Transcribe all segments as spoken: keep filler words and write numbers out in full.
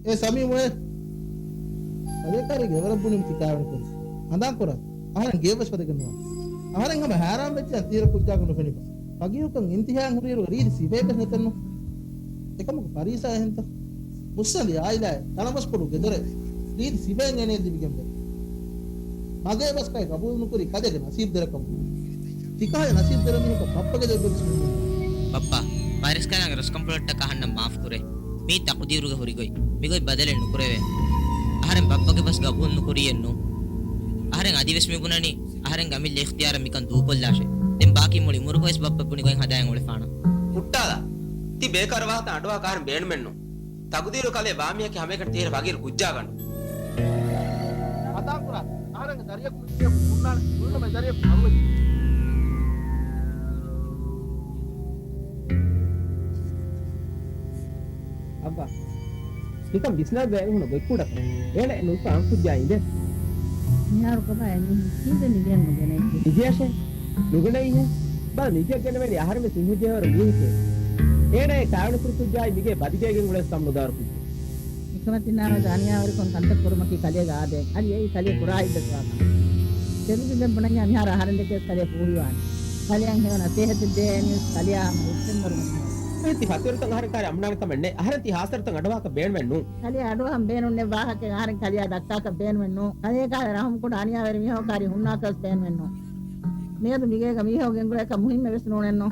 އޭ ސަމީމު އޭ. ކަލޭ ކާރީގެ އެވަރަށް ބުނީމަ ތި ކާވެނި ކުރީ. ހަނދާން ކުރާ. އަހަރެން ގެޔަށްވެސް ފަދަގެން ނުވާ. އަހަރެން ހަމަ ހައިރާން ވެއްޖެ ތީރަ ކުއްޖާގަ ނުފެނިފަ. ފަގީހުކަން އިންތިހާއަށް ހުރިއިރުގަ ރީތި ސިފައެއްވެސް ނެތެއްނު. އެކަމަކު ފަރީސާ އެހެންތަ؟ މުއްސަނދި އާއިލާއެއް، ތަޅަމަސްކޮޅުގެ ދޮރެއް، ރީތި ސިފައެއް އޭނަޔަށް ލިބިގެންވޭ. މަގޭ ބަސް ކައި ގަބޫލު ނުކުރީ ކަލޭގެ ނަސީބު ދެރަކަމުން. ތިކަހަލަ ނަސީބު ދެރަ މީހަކަށް ބައްޕަގެ ދޮށް ބެލިސް ނުނިމޭ. ބައްޕާ، ފައިރިސްކަލާނގެ ރަސްކަންފުޅަށްޓަކާ އަހަންނަށް މާފު ކުރޭ. މީ ތަޤުދީރުގެ ހުރި ގޮތް. މިގޮތް ބަދަލެއް ނުކުރެވޭ. އަހަރެން ބައްޕަގެ ބަސް ގަބޫލު ނުކުރީއެއްނު. އަހަރެން އަދިވެސް މި ބުނަނީ، އަހަރެން އަމިއްލަ އިޚްތިޔާރަށް މިކަން ދޫކޮށްލާށޭ. ދެން ބާކީ މުޅި އުމުރުގަވެސް ބައްޕަ ބުނި ގޮތް ހަދާން އުޅެފާނަން. ހުއްޓާލާ. ތި ބޭކާރު ވާހަކަ އަޑުއަހާކަށް އަހަރެން ބޭނުމެއްނު. ތަޤުދީރު ކަލޭ ވާ މީހަކީ ހަމައެކަނި ތީރަ ފަގީރު ކުއްޖާގަނޑު. ހަނދާން ކުރާ. އަހަރެންގެ ދަރިޔަކު މި ހުންނާނެ. ނުވަތަ ދަރިޔަކު އަޅުވެ. އައްވާ. ނިކަން ވިސްނާ ބޭނުން ހުންނަ ގޮތްކުޑަކަށް. އޭނަ ނުލަފާ އަން ކުއްޖާ އިނދެ. މިހާރު ކޮބާ އެ މީހުން ކީއްވެ ނިދިއަން ނުގެނެއްޖެ؟ ނިދިޔަށޭ. ނުގެނައީހޭ. ބާ ނިދިއަށް ގެނެވޭނީ އަހަރެން ވެސް ހިނގު ޖެހޭވަރު މީހެކޭ. އޭނަ އެ ކާވެނި ކުރި ކުއްޖާއި މިގޭ ބަދިގޭގެން އުޅޭ ކަމު ނުދާވަރު ކުއްޖެއް. އެކަމަކު ތިންނާނަ އަނިޔާވެރިކަން ކަންތައް ކުރުމަކީ ކަލޭގެ އާދައެއް. އަދި އެއީ ކަލޭ ކުރާ ހިތްދަސްވާ ކަމެއް. ތެދުތި ދެން ބުނަންޏާ މިހާރު އަހަރެން ދެކެ ކަލޭ ފޫހިވާނެ. ކަލެއަށް ހެޔޮ ނަސޭހަތެއް ދޭ އެންވެސް ކަލެއާ ހަމަ ހުއްޓެންވަރު މެންނެވެ. އަހަރެން ތި ހާސަރުތައް އަހަރެން ކާރި އަމުނާނެ ކަމެއް ނެތް. އަހަރެން ތި ހާސަރުތައް އަޑުއަހާކަށް ބޭނުމެއް ނޫން. ކަލެ އަޑުއަހަން ބޭނުން ނެތް ވާހަކައެއް އަހަރެން ކަލެއާ ދައްކާކަށް ބޭނުމެއް ނޫން. ކަލޭ ކާރި ރަހުމް ކުޑަ އަނިޔާވެރި މީހަކު ކާރި ހުންނާކަށް ބޭނުމެއް ނޫން. މިއަދު މިގޭގަ މީހަކު ގެންގުޅޭކަށް މުހިންމެއް ވެސް ނޫނެއްނު.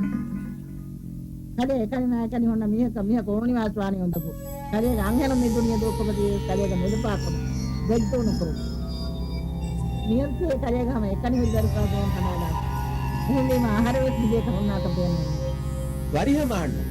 ކަލޭ އެކަނި ނާއެކަނި ހުންނަ މީހަކަށް މީހަކު އޯނިވާސް ވާނީ އުނދަގޫ. ކަލޭގެ އަންހެނުން މި ދުނިޔެ ދޫކޮށްފަ ދިޔައީ ކަލޭގެ ނުލަފާކަމަށް. ގޮތްދޫ ނުކުރުން. މިއަދު ތިޔަ ކަލޭގެ ހަމަ އެކަނި ހުރި ދަރިފުޅާ ގޮވަން ކަނޑާލާ. އެހެންވީމަ އަހަރެން ވެސް މިދޭކަށް ހުންނާކަށް ބޭނުމެއް ނޫން. ވަރިހަމަ އަންނަ.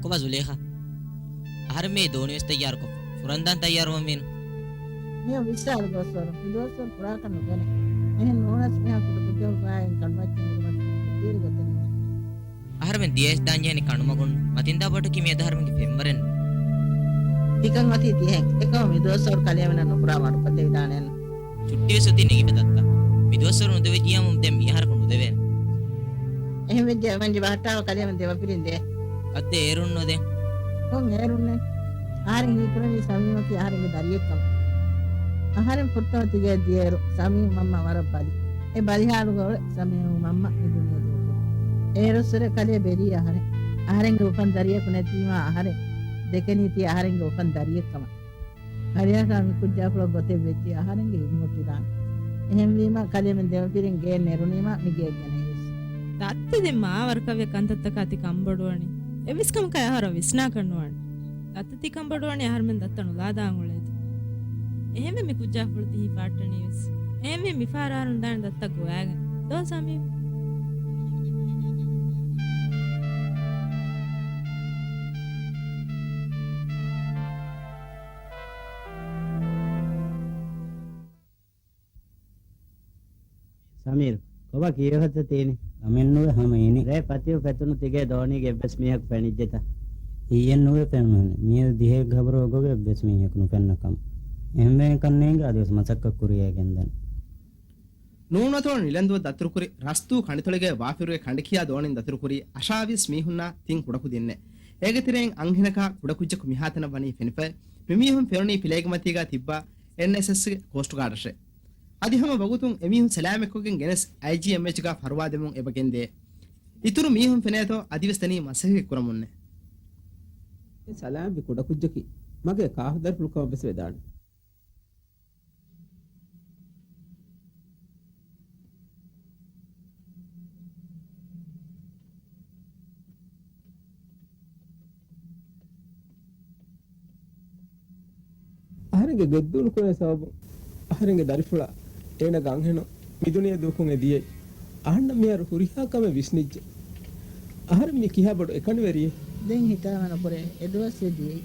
ކޮބާ ޒުލޭޚާ؟ އަހަރެން މިއީ ދޯނިވެސް ތައްޔާރުކޮށްފަ. ފުރަންދާން ތައްޔާރުވަންވީނު. މިއޮ ވިއްސާލު ދުވަސްވަރު. މި ދުވަސްވަރު ފުރާކަށް ނުގެނެ. އެހެން ނޫނަސް މިހާ ކުޑަކުއްޖަކު ގާތް ކަނޑުމައްޗަށް އިރުމަތި ކީރި ގޮތެއް ނުވޭ. އަހަރެމެން ދިޔައިސް ދާންޖެހެނީ ކަނޑުމަގުން. މަތިންދާ ބޮޑަކީ މިއަދު އަހަރެމެންގެ ފެންވަރެއް ނޫން. ތިކަން އޮތީ ދިހައިން. އެކަމަ މި ދުވަސްވަރު ކަލޭމެނަށް ނުކުރާ މަޑުކޮށްލެވިދާނެއެއްނު. ޗުއްޓީވެސް އޮތީ ނެގިފަ ދައްތަ. މި ދުވަސްވަރު ނުދެވިއްޔާމު ދެން މިއަހަރަކު ނުދެވޭނެ. އެހެން ވެއްޖެ ވަންޖެ ބަހައްޓާފަ ކަލޭމެން ދެމަފިރިން ދޭ. އައްދެ އޭރުން ނުދޭ. ކޮން އޭރުންނޭ؟ އަހަރެން ހީކުރަނީ ސަމީމަކީ އަހަރެންގެ ދަރިއެއްކަމަށް. އަހަރެން ފުރަތަމަ ތިގޭ ދިޔައިރު ސަމީމް މަންމަ ވަރަށް ބަލި. އެ ބަލިހާލުގަ އޮވެ ސަމީމް މަންމަ މި ދުނިޔެ ދޫކޮށް. އޭރުއްސުރެ ކަލޭ ބެލީ އަހަރެން. އަހަރެންގެ އުފަން ދަރިޔަކު ނެތީމާ އަހަރެން ދެކެނީތީ އަހަރެންގެ އުފަން ދަރިއެއްކަމަށް. ކަލެއަކާ މި ކުއްޖާފުޅަށް ގޮތެއް ވެއްޖެ އަހަރެންގެ ހިތް ހުއްޓިދާނެ. އެހެންވީމަ ކަލޭމެން ދެމަފިރިން ގެއެއް ނެރުނީމަ މި ގެއަށް ގެނައީވެސް. ދައްތަ ދެން މާ ވަރަކަށްވެ ކަންތައްތަކާ ތި ކަންބޮޑުވަނީ. އެއްވެސް ކަމަކާ އަހަރަށް ވިސްނާކަށް ނުވާނެ. ދައްތަ ތި ކަންބޮޑުވަނީ އަހަރުމެން ދައްތަ ނުލާދާން އުޅޭތޯ. އެހެންވެ މި ކުއްޖާފުޅު ތި ހިފާއްޓަނީވެސް. އެހެންވެ މިފަހަރު އަހަރުން ދާނެ ދައްތަ ގޮވާގެން. ދޯ ސަމީމް. ސަމީރު، ކޮބާ ކީއްވެފަތަ ތީނީ؟ ކަމެއްނުވެ ހަމަ އިނީ. ރޭ ފަތިހު ފެތުނު ތިގޭ ދޯނީގެ އެއްވެސް މީހަކު ފެނިއްޖެތަ؟ ހިއެއްނުވޭ ފެނުނު. މިއަދު ދިހައެއްގެ ޚަބަރު އޮގޮވެ އެއްވެސް މީހަކު ނުފެންނަ ކަމަށް. އެހެންވެ ކަންނޭނގެ އަދިވެސް މަސައްކަތް ކުރިޔަށް ގެންދަން. ނޫނަތޮޅު ނިލަންދުއަށް ދަތުރުކުރި ރަސްތޫ ކަނޑިތޮޅިގެ ވާފިރުގެ ކަނޑިކިޔާ ދޯނިން ދަތުރުކުރީ އަށާވީސް މީހުންނާ ތިން ކުޑަކުދިންނެއް. އޭގެ ތެރެއިން އަންހެނަކާ ކުޑަކުއްޖަކު މިހާތަނަށް ވަނީ ފެނިފައި. މިމީހުން ފެނުނީ ފިލައިގެ މަތީގާ ތިއްބާ އެންއެސްއެސްގެ ކޯސްޓްގާޑަށޭ. އަދި ހަމަ ވަގުތުން އެމީހުން ސަލާމަތްކޮށްގެން ގެނެސް އައިޖީއެމްއެޗްގާ ފަރުވާދެމުން އެބަ ގެންދޭ. އިތުރު މީހުން ފެނޭތޯ އަދިވެސް ދެނީ މަސައްކަތް ކުރަމުންނޭ. އެ ސަލާމަތްވި ކުޑަކުއްޖަކީ މަގޭ ކާފަ ދަރިފުޅު ކަމަށް ވެސް ވެދާނެ. އަހަރެންގެ ގެއްދޫނުކުރެވޭ ސަބަބުން އަހަރެންގެ ދަރިފުޅާ އޭނަގެ އަންހެނުން މިދުނިޔެ ދޫކޮށް އެ ދިޔައީ. އަހަންނަށް މިހާރު ހުރިހާ ކަމެއް ވިސްނިއްޖެ. އަހަރެން މީ ކިހާ ބޮޑު އެކަނިވެރިއެއް. ދެން ހިތާމަ ނުކުރޭ. އެ ދުވަސް އެ ދިޔައީ.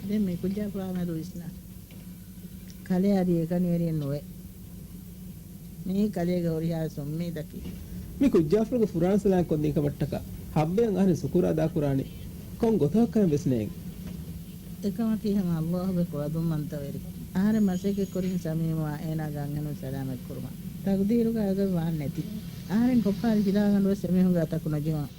ދެން މި ކުއްޖާފުޅާ މެދު ވިސްނާ. ކަލޭ އަދި އެކަނިވެރިއެއް ނުވޭ. މިއީ ކަލޭގެ ހުރިހާވެސް އުއްމީދަކީ. މި ކުއްޖާފުޅުގެ ފުރާނަ ސަލާމަތް ކޮށްދިން ކަމަށްޓަކާ ހައްވައިން އަހަރެން ޝުކުރު އަދާކުރާނީ ކޮން ގޮތަކަށްކަން ވެސް ނޭނގެ. އެކަމަކީ ހަމަ ﷲ ގެ ކުޅަދުންވަންތަވެރިކަން. އަހަރެން މަސައްކަތް ކުރިން ސަމީމާ އޭނާގެ އަންހެނުން ސަލާމަތް ކުރުމަށް. ތަގުދީރުގަ އެގޮތް ވާން ނެތި. އަހަރެން ކޮއްޕާރި ފިލާގަނޑުވެސް އެމީހުންގެ އަތަކު ނުޖެހުނު.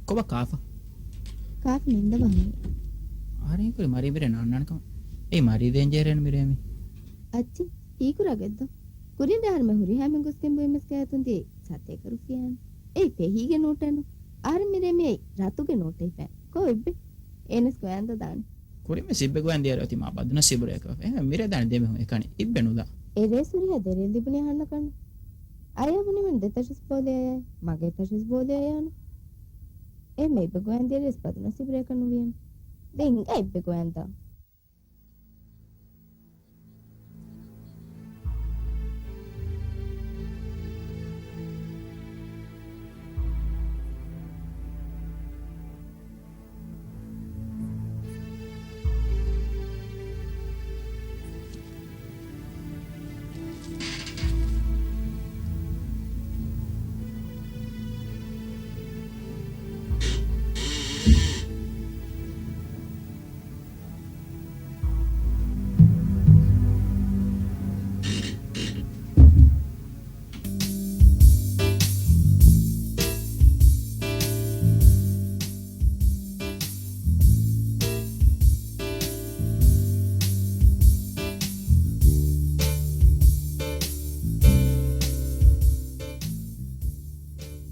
ކޮބާ ކާފަ؟ ކާފަ ނިންދަވާ ހުންނަ. އަހަރެން ކުރި މަރީ މިރޭ ނާންނާނެ ކަމަށް. އެއީ މަރީ ދޭންޖެހޭ މިރޭ މި. އައްޗި، ހީކުރާ ގޮތްދޯ؟ ކުރިން ރޭ އަހަރެން ހުރިހާ މި ގޮސްގެން ބުއިމަސް ގާތުން ދިޔައީ ސަތޭކަ ރުފިޔާ. އެއީ ފެހީގެ ނޯޓެއް ނޫން. އަހަރެން މިރޭ މި އެއީ ރަތުގެ ނޯޓެއް ހިފައި. ކޯ އިއްބެ؟ އޭނަސް ގޮވާންދާ ދާނެ. ކުރިން މި ސިއްބެ ގޮވާން ދިޔައިރު އޮތީ މާ ބަދުނަސީބު ރެއަކަށް. އެހެން މިރޭ ދާނެ ދެމިހުން އެކަނި އިއްބެ ނުލާ. އެ ރޭސް ހުރިހާ ދެރައެއް ލިބުނީ އަހަންނަކަށް. އަޔާ ބުނީމެން ދެތަށިސް ބޯލޭ އަޔާ. މަގޭ ތަށިސް ބޯލޭ އަޔާނު. އެ މެ އިއްބެ ގޮވާން ދިޔައިރު ވެސް ބަދުނަސީބު ރެއަކަށް ނުވިޔަން. ދެން އިނގޭ އިއްބެ ގޮވާންދާ.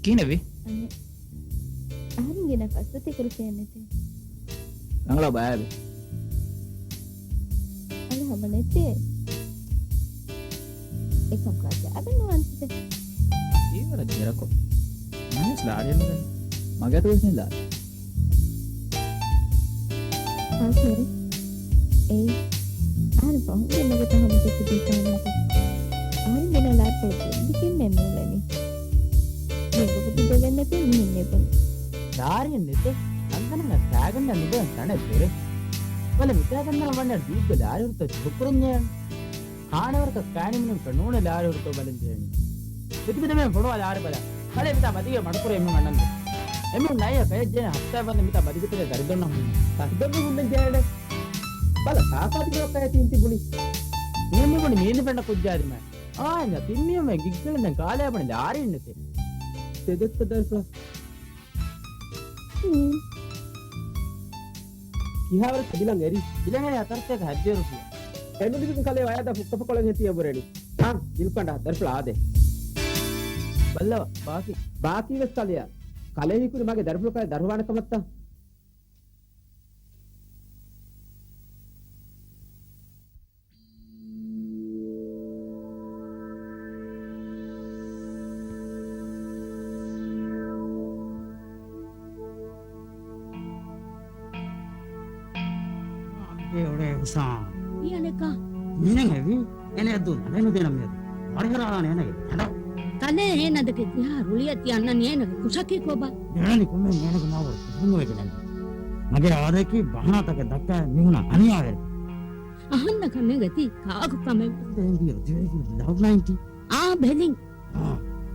ކިހިނެއްވީ؟ އަނެއް. އަހަރެން ގިނަ ފަސް ސަތޭކަ ރުފިޔާ ނެތޭ. ރަނގަޅަށް ބައިވެ. އަނެއް ހަމަ ނެތޭ. އެކަމަކު އަދި އަބެ ނުވާންތަ؟ އީވަރަށް ދެރަކޮށް. މަނިސް ލާރިއެއް ނުދެން. މަގޭ އަތުގަ ވެސް ނެތް ލާރި. ހާސް ވެރި. އޭ. އަހަރެން ފަހުން ގެންނަ ގޮތަށް ހަމަ ދެއްކި ދީފާނަންތަ؟ އަހަރެން ގެނައި ލާރިފުޅު ދެއްކި މެން ނޫޅެނީ. މީ ގޮބުތު ދެވެން ނެތޭ މިހެން ނެބުނީ. ލާރިއެއް ނެތޭ. ތަންތަނަށް ސާގަނޑަށް ނުދެވެން ތަނެއް ދެރޭ. ބަލަ މިތާ ގަންނަ ވަންނަ ދޫއްގަ ލާރި ހުރިތަ ޖުހުކުރަން ޖެހޭނެ. ކާނެވަރަކަށް ކާނިމިނުން ނޫނެ ލާރި ހުރިތޯ ބަލަން ޖެހޭނެ. ދެތިބި ދެމޭން ފޮނުވާ ލާރި ބަލަ. ކަލޭ މިތާ މަދީގެ މަޑުކުރޭ އެމީހުން އަންނަން. އެމީހުން ނައި ކަޔަށް ޖެހޭނެ ހަފްތާ ވަންދެ މިތާ މަދީގެ ތެރޭ ދަރިދޮންނަ ހުންނަ. ދަރިދޮން ހުންނަން ޖެހޭނެ. ބަލަ ކާކާ ތިބި ކަޔަށް ތިން ތިބުނީ. މީ މިބުނި މީނި ފެންނަ ކުއްޖާ ދިމާ. އާންޏާ ތިން މީހުން ގިއްގަލަން ދެން ކާލޭ ބަނި ލާރިއެއް ނެތޭ. ތެދެއްތަ ދަރިފުޅާ. ކިހާވަރެއް ބިލަން އެރީ؟ ބިލަން އެރީ ހަތަރުސަތޭކަ ހަތްދިހަ ރުފިޔާ. އެނުލިބިގެން ކަލޭ ވަޔާދާ ފުއްކަފަކޮޅެއް ހެތި އެބުރެނީ. އާން، ބިލް ކަނޑާ، ދަރިފުޅާ އާދޭ. ބައްލަވަ، ބާކީ. ބާކީ ވެސް ކަލެޔާ. ކަލޭ ހީކުރި މަގޭ ދަރިފުޅު ކަލޭ ދަރުވާނެ ކަމަށްތަ؟ އޭ އުޅޭ ހުސާން. މިއަނެއްކާ؟ މިނެއް ހެވީ. އޭނަ އަދު ނަޑެއް ނުދޭނަ މިއަދު. ވަރިހަރާނެ އޭނަގެ ކަނޑަ. ކަލޭ އޭނަ ދެކެ ތިހާ ރުޅިއަތި އަންނަނީ އޭނަގެ ކުށަކީ ކޮބާ؟ ދެނަނި ކޮމެން އޭނަގެ މާވަރު ކުހުންވެގެނެއް. މަގޭ އާދައަކީ ބަހަނާތަކެއް ދައްކާ މިހުނަ އަނިޔާވެރި. އަހަންނަ ކަމެއް ގަތީ ކާކު ކަމެއް. ދެން ދިޔަ ދިވެހި ލަވް ނައިންޓީ. އާ ބެލިން. އާ،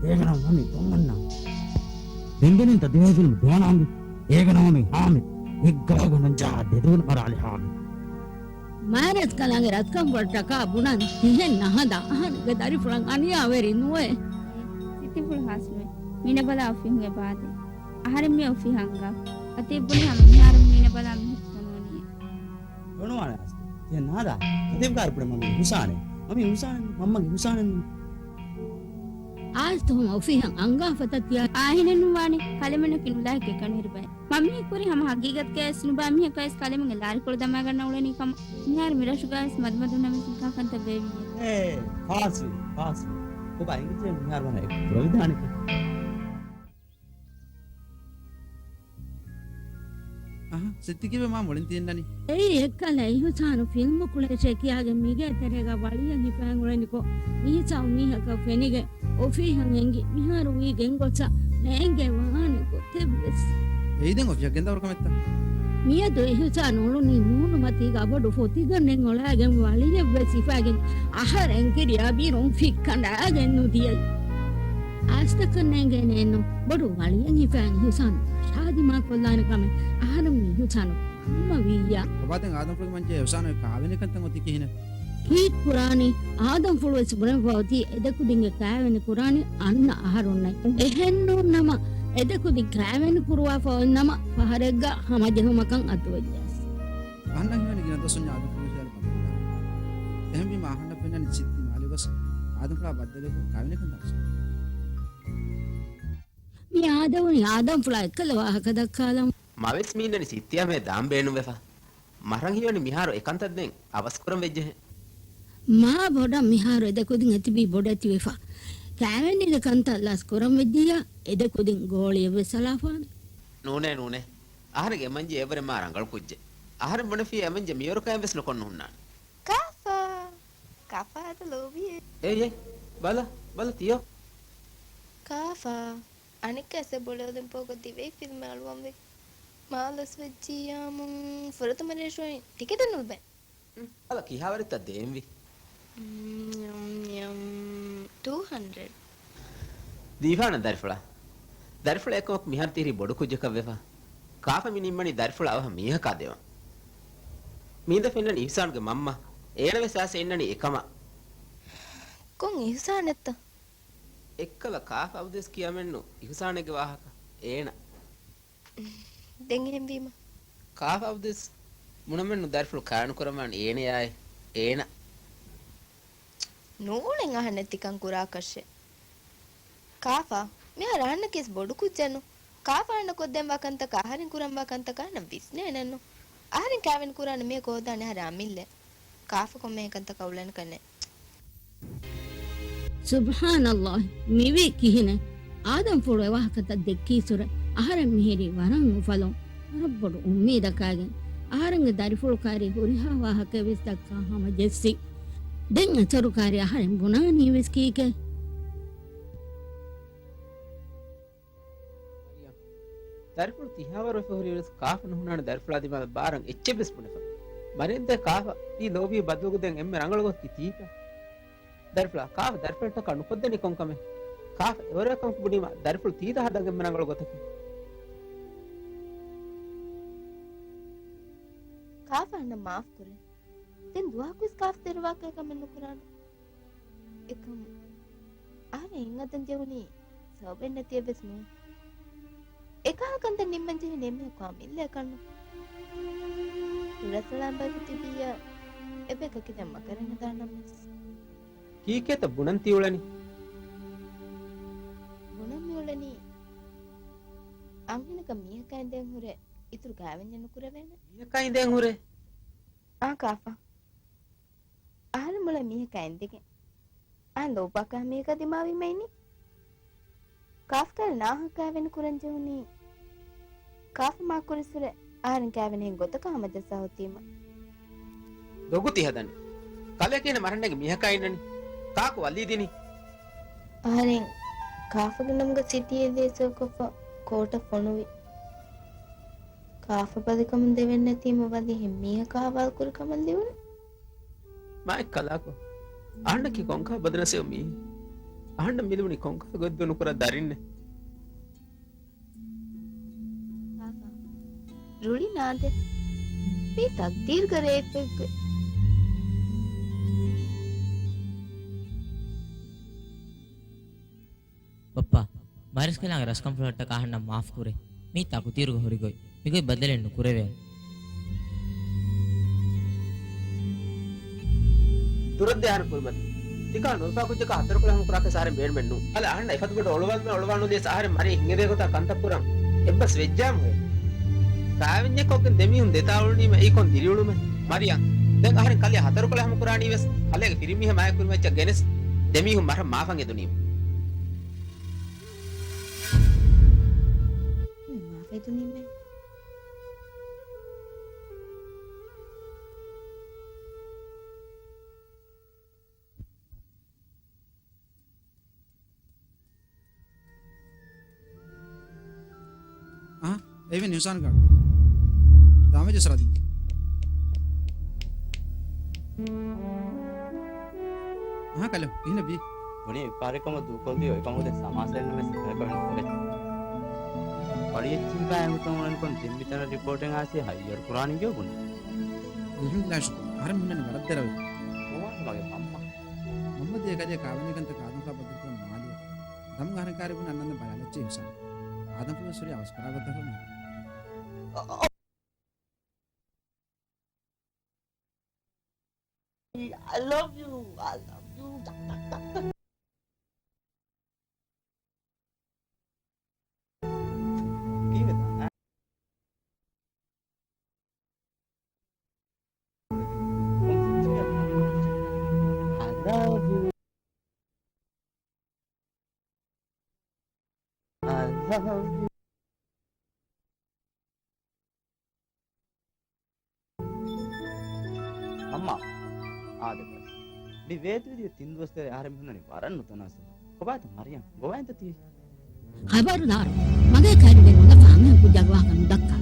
އޭގަ ނަމަ މި ދޮން އަންނަ. ދެން ދެން ތަ ދިވެހި ފިލްމް ދުވަނާން ދި. އޭގަ ނަމަ މި ހާމިދް. އެއްގަވަގަ ނަންޖާ ދެދުވަނަ މަރާލި ހާމިދް. މާރޭސް ކަލާނގެ ރަސްކަންފުޅަށް ޓަކާ ބުނަން ތިހެން ނަހަނދާ އަހަންގެ ދަރިފުޅަށް އަނިޔާވެރި ނުވޭ. ސިތިފުޅު ހާސްވެ. މިނަ ބަލާ އޮފީހުގެ ބާދެ. އަހަރެން މި އޮފީހަށް އަންގާ. އަތީ ބުނި ހަމަ މިހާރު މީނަ ބަލާ މިހެން ފޮނުވަނީ. ފޮނުވާނެ އާސް. ތިހެން ނާދާ. އަތީ ކާރު ބުނެ މަންމަގެ ހުސާނެ. މަމީ ހުސާނެ. މަންމަގެ ހުސާނެ. އާސް ތޮހުމަ އޮފީހަށް އަންގާފަތަ ތިޔަ. އާހިނެއް ނުވާނެ. ކަލެމެނަކީ ނުލާހިކޭ ކަނިރިބައެއް. މަ މީ ކުރި ހަމަ ހަގީގަތުގައިވެސް ނުބާ މީހަކަށްވެސް ކަލޭމެންގެ ލާރިކޮޅު ދަމާގަންނަ އުޅެނީ ކަމަށް. މިހާރު މިރަށުގައިވެސް މަދުމަދުންނަށް މިކާ ކަންތައް ވެވިއްޔާ. އޭ، ފާސްވީ، ފާސްވީ. ކޮބާ އިނގިތެއް މިހާރު ވަނަ އެ ކުރަވިދާނެކަން. އަހަ، ސިއްތި ކީއްވެ މާ މުޅިން ތިއެއްނަނީ؟ އެއީ އެއްކަލަ އިހުސާނު ފިލްމު ކުޅޭށޭ ކިޔާގެން މީގޭ ތެރޭގަ ވަޅިއެއް ހިފައި އުޅެނިކޮށް، މީސާ މީހަކަށް ފެނިގެން އޮފީހަށް އެނގި، މިހާރު ވީ ގެންގޮސް ނޭނގޭ ވާނެ ގޮތެއްވެސް. އެއީ ދެން އޮފީހަށް ގެންދާ ހުރި ކަމެއްތަ؟ މިއަދު އިހުސާނު އުޅުނީ މޫނުމަތީގަ ބޮޑު ފޮތިގަނޑެއް އޮޅާގެން ވަޅިއެއްވެސް ހިފައިގެން އަހަރެން ކިރިޔާ ބިރުން ފިއްކަނޑާގެން ނުދިޔައީ. އާސްތަކަށް ނޭނގޭނެއެއްނު. ބޮޑު ވަޅިއެއް ހިފައިގެން އިހުސާނު ޝާދިމާ ކޮށްލާނެ ކަމެއް އަހަރެން މީހުސާނު ހަމަ ވިއްޔާ. ބަބާ ދެން އާދަންފުޅުގެ މަންޖެ އިހުސާނު ކާވެނިކަންތައް އޮތީ ކިހިނެއް؟ ކީއްކުރާނީ؟ އާދަންފުޅުވެސް ބުނެފަ އޮތީ އެދެކުދިންގެ ކާވެނި ކުރާނީ އަންނަ އަހަރުންނޭ. އެހެންނޫންނަމަ އެދެކުދިން ކާވެނި ކުރުވާފަ އޮތްނަމަ ފަހަރެއްގަ ހަމަޖެހުމަކަށް އަތުވެއްޖެސް. އަހަންނަށް ހީވަނީ ގިނަ ދުވަސް އޮންޏާ އާދަންފުޅުގެ ޚިޔާލު ބަނދުކުރާނީ. އެހެންވީމަ އަހަންނަށް ފެންނަނީ ސިއްތި މާލެ ގޮސް އާދަންފުޅާ ބައްދަލުވެފަ ކާވެނިކަން ދައްކަން. މި އާދަވުނީ އާދަންފުޅާ އެއްކަލަ ވާހަކަ ދައްކާލަން. މަވެސް މީންނަނީ ސިއްތިއާމެ ދާން ބޭނުންވެފަ. މަށަށް ހީވަނީ މިހާރު އެކަންތައް ދެން އަވަސް ކުރަން ވެއްޖެހެން. މާ ބޮޑަށް މިހާރު އެދެކުދިން އެތިބީ ބޮޑެތިވެފަ. ކާވެނީގެ ކަންތައް ލަސް ކުރަން ވެއްޖިއްޔާ އެދެކުދިން ގޯޅިއެއްވެސް އަޅާފާނެ. ނޫނޭ، ނޫނޭ. އަހަރެންގެ އެމަންޖެ އެވަރެ މާ ރަނގަޅު ކުއްޖެއް. އަހަރެން ބުނެފިއްޔާ އެމަންޖެ މިވަރު ކައިން ވެސް ނުކޮށް ނުހުންނާނެ. ކާފާ! ކާފާ އަދަ ލޯބިއޭ. އޭ، އޭ، ބަލަ، ބަލަ ތިޔޯ. ކާފާ! އަނެއްކާ އެސެ ބޮޑަށް އުދެން ޕޯގަ ދިވެހި ފިލްމެއް އަޅުވަންވީ. މާ ލަސް ވެއްޖިއްޔާމު ފުރަތަމަ ރޭޝޯއިން ޓިކެޓެއް ނުލިބޭ. ހުން، އަލަ ކިހާވަރެއްތަ ދޭންވީ؟ އުން، އުން، އުން، ޓޫ ހަންޑްރެޑް. ދީފާނަ ދަރިފުޅާ. ދަރިފުޅާ އެކަމަކު މިހާރު ތިހިރީ ބޮޑު ކުއްޖަކަށް ވެފަ. ކާފަ މި ނިންމަނީ ދަރިފުޅާ އަވަހަށް މީހަކާ ދެވަން. މީނދަ ފެންނަނީ އިހުސާނުގެ މަންމަ. އޭނަ ވެސް އާސެ އިންނަނީ އެކަމަށް. ކޮން އިހުސާނެއްތަ؟ އެއްކަލަ ކާފަ އަބުދުވެސް ކިޔަމެއްނު އިހުސާނެއްގެ ވާހަކަ. އޭނަ. ދެން އެހެންވީމަ؟ ކާފަ އަބުދުވެސް ބުނަމެއްނު ދަރިފުޅު ކާވެނި ކުރަންވާނީ އޭނަޔާއޭ. އޭނަ. ނޫޅެން އަހަންނަށް ތިކަން ކުރާކަށެއް. ކާފަ، މިހާރު އަހަންނަކީވެސް ބޮޑު ކުއްޖެއްނު. ކާފަ އަހަންނަށް ކޮށްދޭންވާ ކަންތަކާ އަހަރެން ކުރަންވާ ކަންތަކާ އަހަންނަށް ވިސްނޭނެއްނު. އަހަރެން ކާވެނި ކުރާނެ މީހަކު ހޯދާނެ އަހަރެން އަމިއްލަ. ކާފަ ކޮންމެހެން ކަންތަކަށް އުޅެނިކަންނޭ. ސުބްޙާނައްލާހް، މިވީ ކިހިނެއް؟ އާދަންފުޅު އެވާހަކަތައް ދެއްކީއްސުރެ އަހަރެން މިހިރީ ވަރަށް އުފަލުން. ވަރަށް ބޮޑު އުއްމީދަކާގެން އަހަރެންގެ ދަރިފުޅު ކާރި ހުރިހާ ވާހަކައެއްވެސް ދައްކާ ހަމަޖެއްސި. ދެން އެސޮރުކާރި އަހަރެން ބުނާނީވެސް ކީކޭ؟ ދަރިފުޅު ތިހާވަރު ވެފަ ހުރިއިރުވެސް ކާފަ ނުހުނާނެ ދަރިފުޅާ ދިމާލަށް ބާރަށް އެއްޗެއްވެސް ބުނެފަ. މަރިޔަންދޭ ކާފަ ތީ ލޯބީ ބަދަލުގަ ދެން އެންމެ ރަނގަޅު ގޮތަކީ ތީތަ؟ ދަރިފުޅާ ކާފަ ދަރިފުޅަށްޓަކާ ނުކޮށްދެނީ ކޮންކަމެއް؟ ކާފަ އެވަރު އެކަމަކު ބުނީމަ ދަރިފުޅު ތީތަ ހަދަން އެންމެ ރަނގަޅު ގޮތަކީ. ކާފަ އަހަންނަށް މާފް ކުރޭ. ދެން ދުވަހަކުވެސް ކާފަ ދެރަވާކަށް ކަމެއް ނުކުރާނެ. އެކަމް އަހަރެން އެއް ހަދަން ޖެހުނީ ސަބަބެއް ނެތިއެއްވެސް ނޫން. އެކަހަލަ ކަންތައް ނިންމަން ޖެހޭ ނިންމަޔަކު އަމިއްލައަކަށްނު. ހުރަސްއަޅާން ބަޔަކު ތިބިއްޔާ އެބައި ކަކި ދެން މަކަރަން ހަދާނަމަސް. ކީކޭތަ ބުނަން ތި އުޅެނީ؟ ބުނަން މި އުޅެނީ އަންހެނަކަށް މީހަކާ އިނދެން ހުރެ އިތުރު ކާވެންޏެއް ނުކުރެވޭނެ. މީހަކާ އިނދެން ހުރެ؟ އާ ކާފަ. އަހަރެން މޮޅޭ މީހަކާ އިނދެގެން. އާނ ލޯބިވާކަހަ މީހަކާ ދިމާވީމަ އިނީ. ކާފަ ކާރި ނާހަކަ ކާވެނި ކުރަން ޖެހުނީ. ކާފަ މާ ކުރިއްސުރެ އަހަރެން ކާވެނި ހިން ގޮތަކަށް ހަމަޖައްސާ ހުއްޓީމަ. ދޮގު ތި ހަދަނީ. ކަލޭ ކިހިނެއް މަރަންނެގެ މީހަކާ އިންނަނީ. ކާކު ވަލީ ދިނީ. އަހަރެން ކާފަގެ ނަމުގަ ސިޓީއެއް ލީސް ކޮށްފަ ކޯޓަށް ފޮނުވި. ކާފަ ބަލިކަމުން ދެވެން ނެތީމަ ވަލީ ހެން މީހަކާ ހަވާލު ކުރި ކަމަށް ލިބުނު. މާތް ކަލާކޮ. އަހަންނަކީ ކޮންކަހަ ބަދުނަސީބު މީހެއް. އަހަންނަށް މިލިބުނީ ކޮންކަހަ ގޮތް ދޮނުކުރާ ދަރިންނެއް. ކާފަ. ރުޅި ނާދެ. މީ ތަގްދީރުގެ ރޭއްޕެއްގެ. ބައްޕާ، މާރިސްކަލާނގެ ރަސްކަންފުޅަށްޓަކާ އަހަންނަށް މާފް ކުރޭ. މީ ތަގުދީރުގަ ހުރި ގޮތް. މިގޮތް ބަދަލެއް ނުކުރެވޭނެ. ދުރަށްދޭ އަހަރެން ކުރިމަތި. ތިކާ ނުލަފާ ކުއްޖަކާ ހަތަރުކޮޅެއް ހަމަ ކުރާކަށް އަހަރެން ބޭނުމެއް ނޫން. އަލަ އަހަންނަށް އެފަދަ ބޮޑު އޮޅުވާލުމެއް އޮޅުވާނުލިޔަސް އަހަރެން މަރިޔަން ހިނގަދޭ ގޮތާ ކަންތައް ކުރަން އެއްބަސް ވެއްޖާމުހޭ. ކާވެންޏެއް ކޮށްގެން ދެމީހުން ދެތާ އުޅުނީމަ އެއީ ކޮން ދިރިއުޅުމެއް؟ މަރިޔަން. ދެން އަހަރެން ކަލޭ ހަތަރުކޮޅެއް ހަމަ ކުރާނީވެސް ކަލޭގެ ފިރިމީހާ މާތް ކުރިމައްޗަށް ގެނެސް ދެމީހުން މަށަށް މާފަށް އެދުނީމަ. މާފަށް އެދުނީމޭ. އެވެން އިހުސާން ގާޑް. ދާމެޖެސް ރަދީ. އަހަ ކަލެ، ކިހިނެއްވީ؟ ބުނި އެއްފަހަރެއްކަމަށް ދޫކޮށްލީ އޮތްކަމުގެ ސަމާސާއެއްނުވެސް އެކަހަލަ ކޮން ކުރެއް. ވަޅި އެއްޗިން ބާ އެނގުތަން އުޅެނިކޮން ދެން މިތަނަށް ރިޕޯޓެއް އާސި ހައްޔަރު ކުރާނީ ގެ ބުނި. އަލްޙަމްދުލިއްލާހް ޝުކުރު. އަހަރެން މިންނަނީ ވަރަށް ދެރަވެ. މަގޭ މަންމަ. މަންމަ ދޭ ކަލޭ ކާވެނި ކަންތައް ކާދުން ކާ ބަދަލު ކުރަން މާލެ. ދަމުގަ އަހަރެން ކާރި ބުނި އަންނަން ބަލާލައްޗޭ އިހުސާން. އާދަމްފުޅު ސުރި އަވަސް ކުރާ ގޮތަށް ހުންނަ. I love you. I love you. I love you. I love you. މަންމާ، އާދެ. މި ވޭތުވެދިޔަ ތިން ދުވަސް ތެރޭ އަހަރެން މި ހުންނަނީ ވަރަށް ނުތަނާސަރު. ކޮބާތަ މަރިޔަމް؟ ގޮވައިންތަ ތީ؟ ޚަބަރުދާރު! މަގޭ ކައިރިގެން ނުލަފާ އަންހެން ކުއްޖާގެ ވާހަކަ ނުދައްކާ.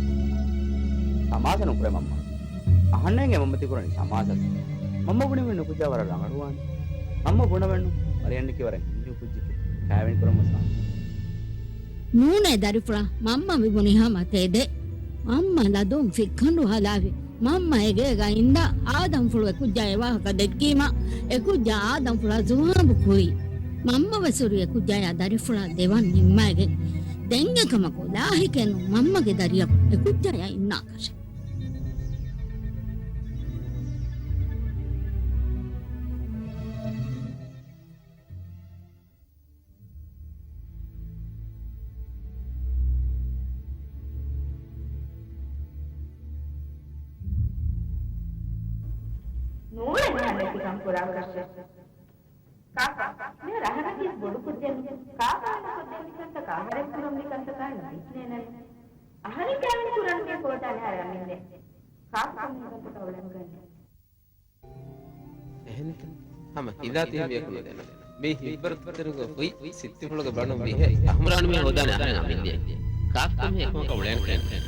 ތަމާޝާ ނުކުރޭ މަންމާ. އަހަންނޭނގެ މަންމަ ތިކުރަނީ ތަމާޝާ. މަންމަ ބުނިވެން ނުކުއްޖާ ވަރަށް ރަނގަޅުވާނެ. މަންމަ ބުނަވެންނު މަރިޔަންނަކީ ވަރަށް ހިންގި ކުއްޖެކޭ. ކާވެނި ކުރަން ވެސް ވާނެ. ނޫނޭ ދަރިފުޅާ، މަންމަ މި ބުނީ ހަމަ ތެދެއް. މަންމަ ލަދުން ފިއްކަނޑު ހަލާވި. މަންމަ އެގޭގަ އިންދާ އާދަމްފުޅު އެކުއްޖާ އެ ވާހަކަ ދެއްކީމަ، އެކުއްޖާ އާދަމްފުޅާ ޒުވާބު ކުރީ. މަންމަ ވެސް ހުރީ އެކުއްޖާޔާ ދަރިފުޅާ ދެވަން ނިންމައިގެން. ދެން އެކަމަކު ލާހިކެއްނު މަންމަގެ ދަރިޔަކު އެކުއްޖާޔާ އިންނާކަށެއް. ނޫނޭ އަހަންނަށް ތިކަން ކުރާކަށެއް. ކާކާ، މިހާރު އަހަންނަކީ ބޮޑު ކުއްޖެއް. ކާކާ އަހަންނަށް ކޮށްދޭން މިކަންތަކާ އަހަރެން ކުރަން މިކަންތަކާ ނުދެކިނޭނަން. އަހަރެން ކާވެނި ކުރަން މި ކޯދާނެ އަހަރެން އަމިއްލަ. ކާކު ކޮންމެ ކަންތަކަށް އުޅެން ގަންނޭ. އެހެންތަ؟ ހަމަ ހިލާ ތިހި މިޔަކު ނުދެނަ. މީ ހިތްވަރު ދަތިރުގަ ހުއި ސިއްތިފުޅުގެ ބަނޑުން ބިހޭ އަހުމްރާން މީ ހޯދާނެ އަހަރެން އަމިއްލަ. ކާކު ކޮންމެ އެކަމަކަށް އުޅޭނެ.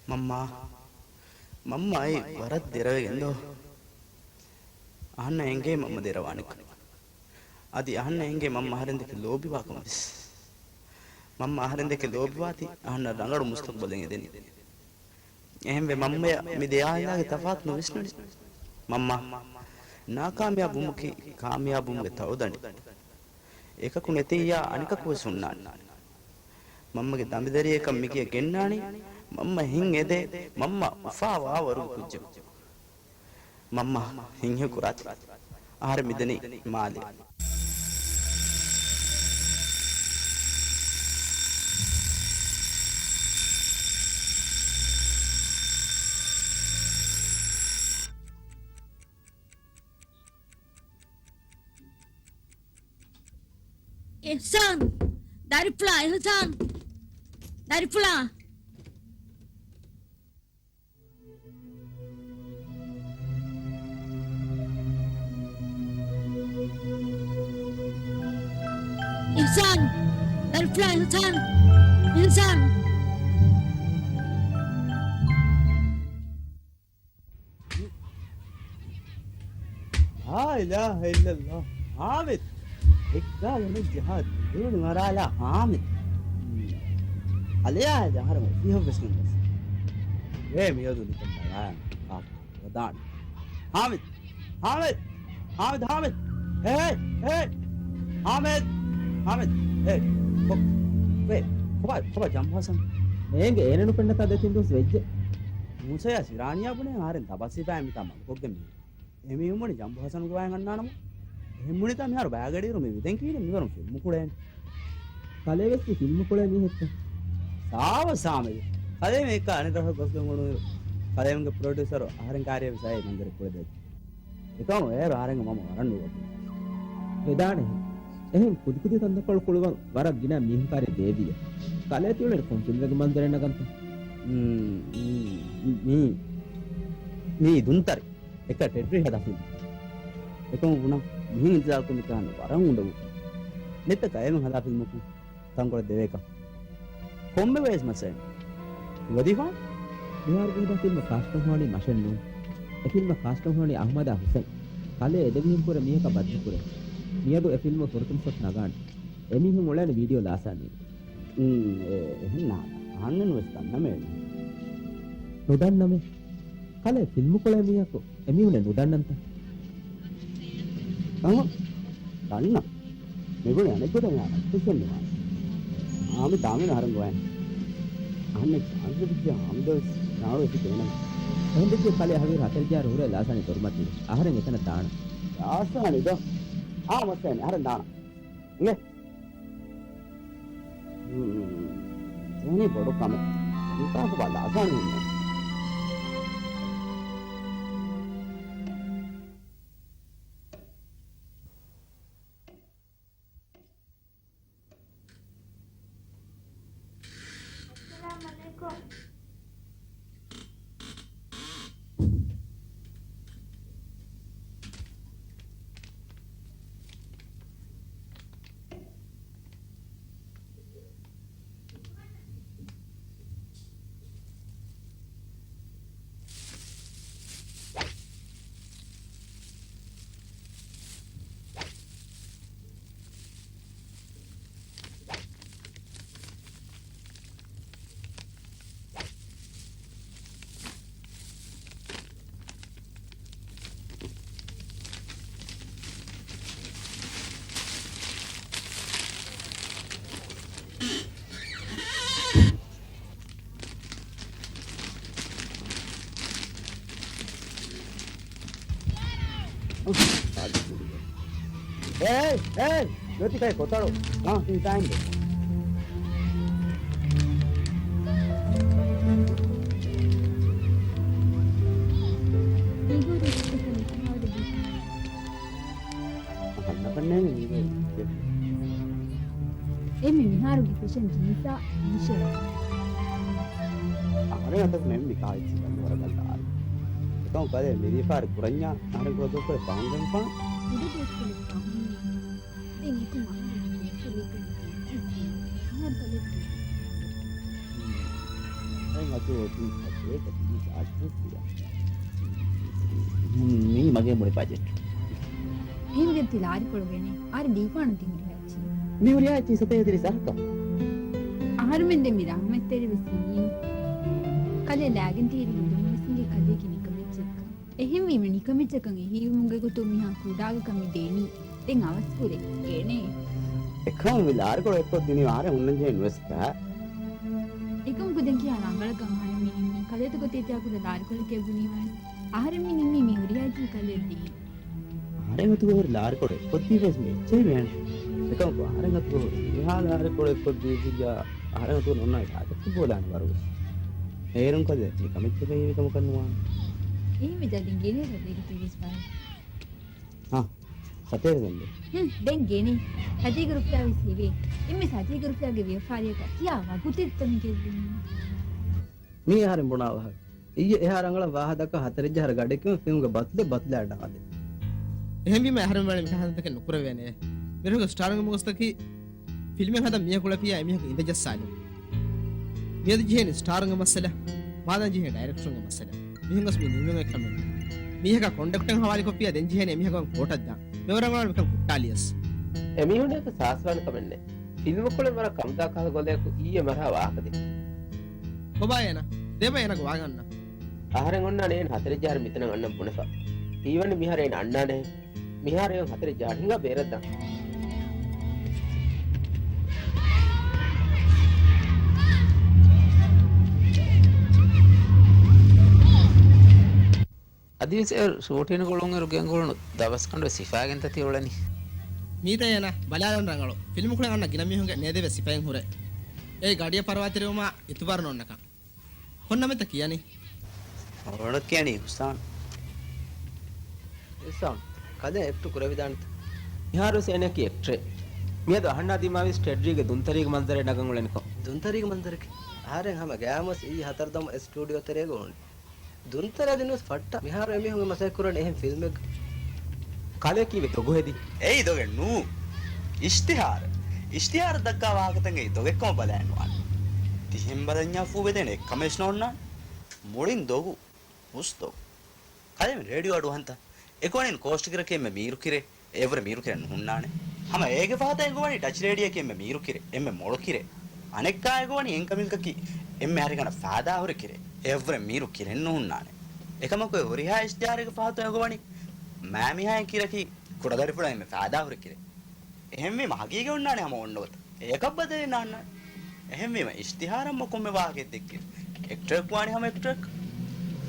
މަންމާ، މަންމަ އައި ވަރަށް ދެރަވެގެން ދޯ؟ އަހަންނަށް އެނގޭ މަންމަ ދެރަވާނެކަން. އަދި އަހަންނަށް އެނގޭ މަންމަ އަހަރެން ދެކެ ލޯބިވާކަން ވެސް. މަންމަ އަހަރެން ދެކެ ލޯބިވާތީ އަހަންނަށް ރަނގަޅު މުސްތަޤްބަލެއް އެދެނީ. އެހެންވެ މަންމަޔަށް މި ދެ އާއިލާގެ ތަފާތު ނުވިސްނުނީ. މަންމާ، ނާކާމިޔާބުވުމަކީ ކާމިޔާބުވުމުގެ ތަޅުދަނޑި. އެކަކު ނެތިއްޔާ އަނެކަކު ވެސް ހުންނާނެ. މަންމަގެ ދަނބިދަރިއެއްކަން މިގެޔަށް ގެންނާނީ، މަންމަ ހިތް އެދޭ، މަންމަ އުފާވާވަރުގެ ކުއްޖަކު. މަންމަ ހިތްހެޔޮ ކުރާތި. އަހަރެން މިދަނީ މާލެ. އިޙްސާން! ދަރިފުޅާ އިޙްސާން! ދަރިފުޅާ! އިޙްސާން! ދަރިފުޅާ އިޙްސާން! އިޙްސާން! ލާ އިލާހަ އިއްލައްލާހު. ހާމިދު! އެއްގާލު ނެއްޖެ ހާދަ ދުވެލި މަރާލާ ހާމިދު. އަލެޔާ އަހަރެމެން ފިހަށްވެސް ނުން ދަސް. އޭ މިއަދު ނިކަން ބަލާން ކާކު ވަދާން. ހާމިދު! ހާމިދު! ހާމިދު، ހާމިދު! އޭ، އޭ! ހާމިދު! ހާމިދު! އޭ! ކޮ-، އޭ! ކޮބާ، ކޮބާ ޖަނބު ހަސަން؟ އޭނގެ އޭނަ ނުފެންނަތާ ދެތިން ދުވަސް ވެއްޖެ. މޫސަޔާ ސިރާނީއާ ބުނޭ އަހަރެން ދަބަސްވިފައި މިތާ މަގުކޮށްގެން މި. އެމީހުން ބުނި ޖަނބު ހަސަނުގެ ވާހަކަ އަންނާނަމު. އެހެން ބުނިތާ މިހާރު ބައިގަޑިއިރު މި ވިދެން ކީރި މިވަރުން ފިލްމު ކުޅޭނެ. ކަލޭ ވެސް ތި ފިލްމު ކުޅޭ މީހެއްތަ؟ ސާވަ ސާމެދު. ކަލޭމެ އެއްކާ އަނެއް ރަށަށް ގޮސްގެން އުޅުނުއިރު ކަލޭމެގެ ޕްރޮޑިއުސަރު އަހަރެން ކާރިޔާ ވެސް އައި މަންޒަރެއް ކުޅެދޭ. އެކަމު އޭރު އަހަރެންގެ މަމަ ވަރަށް ނުވަތު. ވެދާނެ. އެހެން ކުދިކުދި ކަންތައްކޮޅު ކުޅުވަން ވަރަށް ގިނަ މީހުން ކާރި ދޭވިޔަ. ކަލޭ ތިއުޅެން ކޮން ފިލްމެއްގެ މަންޒަރެއް ނަގަންތަ؟ މީ، މީ، މީ، މީ ދުންތަރި. އެކަ ޓެޑްރީ ހަދާ ފިލްމު. އެކަމު ބުނަން މިހެން އިންތިޒާރު ކުރުމިކާން ވަރަށް އުނދަގޫ. ނެތްތަ ކައިމެން ހަދާ ފިލްމަކު ތަންކޮޅެއް ދެވޭކަށް. ކޮންމެ ވެސް މައްސަލައެއް ނުވަދީފާނެ. މިހާރު މިހިތާ ފިލްމަށް ކާސްޓުން ހޮވަނީ މަށެއް ނޫން. އެ ފިލްމަށް ކާސްޓުން ހޮވަނީ އަހުމަދާ ހުސެން. ކަލޭ އެދެމީހުން ކުރެ މީހަކަށް ބައްދަލު ކުރޭ. މިއަދު އެ ފިލްމުގެ ފުރަތަމަ ޝޮޓް ނަގާނެ. އެމީހުން އުޅޭނެ ވީޑިއޯ ލާސާނީ. އުން، އެ، އެހެން ނާ، އަހަންނެއް ނުވެސް ދަންނަމޭ. ނުދަންނަމޭ. ކަލޭ ފިލްމު ކުޅޭ މީހަކު އެމީހުނެއް ނުދަންނަންތަ؟ އަހަ، ދަންނަ. މިބުނި އަނެއްގޮތަށް މިހާ ރައްޓެއްސެއް ނުވާނެ. އާމި ދާމިނު އަހަރެން ގޮވައިން. އަހަންނެއް ޗާންސް ދެއްޖެ އާމިދަށް ވެސް ދާނަ ވެސް ދޭނަން. އެހެން ދެއްޖެ ކަލޭ އަހަރު ހަތަރެއް ޖާރު ހުރޭ ލާސާނީ ދޮރުމަތީ. އަހަރެން އެތަނަށް ދާނަ. ލާސާނީ ދޯ. އާ މައްސައެއް ނެތް. އަހަރެން ދާނަ. އިނގޭ. ހުން. ދެނީ ބޮޑު ކަމެއް. ނިކާކު ބަލާ ގަންނަ. އައްސަލާމް އަލައިކުމް. އޭ، އޭ، އޭ، ޖޯތި ކައި ކޮތަޅު. އާ، ތިން ޓައިމް ދޭ. އަހަންނަކަށް ނޭނގެ މީގެ އެންމެ މިހާރުގެ ފެޝަން ޖީންސާ ޓީޝާޓް. އަހަރެން އަތަކު ނެއް މި ކާއެއްޗި ކަން ވަރަކަށް ދާނެ. އެކަމު ކަލޭ މިދީފާރި ކުރަންޏާ އަހަރެން ކުޅަދުވަސްކޮޅެއް ފަހުން ގެންފާން. ކުޑަދުވަސްކޮޅެއް ފަހުން. ދެން އެކަމު އަހަރެން ދުވަސްވަރު އެކަނި އަހަރު ކަލޭ ދުވަސް. އެހެން އަތު އޮތީ ކައްޗެއް ކައްޗެއް އައްޗެއް ކިޔާ. މީ މަގޭ މުޅި ބަޖެޓް. އެހެންވެ ތި ލާރިކޮޅު ގެނޭ. އަހަރެން ދީފާނު ތި ހުރިހާ އެއްޗިހި. މި ހުރިހާ އެއްޗިހި ސަތޭކަ ތިރީސް އަހަކަށް. އަހަރުމެން ދެން މި ރަހުމަތްތެރި ވެސް ހިނގީ. ކަލޭ ލާގެން ތިހިރީ މި ދެން ވެސް ހިނގޭ ކަލޭގެ ނިކަމެއްޗަކަށް. އެހެންވީމަ ނިކަމެއްޗަކަށް އެހީވުމުގެ ގޮތުން މިހާ ކުޑަ ގަކަށް މި ދޭނީ. ދެން އަވަސްކުރޭ. އޭނޭ. އެކަމު މި ލާރިކޮޅު އެއްކޮށް ދިނީ އަހަރެން ހުންނަންޖެހޭ ނުވެސް ކަހަ. އެކަމަކު ދެން ކިހާ ރަނގަޅަކަށް އަހަރެން މި ނިންމީ؟ ކަލޭތަ ގޮތޭ ތިޔާ ކުޑަ ލާރިކޮޅެކޭ ބުނީމަ. އަހަރެން މި ނިންމީ މި ހުރިހާ އެއްޗިހި ކަލޭ ދީ. އަހަރެން އަތުގަ ހުރި ލާރިކޮޅު އެއްކޮށްދީފައިސް މި އެއްޗެހި ވޭނެ. އެކަމަކު އަހަރެން އަތުގަ ހުރި މިހާ ލާރިކޮޅު އެއްކޮށްދީފިއްޔާ އަހަރެން އަތުގަ އޮންނާނެ ޓާގެޓް ބޯލާނެ ވަރުގެ. އޭރުން ކަލޭ ނިކަމެއްޗަކަށް ހީވި ކަމަކަށް ނުވާނެ. އެހެންވެ ދެން ގެނޭ ސަތޭކަ ތިރީސް ފަހެއް. ހާ، ސަތޭކަ ގެންދޭ. ހުން، ދެން ގެނޭ. ސަތޭކަ ރުފިޔާ ވެސް ހެވޭ. އެންމެ ސަތޭކަ ރުފިޔާގެ ވިޔަފާރިއަކަށް ކިޔާ ވަގުތެއްތަ މި ގެއްލުނީ؟ މީ އަހަރެން ބުނާ ވާހަކަ. އިއްޔެ އެހާ ރަނގަޅަށް ވާހަ ދައްކާ ހަތަރެއް ޖަހަރަ ގަޑެއްކަމަށް ފިލްމުގެ ބަތުލެއް ބަތުލާ އަޑާ އަދެ. އެހެންވީމަ އަހަރެން ވަނީ މިކަހަލަ ކަންތަކެއް ނުކުރެވޭނެ. މިރަށުގެ ސްޓާރުންގެ މަގުސްތަކީ ފިލްމެއް ހަދަން މީހަކު ކުޅެފިއްޔާ އެމީހަކު އިނދެ ޖައްސާލުން. މިއަދު ޖެހޭނީ ސްޓާރުންގެ މައްސަލަ، މާދަން ޖެހޭ ޑައިރެކްޓަރުންގެ މައްސަލަ. މިހެން ގޮސް މި ނިމުމެއް އެއްކަމެއް. މީހަކާ ކޮންޑަކްޓަރުން ހަވާލުކޮށްފިއްޔާ ދެން ޖެހޭނީ އެމީހަކު ކޯޓަށް ދާން. މިވަރަށް ރަނގަޅު މިކަން ހުއްޓާލިޔަސް. އެމީހުންނަކަށް ސާސްވާނެ ކަމެއް ނެތް. ފިލްމު ކުޅެން ވަރަށް ކަމުދާ ކަހަލަ ގޮލަޔަކު އިއްޔެ މަރާ ވާހަކަ ދޭ. ކޮބާ އޭނަ؟ ދޭބަ އޭނަގެ ވާހަކަ އަންނަ. އަހަރެން އޮންނާނެ އޭނަ ހަތަރެއް ޖަހަރަ މިތަނަށް އަންނަން ބުނެފަ. ހީވަނީ މިހާރު އޭނަ އަންނާނެހެން. މިހާރު އެ ހަތަރެއް ޖަހާ ހިނގާ ބޭރަށް ދާން. އަދިވެސް އޭރު ޝޫޓިން ގުޅުންއިރު ގެންގުޅުނު ދަބަސްގަނޑު ވެސް ހިފާގެންތަ ތި އުޅެނީ؟ މީތަ އޭނާ ބަލާލަން ރަނގަޅު. ފިލްމު ކުޅެން އަންނަ ގިނަ މީހުންގެ ނޭދެވެސް ހިފައިން ހުރޭ. އޭ ގަޑިއަށް ފަރުވާތެރިވުމާ އިތުބާރު ނޯންނަކަން. ކޮން ނަމެއްތަ ކިޔަނީ؟ އޮޅަށް ކިޔަނީ އިޙްސާން. އިޙްސާން، ކަލޭ އެކްޓު ކުރެވިދާނެތަ؟ މިހާރުވެސް އޭނައަކީ އެކްޓަރެއް. މިއަދު އަހަންނާ ދިމާވީސް ޓެޑްރީގެ ދުންތަރީގެ މަންޒަރެއް ނަގަން އުޅެނިކޮށް. ދުންތަރީގެ މަންޒަރަކީ؟ އަހަރެން ހަމަ ގަޔާމުވެސް އިއްޔެ ހަތަރު ދަމު އެ ސްޓޫޑިއޯ ތެރޭގަ އުޅުނީ. ދުންތަރާ ދިނުވެސް ފައްޓާ. މިހާރު އެމީހުން އެ މަސައްކަތް ކުރަން އެހެން ފިލްމެއްގަ. ކަލޭ ކީއްވެ ދޮގު ހެދީ؟ އެއީ ދޮގެއް ނޫ. އިޝްތިހާރު. އިޝްތިހާރު ދައްކާ ވާހަކަތައް އެއީ ދޮގެއްކަމަށް ބަލައެއް ނުވާނެ. ތިހެން ބަލަންޏާ ފޫ ވެދޭނެ އެއްކަމެއް ނޯންނާނެ. މުޅިން ދޮގު. ހުސް ދޮގު. ކަލޭ މި ރޭޑިއޯ އަޑުއަހަންތަ؟ އެކުވަނީ ކޯސްޓް ކިރަކީ އެންމެ މީރު ކިރެއް. އެއަށްވުރެ މީރު ކިރެއް ނުހުންނާނެ. ހަމަ އޭގެ ފަހަތަށް އެނގުވަނީ ޑަޗް ރޭޑިއަކީ އެންމެ މީރު ކިރެއް، އެންމެ މޮޅު ކިރެއް. އަނެއްކާ އެނގުވަނީ އެންކަމިންކަކީ އެންމެ ހަރިހަނަ ފާދާހުރި ކިރެއް. އެއަށްވުރެ މީރު ކިރެއް ނުހުންނާނެ. އެކަމަކު އެ ހުރިހާ އިޝްތިހާރެއްގެ ފަހަތު އެނގުވަނީ މާމިހާއިން ކިރަކީ ކުޑަދަރިފުޅަށް އެންމެ ފާދާހުރި ކިރެއް. އެހެންވީމަ ހަގީގަތް އޮންނާނެ ހަމަ އޮންނަ ގޮތަށް. އެއަކަށް ބަދަލެއް ނާންނާނެ. އެހެންވީމަ އިޝްތިހާރަށް ކޮންމެ ވާހަކައެއް ދެއްކި އެކްޓަރަކު ވާނީ ހަމަ އެކްޓަރަކު.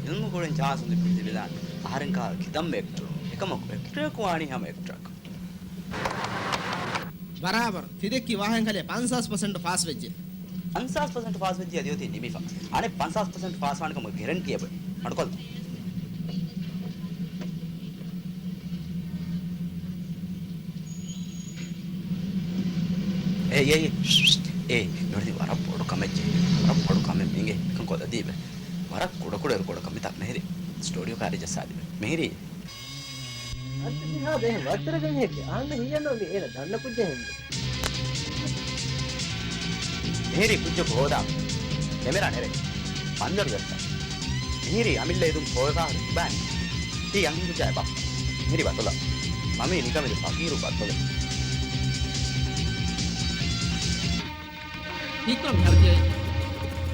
ފިލްމު ކުޅެން ޗާންސް އުނދި ކުރި ތިބިދާނެ. އަހަރެން ކާ ކިތަންމެ އެކްޓަރު. އެކަމަކު އެކްޓަރަކު ވާނީ ހަމަ އެކްޓަރަކު. ބަރާބަރު. ތި ދެއްކި ވާހަކަ ކަލޭ ފަންސާސް ޕަސެންޓު ފާސް ވެއްޖެ. ފަންސާސް ޕަސެންޓު ފާސް ވެއްޖެ އަދި އޮތީ ނިމިފަ. އަނެއް ފަންސާސް ޕަސެންޓު ފާސް ވާނެ ކަމަށް ގެރެންޓީއެއް ބޮޑު. މަޑުކޮށްލަ. އޭ، އޭ، އޭ. އޭ، ނުވަތަ ވަރަށް ބޮޑު ކަމެއް ޖެހޭ. ވަރަށް ބޮޑު ކަމެއް މިނގޭ. އެކަން ކޮލަދީބެ. ވަރަށް ކުޑަކުޑަ އިރު ކުޑަ ކަމެއް ތަ މެހިރީ. ސްޓޫޑިއޯ ކާރި ޖައްސާދީބެ. މެހިރީ. އަންތަ މިހާ ދޭހެން ވައްތަރަކަށް ހެއްކެ. އާންނަ ހިޔަން ނޯ މި އޭނަ ދަންނަ ކުއްޖެއް ހެން. މެހިރީ ކުއްޖަކު ހޯދާ. ކެމެރާ ނެރެ. ފަންދަރު ޖައްސާ. މިހިރީ އަމިއްލަ އެދުން ކޯވެފާހުރި ބާން. ތީ އަންހެން ކުއްޖާއެއް ބަ. މިހިރީ ބަތޮލަ. މަމީ ނިކަމެދު ފަޤީރު ބަތޮލެ. ހީކުރަން މިހާރު ތިޔަ.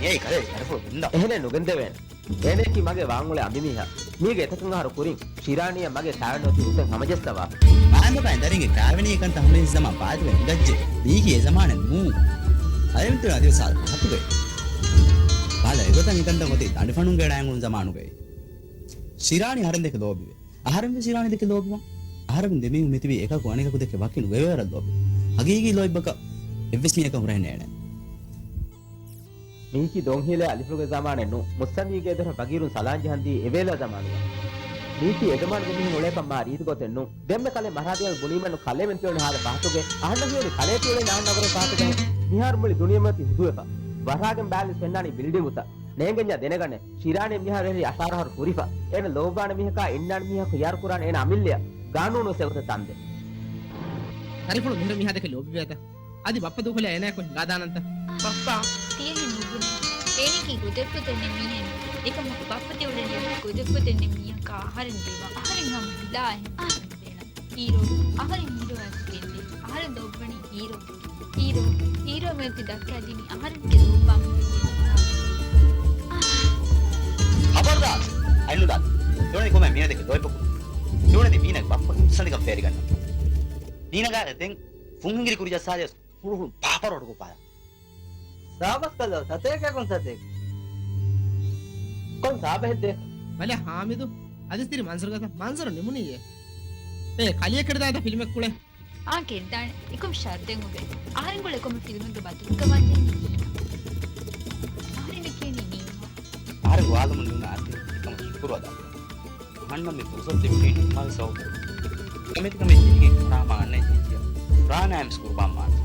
އޭ ކަލޭ އަރެފުޅު ގުންދާ. އެހެނެއް ނުގެންދެވޭނެ. އޭނައަކީ މަގޭ ވާންއުޅޭ އަނބިމީހާ. މީގެ އެތަކުން އަހަރު ކުރިން ޝިރާނީއަށް މަގޭ ސާވެން އޮތީ ހުސެން ހަމަޖައްސަވާ. މާންދަފާ އެނދަރިންގެ ކާވެނީ ކަންތައް ހަމަ އިސް ޒަމާން ބާދުވެ ހިނގައްޖެ. މީކީ އެ ޒަމާނެއް ނޫން. އަދެމިތުން އަދިވެސް އާދަ ކަހަތުގައި. ބާލަ އެގޮތަށް އެކަންތައް އޮތީ ދަނޑިފަނުންގެ އެޅާން ގުޅުނު ޒަމާނުގައި. ޝިރާނީ އަހަރެން ދެކެ ލޯބިވޭ. އަހަރެން ވެސް ޝިރާނީ ދެކެ ލޯބިވާ. އަހަރެން ދެމީހުން މިތިބީ އެކަކު އަނެކަކު ދެކެ ވަކިނުވެވޭވަރަށް ލޯބި. ހަގީގީ ލޯތްބަކަށް އެއްވެސް މީހަކަށް ހުރެހެން ނޭނެ. މީކީ ދޮންހީލޭ އަލިފުޅުގެ ޒަމާނެއް ނޫން. މުއްސަނދީގެ ދޮރަށް ފަގީރުން ސަލާން ޖަހަންދީ އެވޭލާ ޒަމާނުގަ. މީކީ އެޒަމާނުގެ މީހުން އުޅޭކަން މާ ރީތި ގޮތެއް ނޫން. ދެންމެ ކަލޭ މަރާދިޔަ ބުނީމެއްނު ކަލޭމެން ތިއުޅެނީ ހާދަ ފަހަތުގެ. އަހަންނަށް ހީވަނީ ކަލޭ ތިއުޅެނީ ނާންނަ ވަރު ފަހަތުގެ. މިހާރު މުޅި ދުނިޔެމަތި ހުދުވެފަ. ވަރާގެން ބާލި ފެންނާނީ ބިލްޑިންގުތައް. ނޭނގެންޏާ ދެނެގަނެ. ޝިރާނީ މިހާރު އެހެރީ އަށާރަ އަހަރު ކުރިފަ. އޭނަ ލޯބިވާނެ މީހަކާ އިންނާނެ މީހަކު ހިޔާރު ކުރާނެ އޭނަ އަމިއްލަޔަށް. ގާނޫނު ވެސް އެގޮތަށް ތަންދޭ. ދަރިފުޅު މިހިރަ މީހާ ދެކެ ލޯބިވޭތަ؟ އަދި ބައްޕަ ދޫކޮށްލާ އޭނާއަކު ހިނގާދާނަންތަ؟ ބައްޕާ، ތިޔަހެން ނުބުނޭ. އޭނައަކީ ގޮދެއްގޮތެއް ނެތް މީހެއް. އެކަމަކު ބައްޕަ ތިއުޅެނީ ގޮދެއްގޮތެއް ނެތް މީހަކާ އަހަރެން ދީވާ. އަހަރެން ހަމަ ހިލާ އެހެން ބޭނަ. ހީރޯ. އަހަރެން ހީރޯއަށް ގެންދޭ. އަހަރެން ލޯބިވަނީ ހީރޯ. ހީރޯ. ހީރޯ މެންތި ދައްކާދިނީ އަހަރެންގެ ލޯބިވާން ހުރި ހީރޯ. ޚަބަރުދާރު! އަތް ނުދާ. ތިއުޅެނީ ކޮމެ މީނަ ދެކެ ލޯތްބަކު. ތިއުޅެނީ މީނަގެ ބައްޕަގެ މުއްސަނދިކަން ފޭރިގަންނަ. މީނަގާ ދެން ފުންހިނގިރި ކުރި ޖައްސާލިޔަސް ހުޅުހުޅު ޕާޕަރޯޑު ކޮށްފާލާ. ސާބަސް ކަލޯ، ސަތޭކަ ކޮން ސަތޭކަ؟ ކޮން ސާބަހެއް ދޭކަ؟ ބަލަ ހާމިދު، އަދިސް ތިރި މަންޒަރު ގަތަ، މަންޒަރު ނިމުނީއޭ. އޭ، ކަލިޔަށް ކެޑިދާނެތަ ފިލްމެއް ކުޅެ؟ އާ، ކެންދާނެ. އެކަމް ޝަރުތެއް އުގެ. އަހަރެން ގުޅޭ ކޮމެ ފިލްމެއްގެ ބަތުރުކަމާ ދޭނީ މީނަ. އަހަރެން ކިޔަނީ މީނަ. އަހަރެން ގޮވާލަމުން ނޫން އާސި ކަމަށް ޝުކުރު އަދާކުރަން. އަހަންނަށް މި ފުރުސަތު ދެއްވި ނިންމާވި ސަބަބު. ކަމެތި ކަމެއް ޖެހިގެން ކުރާ މާނައެއް ޖެހިއްޖެ. ކުރާނާއިމްސް ކުރުބާން މާނަ.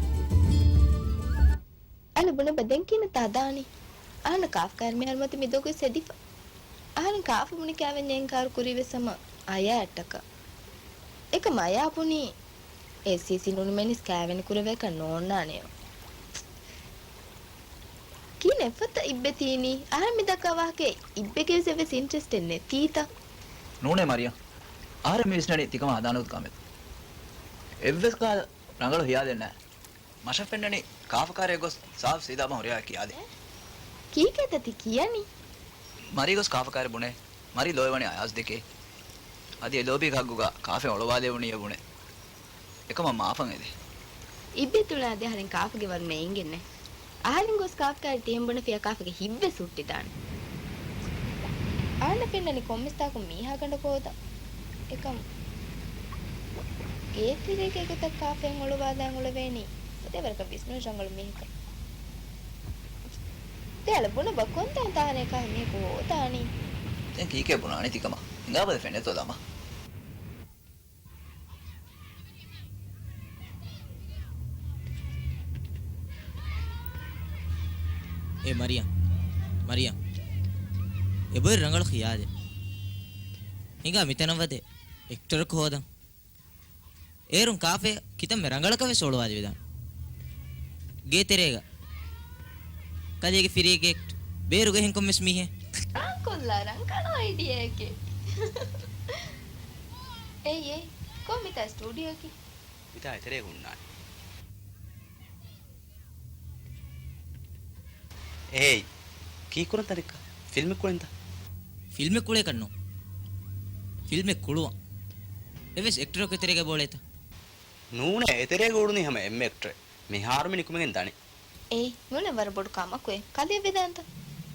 އަލު ބުނެބަ ދެން ކިހިނެއްތަ ހަދާނީ؟ އަހަންނަށް ކާފަ ކާރި މިހާރު މަތި މި ދޮގުވެސް ހެދިފަ. އަހަރެން ކާފަ ބުނި ކާވެންޏާ އިންކާރު ކުރީ ވެސް ހަމަ އަޔާއަށްޓަކާ. އެކަމް އަޔާ ބުނީ އޭސީސީ ނޫނުމެން އިސް ކާވެނި ކުރެވޭކަށް ނޯންނާނެޔޯ. ކިހިނެއްފަތަ އިއްބެ ތީނީ؟ އަހަރެން މި ދައްކާ ވާހަކައެއް އިއްބެގެ ވެސް އެއްވެސް އިންޓްރެސްޓެއް ނެތީތަ؟ ނޫނޭ މަރިޔަމް. އަހަރެން މި ވިސްނަނީ ތިކަމާ ހަދާނެ ގޮތު ކަމެއް. އެއްވެސް ކަހަލަ ރަނގަޅު ހިޔާލެއް ނާ. މަށަށް ފެންނަނީ ކާފަ ކާރިއަށް ގޮސް ސާފް ސީދާ ބަހުރިޔާ ކިޔާދޭ. ކީކޭތަ ތި ކިޔަނީ؟ މަރީ ގޮސް ކާފަ ކާރި ބުނޭ. މަރީ ލޯބިވަނީ އަޔާޒް ދެކޭ. އަދި އެ ލޯބީގެ ހައްގުގަ ކާފައިން އޮޅުވާލެވުނީ އެ ބުނެ. އެކަމަށް މާފަށް އެދެ. އިއްބިތުޅާ އަދި އަހަރެން ކާފަގެ ވަރު ނޭނގެންނެ. އަހަރެން ގޮސް ކާފަ ކާރި ތިހެން ބުނެފިޔާ ކާފަގެ ހިތްވެސް ހުއްޓިދާނެ. އަހަންނަށް ފެންނަނީ ކޮންމެސް ތާކު މީހާގަނޑަކަށް ހޯދަން. އެކަމް ގޭތެރޭގެ ގޮތަށް ކާފައިން އޮޅުވާލާން އުޅެވޭނީ ފުދޭވަރަކަށް ވިސްނުން ރަނގަޅު މީހަކަށް. ދެ އަޅަ ބުނަބަ ކޮންތާން ތާހަރެއް ކާފަ މީހަކު ހޯދާނީ؟ ދެން ކީކޭ ބުނާނީ ތިކަމަށް؟ ހިނގާބަލަ ފެންނަތޯ ލަމާ. އޭ މަރިޔަން، މަރިޔަން. އެބޮތް ރަނގަޅު ޚިޔާލެއް. ހިނގާ މިތަނަށް ވަދެ އެކްޓަރަކު ހޯދަން. އޭރުން ކާފައަށް ކިތަންމެ ރަނގަޅަކަށް ވެސް އޮޅުވާލެވިދާނެ. ގޭތެރޭގަ ކަލޭގެ ފިރިއެއްގެ އެކްޓް، ބޭރުގަ އެހެން ކޮންމެސް މީހެއް. އާ ކޮށްލާ ރަނގަޅު އައިޑިއާއެކޭ. އޭ އޭ، ކޮން މިތާ ސްޓޫޑިއޯއަކީ؟ މިތާ އެތެރޭގަ ހުންނާނެ. އޭއް، ކީއްކުރަން ތަނެއްކަ؟ ފިލްމެއް ކުޅެންތަ؟ ފިލްމެއް ކުޅޭކަށް ނޫން. ފިލްމެއް ކުޅުވަން. އެއްވެސް އެކްޓަރަކު އެތެރޭގަ ބޯޅޭތަ؟ ނޫނޭ، އެތެރޭގަ އުޅުނީ ހަމަ އެންމެ އެކްޓަރެއް. މިހާރު މި ނިކުމެގެން ދަނީ. އޭ، ނޫނޭ ވަރަށް ބޮޑު ކަމަކުއޭ. ކަލޭ ވެދާންތަ؟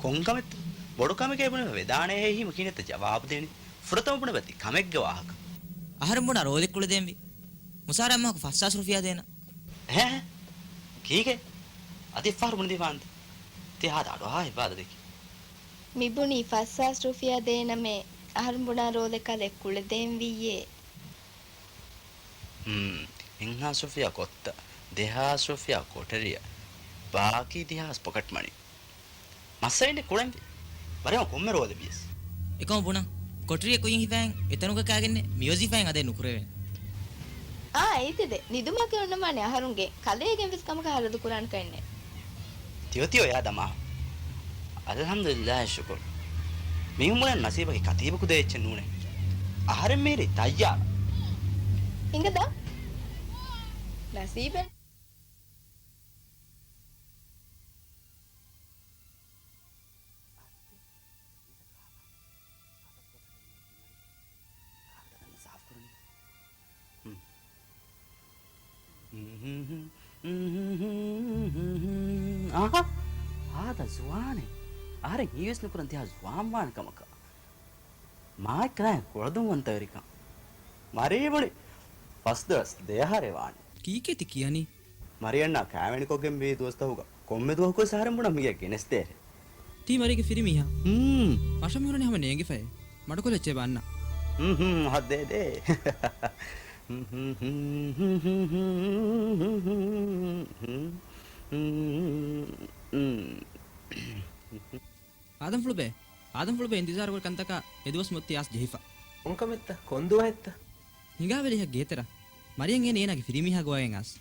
ކޮން ކަމެއްތަ؟ ބޮޑު ކަމެކޭ ބުނެ ވެދާނޭ ހީމަ ކިހިނެއްތަ ޖަވާބު ދޭނީ؟ ފުރަތަމަ ބުނެބަ ތި ކަމެއްގެ ވާހަކަ. އަހަރެން ބުނާ ރޯލެއް ކުޅެދޭންވީ. މުސާރަ އައްމާކު ފަސް ހާސް ރުފިޔާ ދޭނަ. އެހެ؟ ކީކޭ؟ އަދި އެއްފަހަރު ބުނެދީފާންތަ؟ ތި ހާދަ އަޑުއަހާ ހިއްވާލަދެކި. މިބުނީ ފަސް ހާސް ރުފިޔާ ދޭނަމޭ، އަހަރުން ބުނާ ރޯލެއް ކަލޭ ކުޅެދޭންވީއޭ. ހުން، ހެން ހާސް ރުފިޔާ ކޮއްތަ، ދެ ހާސް ރުފިޔާ ކޮޓަރިއަށް، ބާކީ ދެ ހާސް ޕޮކެޓް މަނީ. މައްސަލައެއް ނެތް ކުޅެންވީ. ވަރަށް ކޮންމެ ރޯލެއް ވިޔަސް. އެކަމަށް ބުނަން، ކޮޓަރިއަށް ކުއިން ހިފައިން އެތަނުގަ ކާގެންނެއް މިއޮޖީފައިން އަދެއް ނުކުރެވޭނެ. އާ، އެއީތި ދެ. ނިދުމާކެ އޮންނަމާނެ އަހަރުންގެ ކަލޭގެން ވެސް ކަމަކަށް ހަރަދު ކުރާނެ ކައެއްނެއް. ތިޔޮ ތިޔޮ ޔާ ދަމާ. އަލްޙަމްދުލިއްލާހި ޝުކުރު. މީހުން ބުނަން ނަސީބަކީ ކަތީބަކު ދޭ އެއްޗެއް ނޫނޭ. އަހަރެން މިހިރީ ތައްޔާރަށް. ހިނގަދާ. ނަސީބެއް. ކާފަތަކަށް ސާފުކުރަނީ. އަހަ! ހާދަ ޒުވާނެއް. އަހަރެން ހީވެސް ނުކުރަން ތިހާ ޒުވާން ވާނެ ކަމަކަށް. މާތް ކަލާނގެ ކުޅަދުންވަންތަވެރިކަން. މަރީ ބުނި ފަސްދޮޅަސް ދެއަހަރެއް ވާނެ. ކީކޭ ތި ކިޔަނީ؟ މަރިޔަންނާ ކާވެނިކޮށްގެން ވީ ދުވަސްތަކުގަ ކޮންމެ ދުވަހަކުވެސް އަހަރެން ބުނަން މިގެ ގެނެސްދޭހެ. ތީ މަރީގެ ފިރިމީހާ. ހުން. މަށަށް މިހުރަނީ ހަމަ ނޭނގިފައޭ. މަޑުކޮށްލައްޗޭ ބާ އަންނަ. ހުން، ހުން، ހަ، ދޭ، ދޭ. އާދަމްފުޅުބޭ، އާދަމްފުޅުބޭ އިންތިޒާރުކުރި ކަންތަކާ އެދުވަސް މޮއްތި އާސް ޖެހިފަ. ކޮންކަމެއްތަ؟ ކޮންދުވަހެއްތަ؟ ހިނގާބެލި ހަ ގޭތެރަ. މަރިޔަން އޭނަ އޭނާގެ ފިރިމީހާ ގޮވައިގެން އާސް.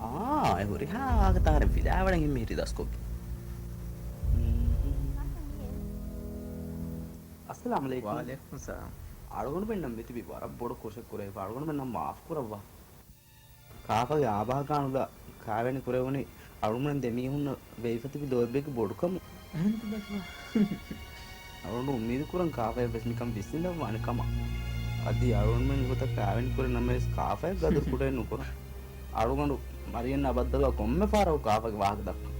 އާ، އެ ހުރިހާ ވާހަކަ ތާރެ ފިލާވަޅެން ހިންމި ހިރި ދަސްކޮށްގެ. އައްސަލާމު ޢަލައިކުމް. ވަޢަލައިކުމް ސަލާމް. އަޅުގަނޑުމެންނަށް މިތިބި ވަރަށް ބޮޑު ކުށެއް ކުރެވިފަ. އަޅުގަނޑުމެންނަށް މާފު ކުރައްވާ. ކާފަގެ އާބާގާނުގަ ކާވެނި ކުރެވުނީ އަޅުގަނޑު ދެމީހުންނަށް ވެވިފަ ތިބި ލޯބިއެއްގެ ބޮޑުކަމުން. އަހަންތަ ދަތުވާ. އަޅުގަނޑު އުއްމީދު ކުރަން ކާފަޔަށް ވެސް މިކަން ވިސްނިލައްވާނެ ކަމަށް. އަދި އަޅުގަނޑުމެން ގޮތަށް ކާވެނި ކުރި ނަމަވެސް ކާފަޔަށް ގަދަރު ކުޑައެއް ނުކުރަން. އަޅުގަނޑު މަރިޔަންނާ ބައްދަލުވާ ކޮންމެ ފަހަރަކު ކާފަގެ ވާހަކަ ދައްކަން.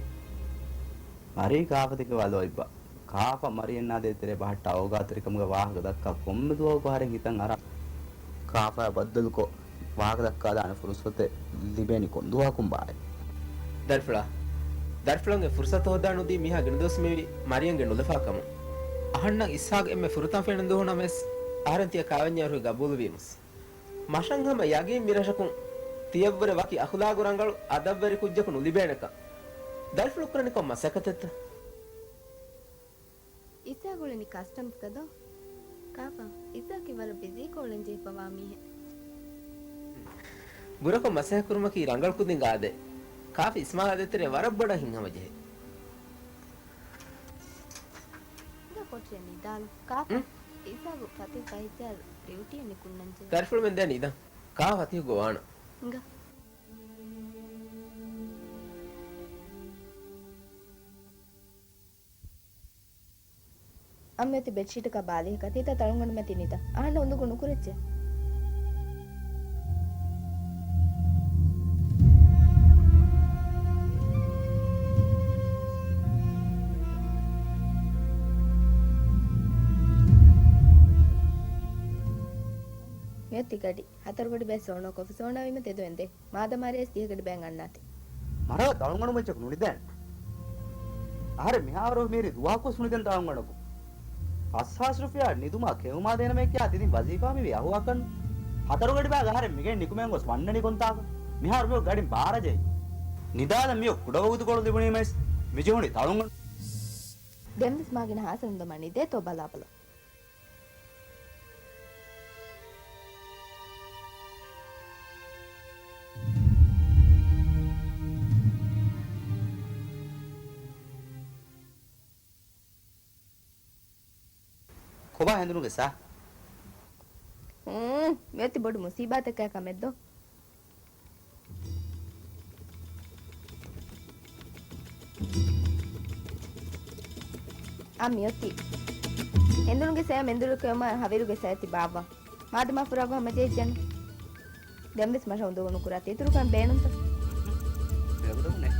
މަރީ ކާފަ ތިކަވާ ލޯތްބާ. ކާފަ މަރިޔަންނާ ދޭތެރޭ ބަހައްޓާ އޯގާތެރިކަމުގެ ވާހަކަ ދައްކާ ކޮންމެ ދުވަހަކު އަހަރެން ހިތަށް އަރާ ކާފަޔާ ބައްދަލުކޮށް ވާހަކަ ދައްކާލާނެ ފުރުސަތެއް ލިބޭނީ ކޮން ދުވަހަކުން ބާއޭ؟ ދަރިފުޅާ، ދަރިފުޅުންގެ ފުރުސަތު ހޯދާ ނުދީ މިހާ ގިނަ ދުވަސް މިވީ މަރިޔަންގެ ނުލަފާ ކަމުން. އަހަންނަށް އިސްހާގް އެންމެ ފުރަތަމަ ފެނުނު ދުވަހު ނަމަވެސް އަހަރެން ތިޔަ ކާވެންޏާ ރުހި ގަބޫލުވީމުސް. މަށަށް ހަމަ ޔަގީން މިރަށަކުން ތިޔަށްވުރެ ވަކި އަޚުލާގު ރަނގަޅު އަދަބުވެރި ކުއްޖަކު ނުލިބޭނެކަން. ދަރިފުޅު ކުރަނީ ކޮން މަސައްކަތެއްތަ؟ އިސާގުޅެނީ ކަސްޓަމްސްގަ ދޯ؟ ކާފަ، އިސާގެ ވަރަށް ބިޒީ ކޯޅެން ޖެހިފަވާ މީހެއް. ބުރަކޮށް މަސައްކަތް ކުރުމަކީ ރަނގަޅު ކުދިންގެ އާދައެއް. ކާފަ އިސްމާލާ ދޭތެރޭ ވަރަށް ބޮޑަށް ހިތްހަމަޖެހޭ. އިނގާ ކޮޓަރިއަށް ނިދާލު. ކާފަ، އުން؟ އިސާގު ފަތިހު ފަހިތައް ޑިއުޓީއެއް ނިކުންނަންޖެހޭ. ދަރިފުޅުމެން ދެން ނިދަން. ކާފަ ފަތިހު ގޮވާނަން. އިނގާ. އަންމިއޮތީ ބެޑްޝީޓަކާ ބާލީހަކާ ތީތާ ތަޅުންގަނޑުމަތީ ނިދާ. އަހަންނަށް އުނދަގޫ ނުކުރައްޗޭ. މިއޮތީ ގަޑި. ހަތަރު ގަޑި ބައެއް ސޯނޯކޮށްފަ ސޯނާ ވީމަ ތެދުވެން ދޭ. މާދަމާ ރޭސް ދިހަ ގަޑި ބައެއް އަންނާތި. މަރާ ތަޅުންގަނޑު މައްޗަކު ނުނިދޭން. އަހަރެން މިހާރު މީރި ދުވަހަކުވެސް ނުނިދޭން ތަޅުންގަނޑަކު. ފަސް ހާސް ރުފިޔާ ނިދުމާ ކެއުމާ ދޭނަމޭ ކިޔާ ތިދިން ވަޒީފާ މިވީ އަހުވަކަން. ހަތަރު ގަޑި ބައިގަ އަހަރެން މިގެން ނިކުމެން ގޮސް ވަންނަނީ ކޮންތާކަށް؟ މިހާރު މިއޮތް ގަޑިން ބާރަޖެހި. ނިދާލަ މިއޮތް ކުޑަވަގުތުކޮޅު ލިބުނީމައިސް މިޖެހުނީ ތަޅުންގަނޑު. ދެންވެސް މާގިނަ ހާސިލުން ދަމާ ނިދޭތޯ ބަލާބަލަ. ކޮބާ ހެނދުނުގެ ސާ؟ އޫ، މިއޮތީ ބޮޑު މުސީބާތަކާ ކަމެއްދޯ. އާ، މިއޮތީ. ހެނދުނުގެ ސަޔަށް މެންދުރު ކެއުމަށް ހަވީރުގެ ސަޔަށް ތި ބާއްވާ. މާދަމާ ފުރާގޮ ހަމަޖެހިއްޖެނު. ދެންވެސް މަށަށް އުނދަގޫ ނުކުރާތި. އިތުރުކަން ބޭނުންތަ؟ ބޭބުދަމުން ނެތް.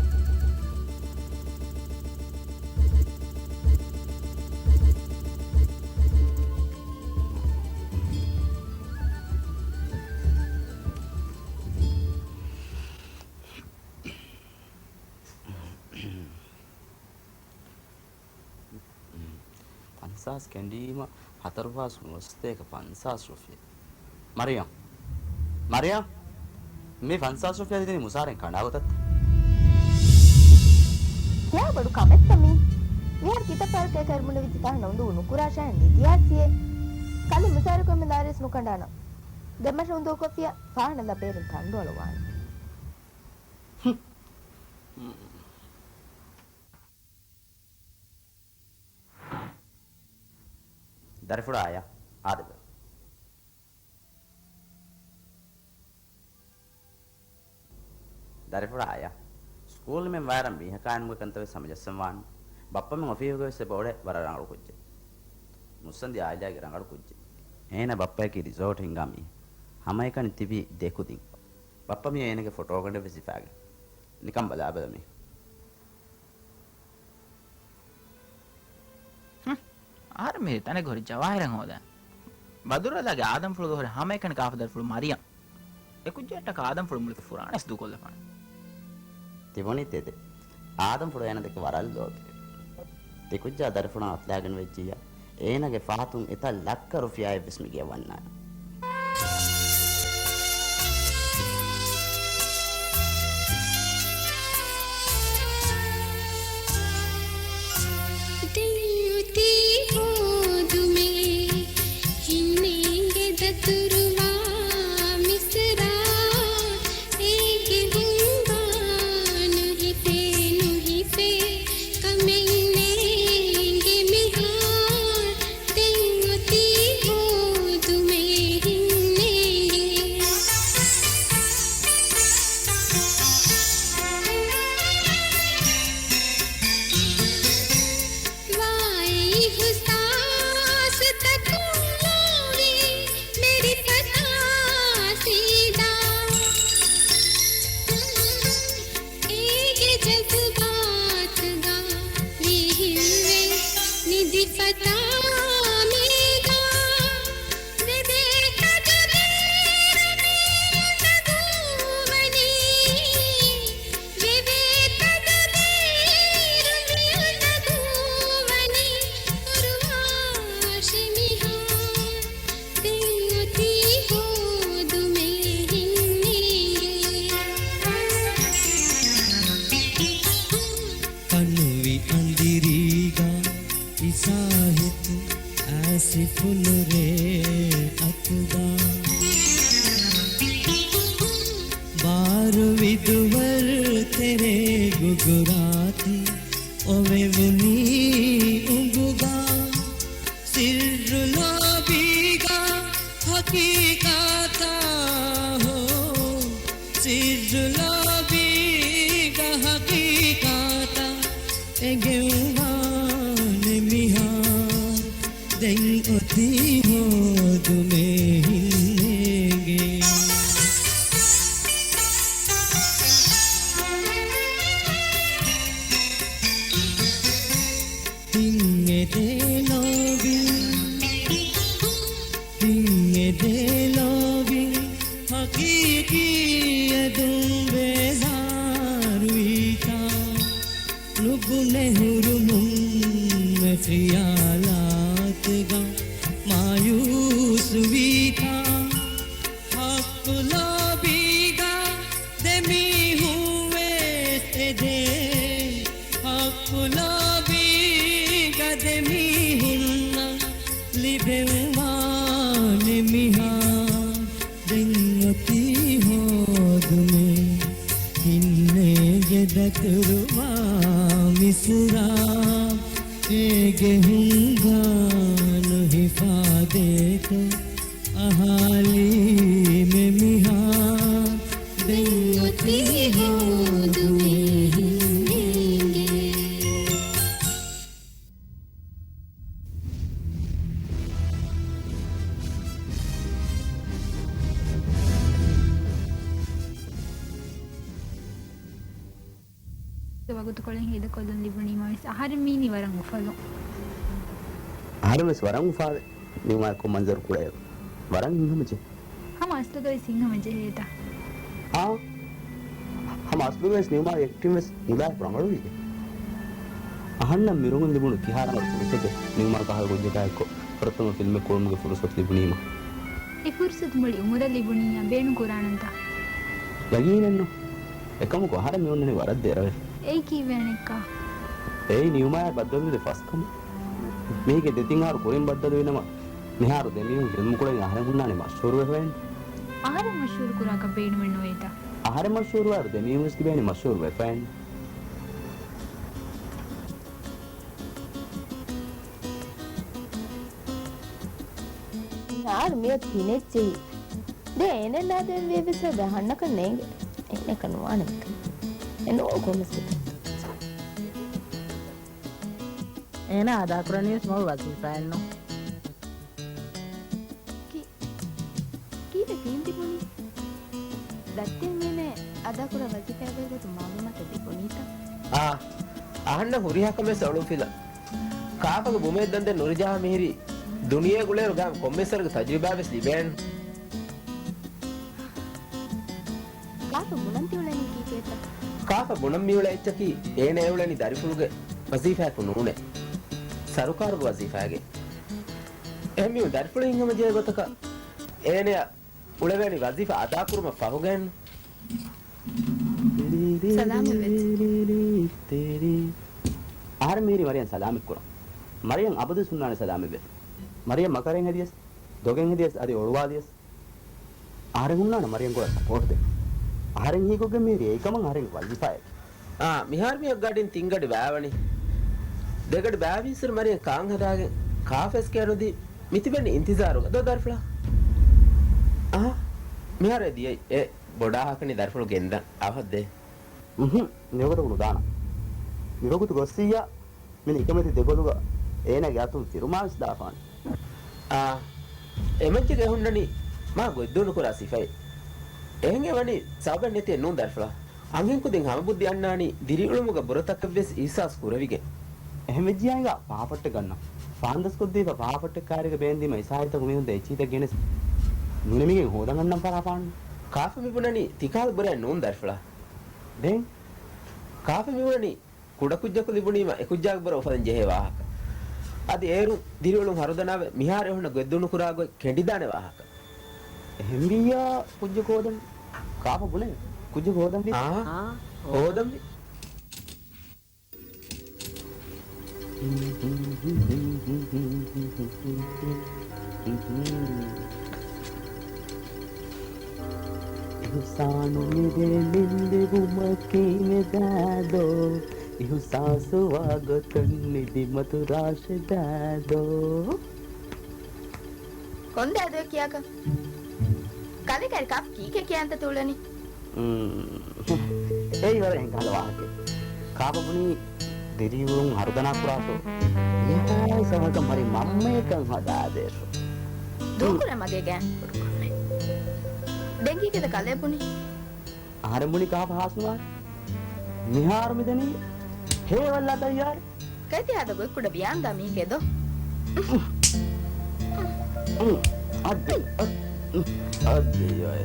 ފަންސާސް ކެނޑީމަ ހަތަރު ފަސް ނުވަސަތޭކަ ފަންސާސް ރުފިޔާ. މަރިޔަމް. މަރިޔަމް. މި ފަންސާސް ރުފިޔާ ދިނީ މުސާރެން ކަނޑާ ގޮތަށްތަ؟ ކިޔާ ބޮޑު ކަމެއްތަ މީ؟ މިހާރު ކިތައް ފަހަރަކަށް ކައިރި ބުނެވިއްޖެ ތާހަނަ އުނދަގޫ ނުކުރާށާ ނިދިޔާސިއޭ. ކަލޭ މުސާރަކު އެންމެ ލާރިޔަސް ނުކަނޑާނަން. ދެންމަށަށް އުނދަގޫކޮށްފިޔާ ފާހަނަ ލަބޭރިން ތަންޑުއަޅުވާނެ. ދަރިފުޅާ އަޔާ އާދެބަލަ. ދަރިފުޅާ އަޔާ، ސްކޫލްމެން ވައިރަށް މީހަކާ އިންމުގެ ކަންތައް ވެސް ހަމަޖައްސަން ވާން. ބައްޕަމެން އޮފީހުގަ ވެސް އެބަ އުޅޭ ވަރަށް ރަނގަޅު ކުއްޖެއް. މުއްސަނދި އާއިލާގެ ރަނގަޅު ކުއްޖެއް. އޭނަ ބައްޕަޔަކީ ރިސޯޓް ހިންގާ މީހެއް. ހަމައެކަނި ތިބީ ދެ ކުދިން. ބައްޕަ މިއޮތް އޭނަގެ ފޮޓޯގަނޑެއް ވެސް ހިފާގެން. ނިކަން ބަލާބަލަ މީ. ހުން. އަހަރެން މި ތަނެއްގަ ހުރި ޖަވާހިރެއް ހޯދާ. ބަދުރުއަލާގެ އާދަމްފުޅުގަ ހުރި ހަމައެކަނި ކާފަ ދަރިފުޅު މަރިޔަމް. އެ ކުއްޖާއަށްޓަކާ އާދަމްފުޅު މުޅި ފުރާނަސް ދޫކޮށްލަފާނެ. ތިބުނީ ތެދެއް. އާދަމްފުޅު އޭނަ ދެކެ ވަރަށް ލޯބިވޭ. ތި ކުއްޖާ ދަރިފުޅާ އަތުލާގެން ވެއްޖިއްޔާ، އޭނަގެ ފަހަތުން އެތައް ލައްކަ ރުފިޔާއެއް ވެސް މި ގެއަށް ވަންނާނެ. ދެން އޮތީ ހޯދުމޭ ހިންނޭނގެ ދަތުރުވާ މިސްރާ. އޭގެ ހުންގާ ނުހިފޭ، ނުހިފޭ ކަމެއް ނޭނގެ މިހާރު. ދެން އޮތީ ހޯދުމޭ ހިންނޭނގެ. ވާއި ހުސާސް ތަކުން ލޯބި މެރިފަތާ ސީދާ. އޭގެ ޖަޒުބާތުގަ ވިހިންވެ ނިދިފަތާ މީގާ. ވެވޭ ތަދުބީރު މިއުނދަގޫވަނީ. ވެވޭ ތަދުބީރު މިއުނދަގޫވަނީ. ހުރުވާށި މިހާރު. ދެން އޮތީ ހޯދުމޭ ހިންނޭނގެ. ކަނުވި އަނދިރީގަ އިސާހިތު އާސިފު ނުރޭ އަތުގަ. ބާރުވި ދުވަރު ތެރޭ ގުގުރާތި އޮވެވުނީ އުނގުގަ. ސިއްރު ލޯބީގަ ހަޤީޤަތާ ހޯ، ސިއްރު ލޯބީގަ ހަޤީޤަތާ އެނގެއްވާނެ މިހާރު. ތިން އެދޭ ލޯބިން، ތިން އެދޭ ލޯބިން، ހަޤީޤީ އެދުން ބޭޒާރުވީތާ؟ ނުބުނެ ހުރުމުން އެ ޚިޔާލާތުގަ މާޔޫސުވީތާ؟ ޙައްޤު ލޯބީގަ ދެމީހުން ވެސް އެދޭ. ޙައްޤު ލޯބީގަ ދެމީހުންނަށް ލިބެންވާނެ މިހާ. ދެން އޮތީ ހޯދުމޭ ހިންނޭގެ ދަތުރުވާ މިސްރާ. އޭގެ ހުންގާނު ހިފާދޭތޯ އަހާލީމެ މިހާ. ދެން އޮތީ ހޯދުމޭ ހިންނޭގެ. ވަގުތުކޮޅެއް ހޭދަކޮށްލަން ލިބުނީމަވެސް، އަހަރެން މީނީ ވަރަށް އުފަލުން. އަހަރެން ވެސް ވަރަށް އުފާވޭ. ނިއުމާއަށް ކޮން މަންޒަރު ކުޅައެވެ. ވަރަށް ހިތްހަމަޖެހޭ. ހަމަ އަސްލުގައި ހިތްހަމަޖެހޭތަ؟ އާ. ހަމަ އަސްލުގައި ވެސް ނިއުމާގެ އެކްޓިން ވެސް ނިލާއަށް ރަނގަޅުވީގެ. އަހަންނަށް މިރޮނގުން ލިބުނު ކިހާ ރަނގަޅު ފުރުސަތެއް ނިއުމާ ކަހަލަ ކުއްޖަކާއެއްކޮށް ފުރަތަމަ ފިލްމެއް ކުޅުމުގެ ފުރުސަތު ލިބުނީމަ. އެ ފުރުސަތު މުޅި އުމުރަށް ލިބުނީއާ ބޭނުން ކުރާނަންތަ؟ ޔަގީނެއްނު. އެކަމަކު އަހަރެން މި އޮންނަނީ ވަރަށް ދެރަވެ. އެއީ ކީއްވެ އަނެއްކާ؟ އެއީ ނިއުމާއާ ބައްދަލުވި ދެ ފަސް ކަމެއް. މީގެ ދެތިން އަހަރު ކުރިން ބައްދަލުވި ނަމަ، މިހާރު ދެމީހުން ފިލްމު ކުޅެން އަހަރެން ހުންނާނެ މަޝްހޫރު ވެފައެއްނު. އަހަރެން މަޝްހޫރު ކުރާކަށް ބޭނުމެއް ނުވޭތަ؟ އަހަރެން މަޝްހޫރުވާއިރު ދެމީހުން ވެސް ތިބޭނީ މަޝްހޫރު ވެފައެއްނު. މިހާރު މިއޮތް ތިނެއްޗެހި. ދޭ އޭނަ ނާދެން ވިޔަ ވެސް އަދި އަހަންނަކަށް ނޭނގެ. އޭނައަކަށް ނުވާނެ މިކަން. އެ ނޫން ކޮންމެސް ގޮތެއް. އޭނަ އަދާކުރަނީ ވެސް މަގު ވަޒީފާއެއްނު. ކި-، ކީއްވެ ތިން ތިބުނީ؟ ދައްތިން މީނެ އަދާކުރާ ވަޒީފާގެ ގޮތުން މައުލޫމާތެއް ދިބުނީތަ؟ އާ، އަހަންނަށް ހުރިހާ ކަމެއް އޮޅުންފިލަ. ކާފަގެ ބުމެއް ދަންދެން ނުރިޖާހާ މިހިރީ ދުނިޔޭގެ އުޅޭއިރު ގާމް ކޮންމެސް ވަރެއްގެ ތަޖުރިބާ ވެސް ލިބޭނެ. ކާފަ ބުނަން ތިއުޅެނީ ކީކޭތަ؟ ކާފަ ބުނަން މިއުޅޭ އެއްޗަކީ އޭނަ އެއުޅެނީ ދަރިފުޅުގެ ވަޒީފާއަކު ނޫނޭ. ސަރުކާރުގެ ވަޒީފާގެ. އެހެން މީހުން ދަރިފުޅު ހިތްހަމަޖެހޭ ގޮތަކަށް އޭނަޔަށް އުޅެވޭނީ ވަޒީފާ އަދާކުރުމަށް ފަހުގައެއްނު. ސަލާމަތްވެސް. އަހަރެން މިހިރީ މަރިޔަން ސަލާމަތްކުރަން. މަރިޔަން އަބަދުވެސް ހުންނާނެ ސަލާމަތްވެ. މަރިޔަން މަކަރެއް ހެދިޔަސް، ދޮގެއް ހެދިޔަސް، އަދި އޮޅުވާލިޔަސް، އަހަރެން ހުންނާނެ މަރިޔަން ގޮޅަށް ސަޕޯޓް ދޭން. އަހަރެން ހީކޮށްގެން މިހިރީ އެއީ ކަމަށް އަހަރެންގެ ވަޒީފާއެއް. އާ، މިހާރު މި އަށް ގަޑިން ތިން ގަޑި ބާވަނީ. ދެ ގަޑި ބާވީއްސަރު މަރިޔަން ކާން ހަދާގެން ކާފަ އެސްކޭ ނުދީ މިތިބެނީ އިންތިޒާރުގަ ދޯ ދަރިފުޅާ؟ އާ، މިހާރު އެ ދިޔައީ އެ ބޮޑާހާކަނި ދަރިފުޅު ގެންދަން އަވަހަށް ދޭ. އުހު، މިވަގުތަކު ނުދާނަން. މިވަގުތު ގޮއްސިއްޔާ މި ނިކަމެތި ދެކޮލުގަ އޭނާގެ އަތުން ފިރުމާވެސް ދާފާނެ. އާ، އެމަންޖެގެ ހުންނަނީ މާ ގޮތްދޫނުކުރާ ސިފައެއް. އެހެން އެވަނީ ސަބަބެއް ނެތިއެއް ނޫން ދަރިފުޅާ. އަންހެންކުދިން ހަމަބުއްދި އަންނާނީ ދިރިއުޅުމުގަ ބުރަތަކެއްވެސް އިހްސާސް ކުރެވިގެން. އެހެން ވެއްޖިއްޔާ ހިނގާ ފާފައްޓެއް ގަންނަން. ފާންދަސްކޮށްދީފަ ފާފައްޓެއް ކައިރީގަ ބޭންދީމަ އިސާހިތަކު މީހުން ދެ އެއްޗިހިތައް ގެނެސް ނުނެމިގެން ހޯދަން އަންނަން ފަރާފާން. ކާފަ މިބުނަނީ ތިކަހަލަ ބުރައެއް ނޫން ދަރިފުޅާ. ދެން؟ ކާފަ މިބުނަނީ ކުޑަކުއްޖަކު ލިބުނީމަ އެކުއްޖާގެ ބުރަ އުފަލަން ޖެހޭ ވާހަކަ. އަދި އޭރުން ދިރިއުޅުން ހަރުދަނާވެ މިހާރު އެހުންނަ ގޮތްދޫނުކުރާ ގޮތް ކެނޑިދާނެ ވާހަކަ. އެހެންވިއްޔާ ކުއްޖަކު ހޯދަން ކާފަ ބުނެ ކުއްޖަކު ހޯދަންވީ. އާ، ހޯދަންވީ. އިހުސާނު މިރޭ ނިންދިވުމަކީ މެދާދޯ؟ އިހުސާސުވާ ގޮތުން ނިދިމަތު ރާށެދާދޯ؟ ކޮން ދާދޯ ކިޔާކަށް؟ ކަލޭ ކައިރި ކާފަ ކީކޭ ކިޔާންތަ ތިއުޅެނީ؟ އުން. އެއީ ވަރަށް އެންގާލު ވާހަކައެއް. ކާފަ ބުނީ ދިރިއުޅުން ހަރުދަނާ ކުރާށޯ. އެހާއިސް އަވަހަކަށް މަރި މަންމަޔަކަށް ހަދާދޭށޯ. ދޫކުރޭ މަގޭ ގާތް ބޮޑު ކަމެއް. ދެން ކީކޭތަ ކަލޭ ބުނީ؟ އަހަރެން ބުނީ ކާފަ ހާސްނުވާނެ. މިހާރު މިދަނީ ހޭވައްލާ ތައްޔާރެއް. ކައިތި ހާދަ ގޮތް ކުޑަ ވިޔާންދާ މީހެކޭ ދޯ. އައްދެ، އައް-، އައްދެ އޮއެ.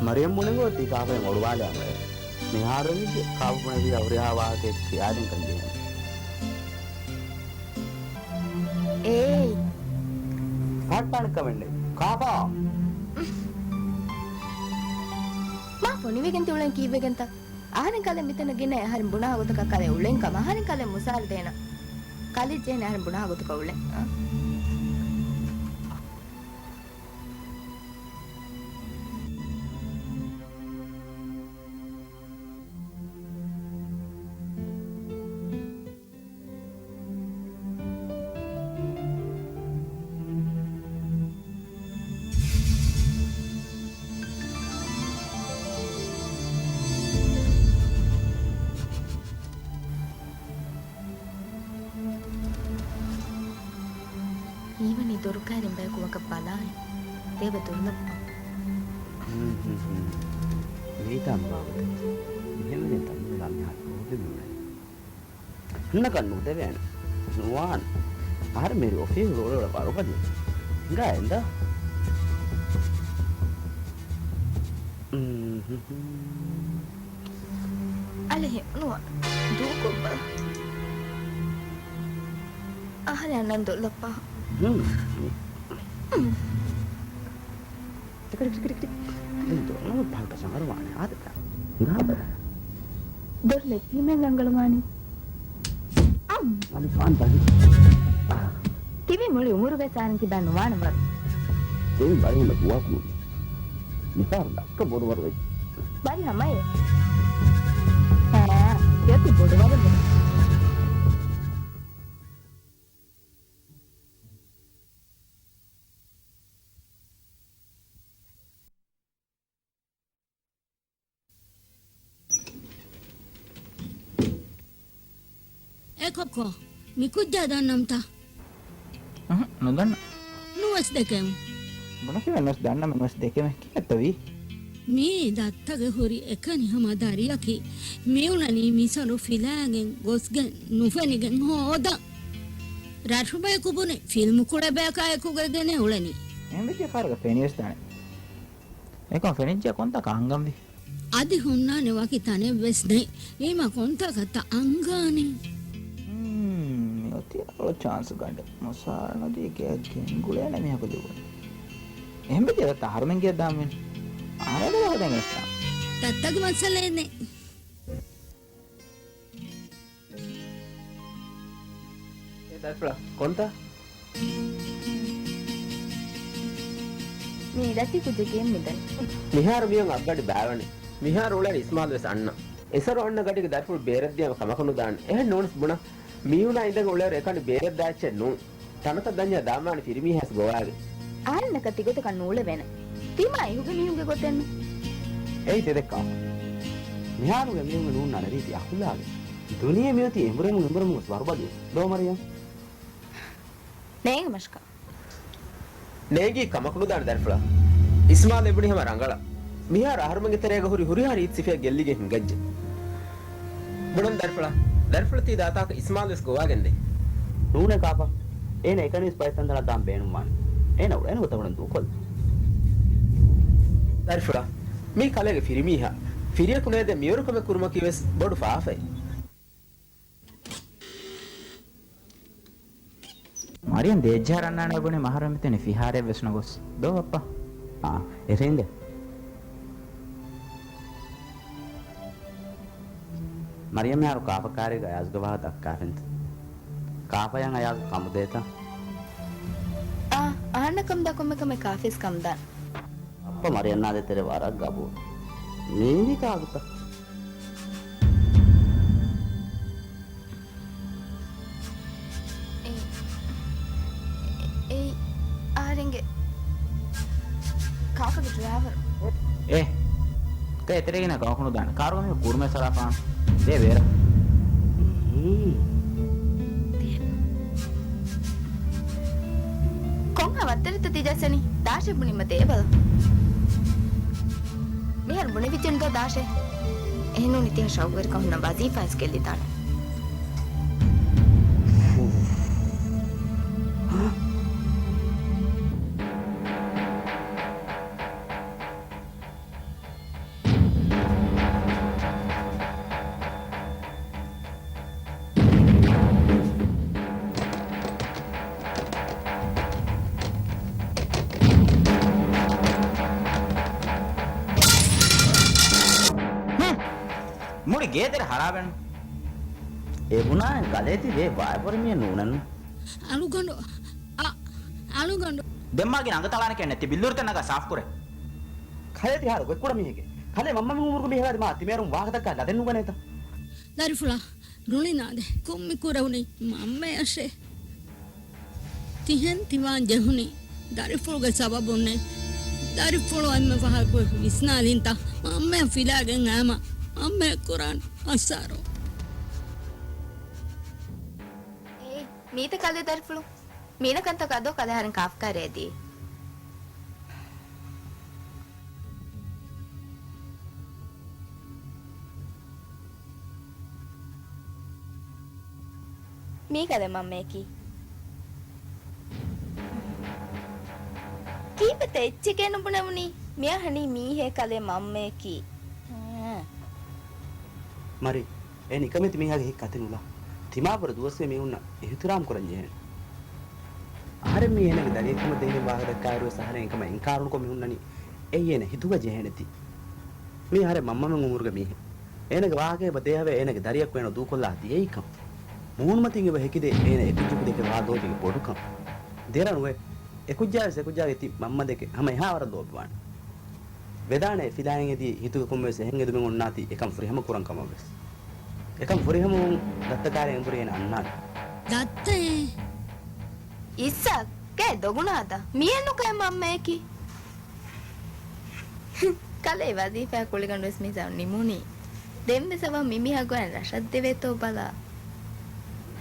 މަރިޔަމް ބުނެގޮތީ ކާފައިން އޮޅުވާލެ އަމައެ. މިހާރު އެނގިއްޖެ ކާފަ ބުނެވި އަހުރިހާ ވާހަކައެއް ކިޔާދޭންކަން ޖެހޭނެ. އޭއް. ފާޑް ފާޑަށް ކަމެއް ނެތް. ކާފަ! މާ ފޮނިވެގެން ތި އުޅެން ކީއްވެގެންތަ؟ އަހަރެން ކަލޭ މިތަނަށް ގިނައި އަހަރެން ބުނާ ގޮތަކަށް ކަލޭ އުޅެން ކަމަށް އަހަރެން ކަލޭ މުސާރަ ދޭނަ. ކަލެއް ޖެހޭނެ އަހަރެން ބުނާ ގޮތަކަށް އުޅެން. އަ؟ ހީވަނީ ދޮރުކައިރިން ބަޔަކު ވަކަށް ބަލާއި. ދޭބަ ދޮރުލައްޕާ. ހުން، ހުން، ހުން. ވީތާ މި ބާވަތަށް. މިހެންވެގެން ތަންވީލާ މިހާރު ޕްރޮބްލެމެއް ނުވޭ. ހަންނަކަން ނުދެވޭނެ. ނުވާނެ. އަހަރެން މިހިރީ އޮފީހުގަ އުޅެ އުޅެ ވަރުބަލި. ހިނގާ އެނދާ. އަޅެހެ ނުވާ. ދޫކޮށްބަލަ. އަހަރެން އަންނަން ދޮރުލައްޕާ. ހުން. ހުން. ޓިކި، ޓިކި، ޓިކި، ޓިކި. ދެން ދޮރުނަމަ ބަހަކަށް އަރުވާނެ އާދަތާ. ހިނގާބަލަ. ދޮރު ލެއްޕީމެއް ރަނގަޅުވާނީ. އަން. އަނި ފާން ބަލި. ތިވީ މުޅި އުމުރުގެ ސާރިން ތިބާ ނުވާނެ ވަރު. ދެން ބަލި ހަމަ ދުވަހަކު ނޫން. މިފަހަރު ދައްކަ ބޮޑުވަރު ވެއްޖެ. ބަލި ހަމައޭ. އާ، ތިއޮތީ ބޮޑުވަރު ވެ. އެކޮއްކޮ، މި ކުއްޖާ ދަންނަމްތަ؟ އަހަ، ނުދަންނަ. ނުވެސް ދެކެމު. ބުނަކިވެ ނުވެސް ދަންނަމެ ނުވެސް ދެކެމެ. ކިހިނެއްތަ ވީ؟ މީ ދައްތަގެ ހުރި އެކަނި ހަމަ ދަރިއަކީ. މިއުޅެނީ މިސޮރު ފިލާގެން ގޮސްގެން ނުފެނިގެން ހޯދަން. ރަށުބަޔަކު ބުނި ފިލްމު ކުޅެބަޔަކާ އެކުގަ ގެނެ އުޅެނީ. އެހެން ވެއްޖެ ފަހަރަކަށް ފެނިވެސް ދާނެ. އެކަމަށް ފެނިއްޖެ ކޮންތާކަށް އަންގަންވީ؟ އަދި ހުންނާނެ ވަކި ތަނެއް ވެސް ނެތް. އީމާ ކޮންތާކަށްތަ އަންގާނީ؟ ހުން، މިއޮތީ ރަނގަޅު ޗާންސް ގަނޑެއް. މުސާރަ ނުދީ ގެއަށް ގެންގުޅޭނެ މީހަކު ލިބުން. އެހެންވެއްޖެ ދައްތަ އަހަރުމެން ގެއަށް ދާން ވީނު. އާނައިގަ ވަހަދަން ވެސް ދާން. ދައްތަގެ މައްސަލައެއް ނެތް. އޭ ދަރިފުޅާ، ކޮންތާ؟ މީ ރައްޓެހި ކުއްޖެއް ގެއިން މިދަނީ. މިހާރު މިއޮން އަށްގަނޑި ބާވަނީ. މިހާރު އުޅޭނީ އިސްމާލް ވެސް އަންނަ. އެސަރު އަންނަ ގަޑިގެ ދަރިފުޅު ބޭރަށްދިޔައިމަ ކަމަކު ނުދާނެ. އެހެން ނޫނަސް ބުނަ. މީހުނާ އިނދެގެން އުޅޭއިރު އެކަނި ބޭރަށް ދާ އެއްޗެއް ނޫން. ތަނަކަށް ދަންޏާ ދާމާނެ ފިރިމީހާސް ގޮވާގެ. އަހަންނަކަށް ތިގޮތަކަށް ނޫޅެވޭނެ. ތީމާ އިހުގެ މީހުންގެ ގޮތެއްނު. އެއީ ތެދެއްކާ. މިހާރުގެ މީހުންގެ ނޫންނާނެ ރީތި އަޚުލާގެއް. ދުނިޔެ މިއޮތީ އެނބުރެމުން އެނބުރެމުން ވެސް ވަރުބަލި. ދޯ މަރިޔަމް؟ ނޭނގެ މަށަކަށް. ނޭނގީ ކަމަކު ނުދާނެ ދަރިފުޅާ. އިސްމާލް އެބުނި ހަމަ ރަނގަޅަށް. މިހާރު އަހަރުމެންގެ ތެރޭގަ ހުރި ހުރިހާ ރީތި ސިފައެއް ގެއްލިގެން ހިނގައްޖެ. ބުނަން ދަރިފުޅާ. ދަރިފުޅަ ތީ ދާތާކަށް އިސްމާލް ވެސް ގޮވާގެންދޭ. ނޫނޭ ކާފަ. އޭނަ އެކަނިވެސް ބައެއް ތަންތަނަށް ދާން ބޭނުންވާނެ. އޭނަ އުޅޭނެ ގޮތަށް ބުނަން ދޫކޮށްލަން. ދަރިފުޅާ. މީ ކަލޭގެ ފިރިމީހާ. ފިރިޔަކު ނޭދެ މިވަރު ކަމެއް ކުރުމަކީ ވެސް ބޮޑު ފާފައެއް. މަރިޔަމް ދޭއްޖަހާ ރަންނާނެ ބުނި މަހަރު މިތަނި ފިހާރައެއް ވެސް ނުގޮސް. ދޯ ބައްޕަ. އާ، އެހެންގެ. މަރިޔަމް އަހަރު ކާފަ ކާރީގަ އަޔާޒްގެ ވާހަކަ ދައްކާފިންތަ؟ ކާފަޔަށް އަޔާޒް ކަމުދޭތަ؟ އާ، އަހަންނަށް ކަމުދާ ކޮންމެ ކަމެއް ކާފަޔަށް ކަމުދާނެ. ބައްޕަ މަރިޔަންނާ ދޭތެރޭ ވަރަށް ގަބޫލު. މީނީ ކާކުތަ؟ އެއީ، އެއީ އަހަރެންގެ ކާކުގެ ޑްރައިވަރު. އޭ، ކައި އެތެރޭގަ ކަމަކު ނުދާނެ. ކާރުގަ މީހުން ކުރުމަށް ސަލާފާން. ދޭ ބޭރަށް. ކޮންހާ ވައްތަރެއްތަ ތި ޖައްސަނީ؟ ދާށޭ ބުނީމަ ދޭބަލަ. މިހާރު ބުނެވިއްޖެނު ދޯ ދާށޭ. އެހެންނޫނީ ތިހާ ޝައުގުވެރިކަން ހުންނަ ވަޒީފާވެސް ގެއްލިދާނެ. އޭތެރެ ހަރާބެއްނު. އެ ބުނާ ކަލޭ ތި ވޭ ވާތް ފުރި މީހެއް ނޫނެއްނު. އަޅުގަނޑު، އަ، އަޅުގަނޑު. ދެންމާގިނަ އަނގަ ތަޅާނެ ކެންނެ ތި ބިއްލޫރިތައް ނަގާ ސާފުކުރޭ. ކަލޭ ތި ހާދަ ގޮތްކުޑަ މީހެކޭ. ކަލޭ މަންމަމެން އުމުރުގެ މީހާ ދިމާ ތިމޭރުން ވާހަކަ ދައްކާ ލަދެއް ނުގަނޭތަ؟ ދަރިފުޅާ، ރުޅިނާދެ، ކޮންމެ ކުރެވުނީ މަންމަޔަށޭ. ތިހެން ތިވާން ޖެހުނީ ދަރިފުޅުގެ ސަބަބުންނޭ. ދަރިފުޅު އެންމެ ފަހަރަކު ވިސްނާލިންތަ؟ މަންމަޔަށް ފިލާގެން އައިމަ މަންމަޔަށް ކުރާން އަސާރޯ. އޭ، މީތަ ކަލޭ ދަރިފުޅު؟ މީނަ ކަންތަކާ ދޯ ކަލޭ އަހަރެން ކާފަ ކައިރި އެދީ؟ މީ ކަލޭ މަންމަޔަކީ. ކީއްވެތަ އެއްޗެކޭ ނުބުނެވުނީ؟ މި އަހަނީ މީހޭ ކަލޭ މަންމަޔަކީ. އާ. މަރި، އެ ނިކަމެތި މީހާގެ ހިތް ކަތި ނުލާ. ތިމާބުރަ ދުވަސްވީ މީހުންނަށް އިހުތިރާމް ކުރަން ޖެހޭނެ. އަހަރެން މީ އޭނަގެ ދަރިއެއްކަމަށް ދެންނެވި ވާހަކަ ދައްކާއިރުވެސް އަހަރެން އެކަމަށް އިންކާރުނުކޮށް މި ހުންނަނީ. އެއީ އޭނަ ހިތުގަ ޖެހޭނެތީ. މީ އަހަރެން މަންމަމެން އުމުރުގެ މީހެއް. އޭނަގެ ވާހަކައެއް ބަ ދޭހަވޭ އޭނަގެ ދަރިއަކު އޭނަ ދޫކޮށްލާ ދިޔައީކަން. މޫނުމަތިން އެބަ ހެކިދޭ އޭނަ އެކުއްޖަކު ދެކެ ވާ ލޯބީގެ ބޮޑުކަން. ދެރަ ނުވޭ. އެކުއްޖާވެސް އެކުއްޖާގެ ތި މަންމަ ދެކެ ހަމަ އެހާ ވަރަށް ލޯބިވާނެ. ވެދާނެ އެ ފިލާއިން އެދީ ހިތުގެ ކޮންމެވެސް އެހެން އެދުމެއް އޮންނާތީ އެކަން ފުރިހަމަ ކުރަން ކަމަށްވެސް. އެކަން ފުރިހަމަވުން ދައްތަ ކާރި އެނބުރި އޭނަ އަންނާނެ. ދައްތައޭ؟ އިއްސާގް، ކޭ ދޮގުނާތަ؟ މިއެއްނު ކައި މަންމަޔަކީ. ކަލޭ ވަޒީފާ ކުޅިގަނޑުވެސް މިސާ ނިމުނީ. ދެންވެސް އަވަހަށް މިމީހާ ގޮވަން ރަށަށް ދެވޭތޯ ބަލާ.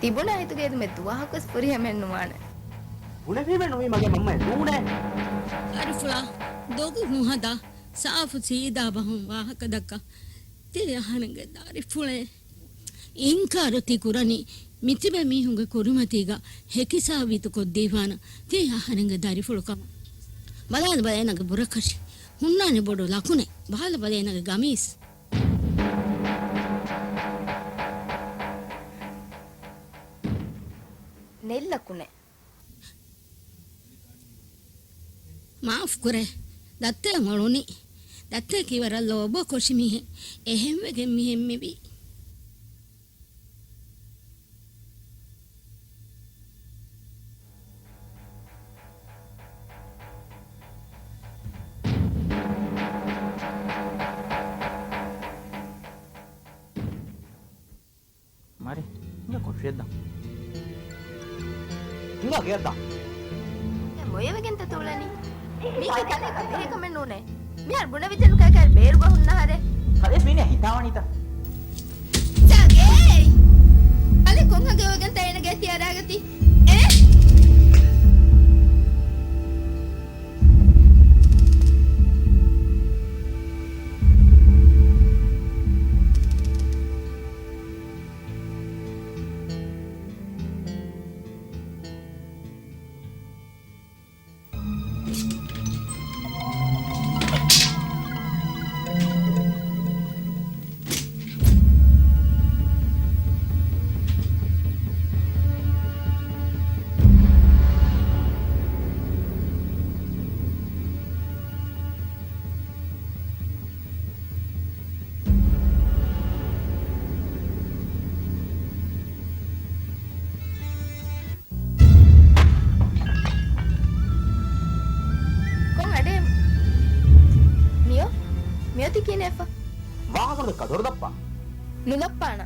ތިބުނާ ހިތުގެ އެދުމެއް ދުވަހަކުވެސް ފުރިހަމައެއް ނުވާނެ. ބުނެފީމެއް ނުވީ މަގޭ މަންމައެއް ނޫނޭ. ދަރިފުޅާ، ދޮގު ނުހަދާ، ސާފު ސީދާ ބަހުން ވާހަކަ ދައްކާ. ތީ އަހަރެންގެ ދަރިފުޅޭ. އިންކާރު ތި ކުރަނީ މިތިބެ މީހުންގެ ކުރިމަތީގަ ހެކި ސާބިތުކޮށްދީފާނަ ތީ އަހަރެންގެ ދަރިފުޅު ކަމަށް. ބަލާލަބަ އޭނަގެ ބުރަކަށި. ހުންނާނެ ބޮޑު ލަކުނެއް. ބަލާލަބަ އޭނަގެ ގަމީސް. ނެތް ލަކުނެއް. މާފުކުރޭ. ދައްތަޔަށް އޮޅުނީ. ދައްތަޔަކީ ވަރަށް ލޯބޯ ކޮށި މީހެއް. އެހެންވެގެން މިހެން މިވީ. މަރި، ހިނގާ ކޮފީއެއް ދާ. ހިނގާ ގެއަށް ދާ. އެ މޮޔަވެގެންތަ ތުޅެނީ؟ މީގެ ކަލޭގަ ބެހޭ ކަމެއް ނޫނޭ. މިހާރު ބުނެވިއްޖެނު ކައިކައި ބޭރުގަ ހުންނަ އަހަރެއް. ކަލޭ މީނަ ހިތާވަނީތަ؟ ސާގޭ! ކަލޭ ކޮން ހަގެ އޮވެގެންތަ އޭނަގެ ތިޔަރާގަތީ؟ އެ؟ ކޮން އަޑެއް؟ މިއޮ؟ މިއޮތީ ކިހިނެއްފަ؟ ވާހަކަ ނުދައްކާ ދޮރު ދައްޕާ. ނުލައްޕާނަ.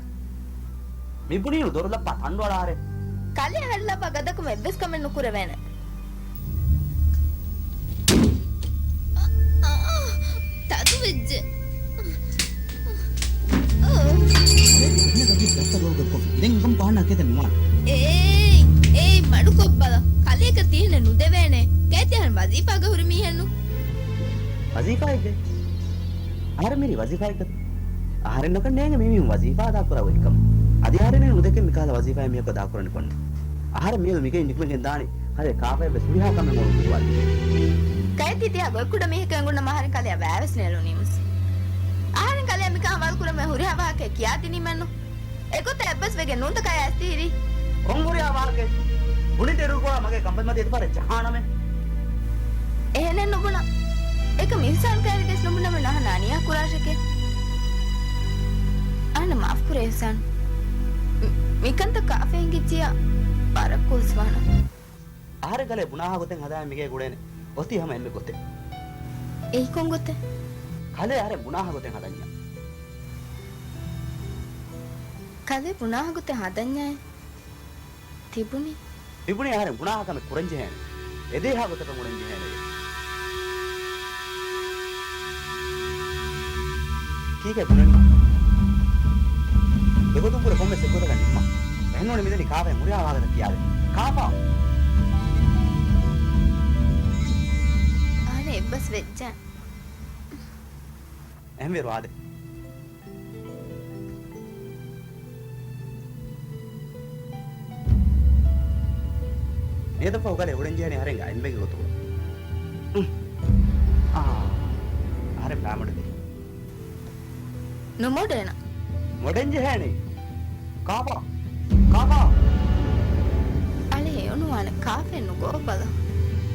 މި ބުނީނު ދޮރު ލައްޕާ ތަންޑު އަޅާރެ. ކަލޭ އަހަރެން ލައްވާ ގަދަކުމެއް އެއްވެސް ކަމެއް ނުކުރެވޭނެ. ތަދު ވެއްޖެ. ދެން އެކަމް ކޮށް ނަކެތެއް ނުވާނެ. އޭ، އޭ، މަޑުކޮށްބަލަ. ކަލޭގަ ތިހެނެއް ނުދެވޭނެ. ކޭތި އަހަރެން ވަޒީފާގަ ހުރި މީހެއްނު. ވަޒީފާއެއްގެ؟ އަހަރެން މިރީ ވަޒީފާއެއްގަ. އަހަރެންނަކަށް ނޭނގެ މީ މީހުން ވަޒީފާ އަދާކުރާ އޮތްކަމަށް. އަދި އަހަރެން ނުދެކެ މިކަހަލަ ވަޒީފާއެއް މީހަކު އަދާކުރަން ކޮން. އަހަރެން މިއަދު މިގެއިން ނިކުމެގެން ދާނީ. ކަލޭ ކާފައެއްވެސް ހުރިހާ ކަމެއް އޮޅުން ކުރުވާލި. ކައެތި ތިޔާ ގޮތްކުޑަ މީހަކަށް އެނގުނަމަ އަހަރެން ކަލެއަށް ވާވެސް ނޭޅުނީމުސް. އަހަރެން ކަލެއަށް މިކަހަލަ ވާހަކަ ކިޔާދިނީމެއްނު. އެގޮތަށް އެއްބަސްވެގެން ނޫންތަ ކައެ އައިސްތިހިރީ. ކޮން ހުރިހާ ވާހަކައެއް؟ ބުނި ތެރުކޮޅާ މަގޭ ކަނބަލްމަތި އެތިފަރަށް ޖަހާނަމޭ. އެހެނެއް ނުބުނަ. އެކަމް އިންސާން ކައިރިގެސް ނުބުނަމެ ނަހަން އަނިޔާ ކުރާށެކޭ. އަހަންނަށް މާފުކުރޭ އިޙްސާން. މި-، މިކަންތައް ކާފައިން ހިނގައްޖިއްޔާ ވަރަށް ކޯސްވާނަން. އަހަރެން ކަލޭ ބުނާހާ ގޮތެއް ހަދާ މިގޭ ގުޅޭނެ. އޮތީ ހަމަ އެންމެ ގޮތެއް. އެއީ ކޮން ގޮތެއް؟ ކަލޭ އަހަރެން ބުނާހާ ގޮތެއް ހަދަންޏާ. ކަލޭ ބުނާހާ ގޮތެއް ހަދަންޏާއޭ؟ ތިބުނީ؟ ތިބުނީ އަހަރެން ބުނާހާ ކަމެއް ކުރަން ޖެހޭނެ. އެދޭހާ ގޮތަކަށް އުޅެން ޖެހޭނެ. ކީކޭ ބުނަނީ؟ ދެގޮތުން ކުރެ ކޮންމެސް އެއްގޮތަކަށް ނިންމާ. އެހެންނޫނީ މިދަނީ ކާފައިން ހުރިހާ ވާހަކަތައް ކިޔާދޭން. ކާފަ! އަހަނެއް އެއްބަސް ވެއްޖެ. އެހެންވީރު އާދެ. މިއަދަށްފަހު ކަލޭ އުޅެން ޖެހޭނީ އަހަރެންގެ އަތްމެންގެ ގޮތުގަ. އުނހް. އާ. އަހަރެން ފައިމަޑުވީ. ނުމޮޑޭނަ. މޮޑެން ޖެހޭނީ. ކާފަ. ކާފަ. އަޅެ އެ އޮނުވާނެ ކާފައެއް ނުގޯ ބަލަ.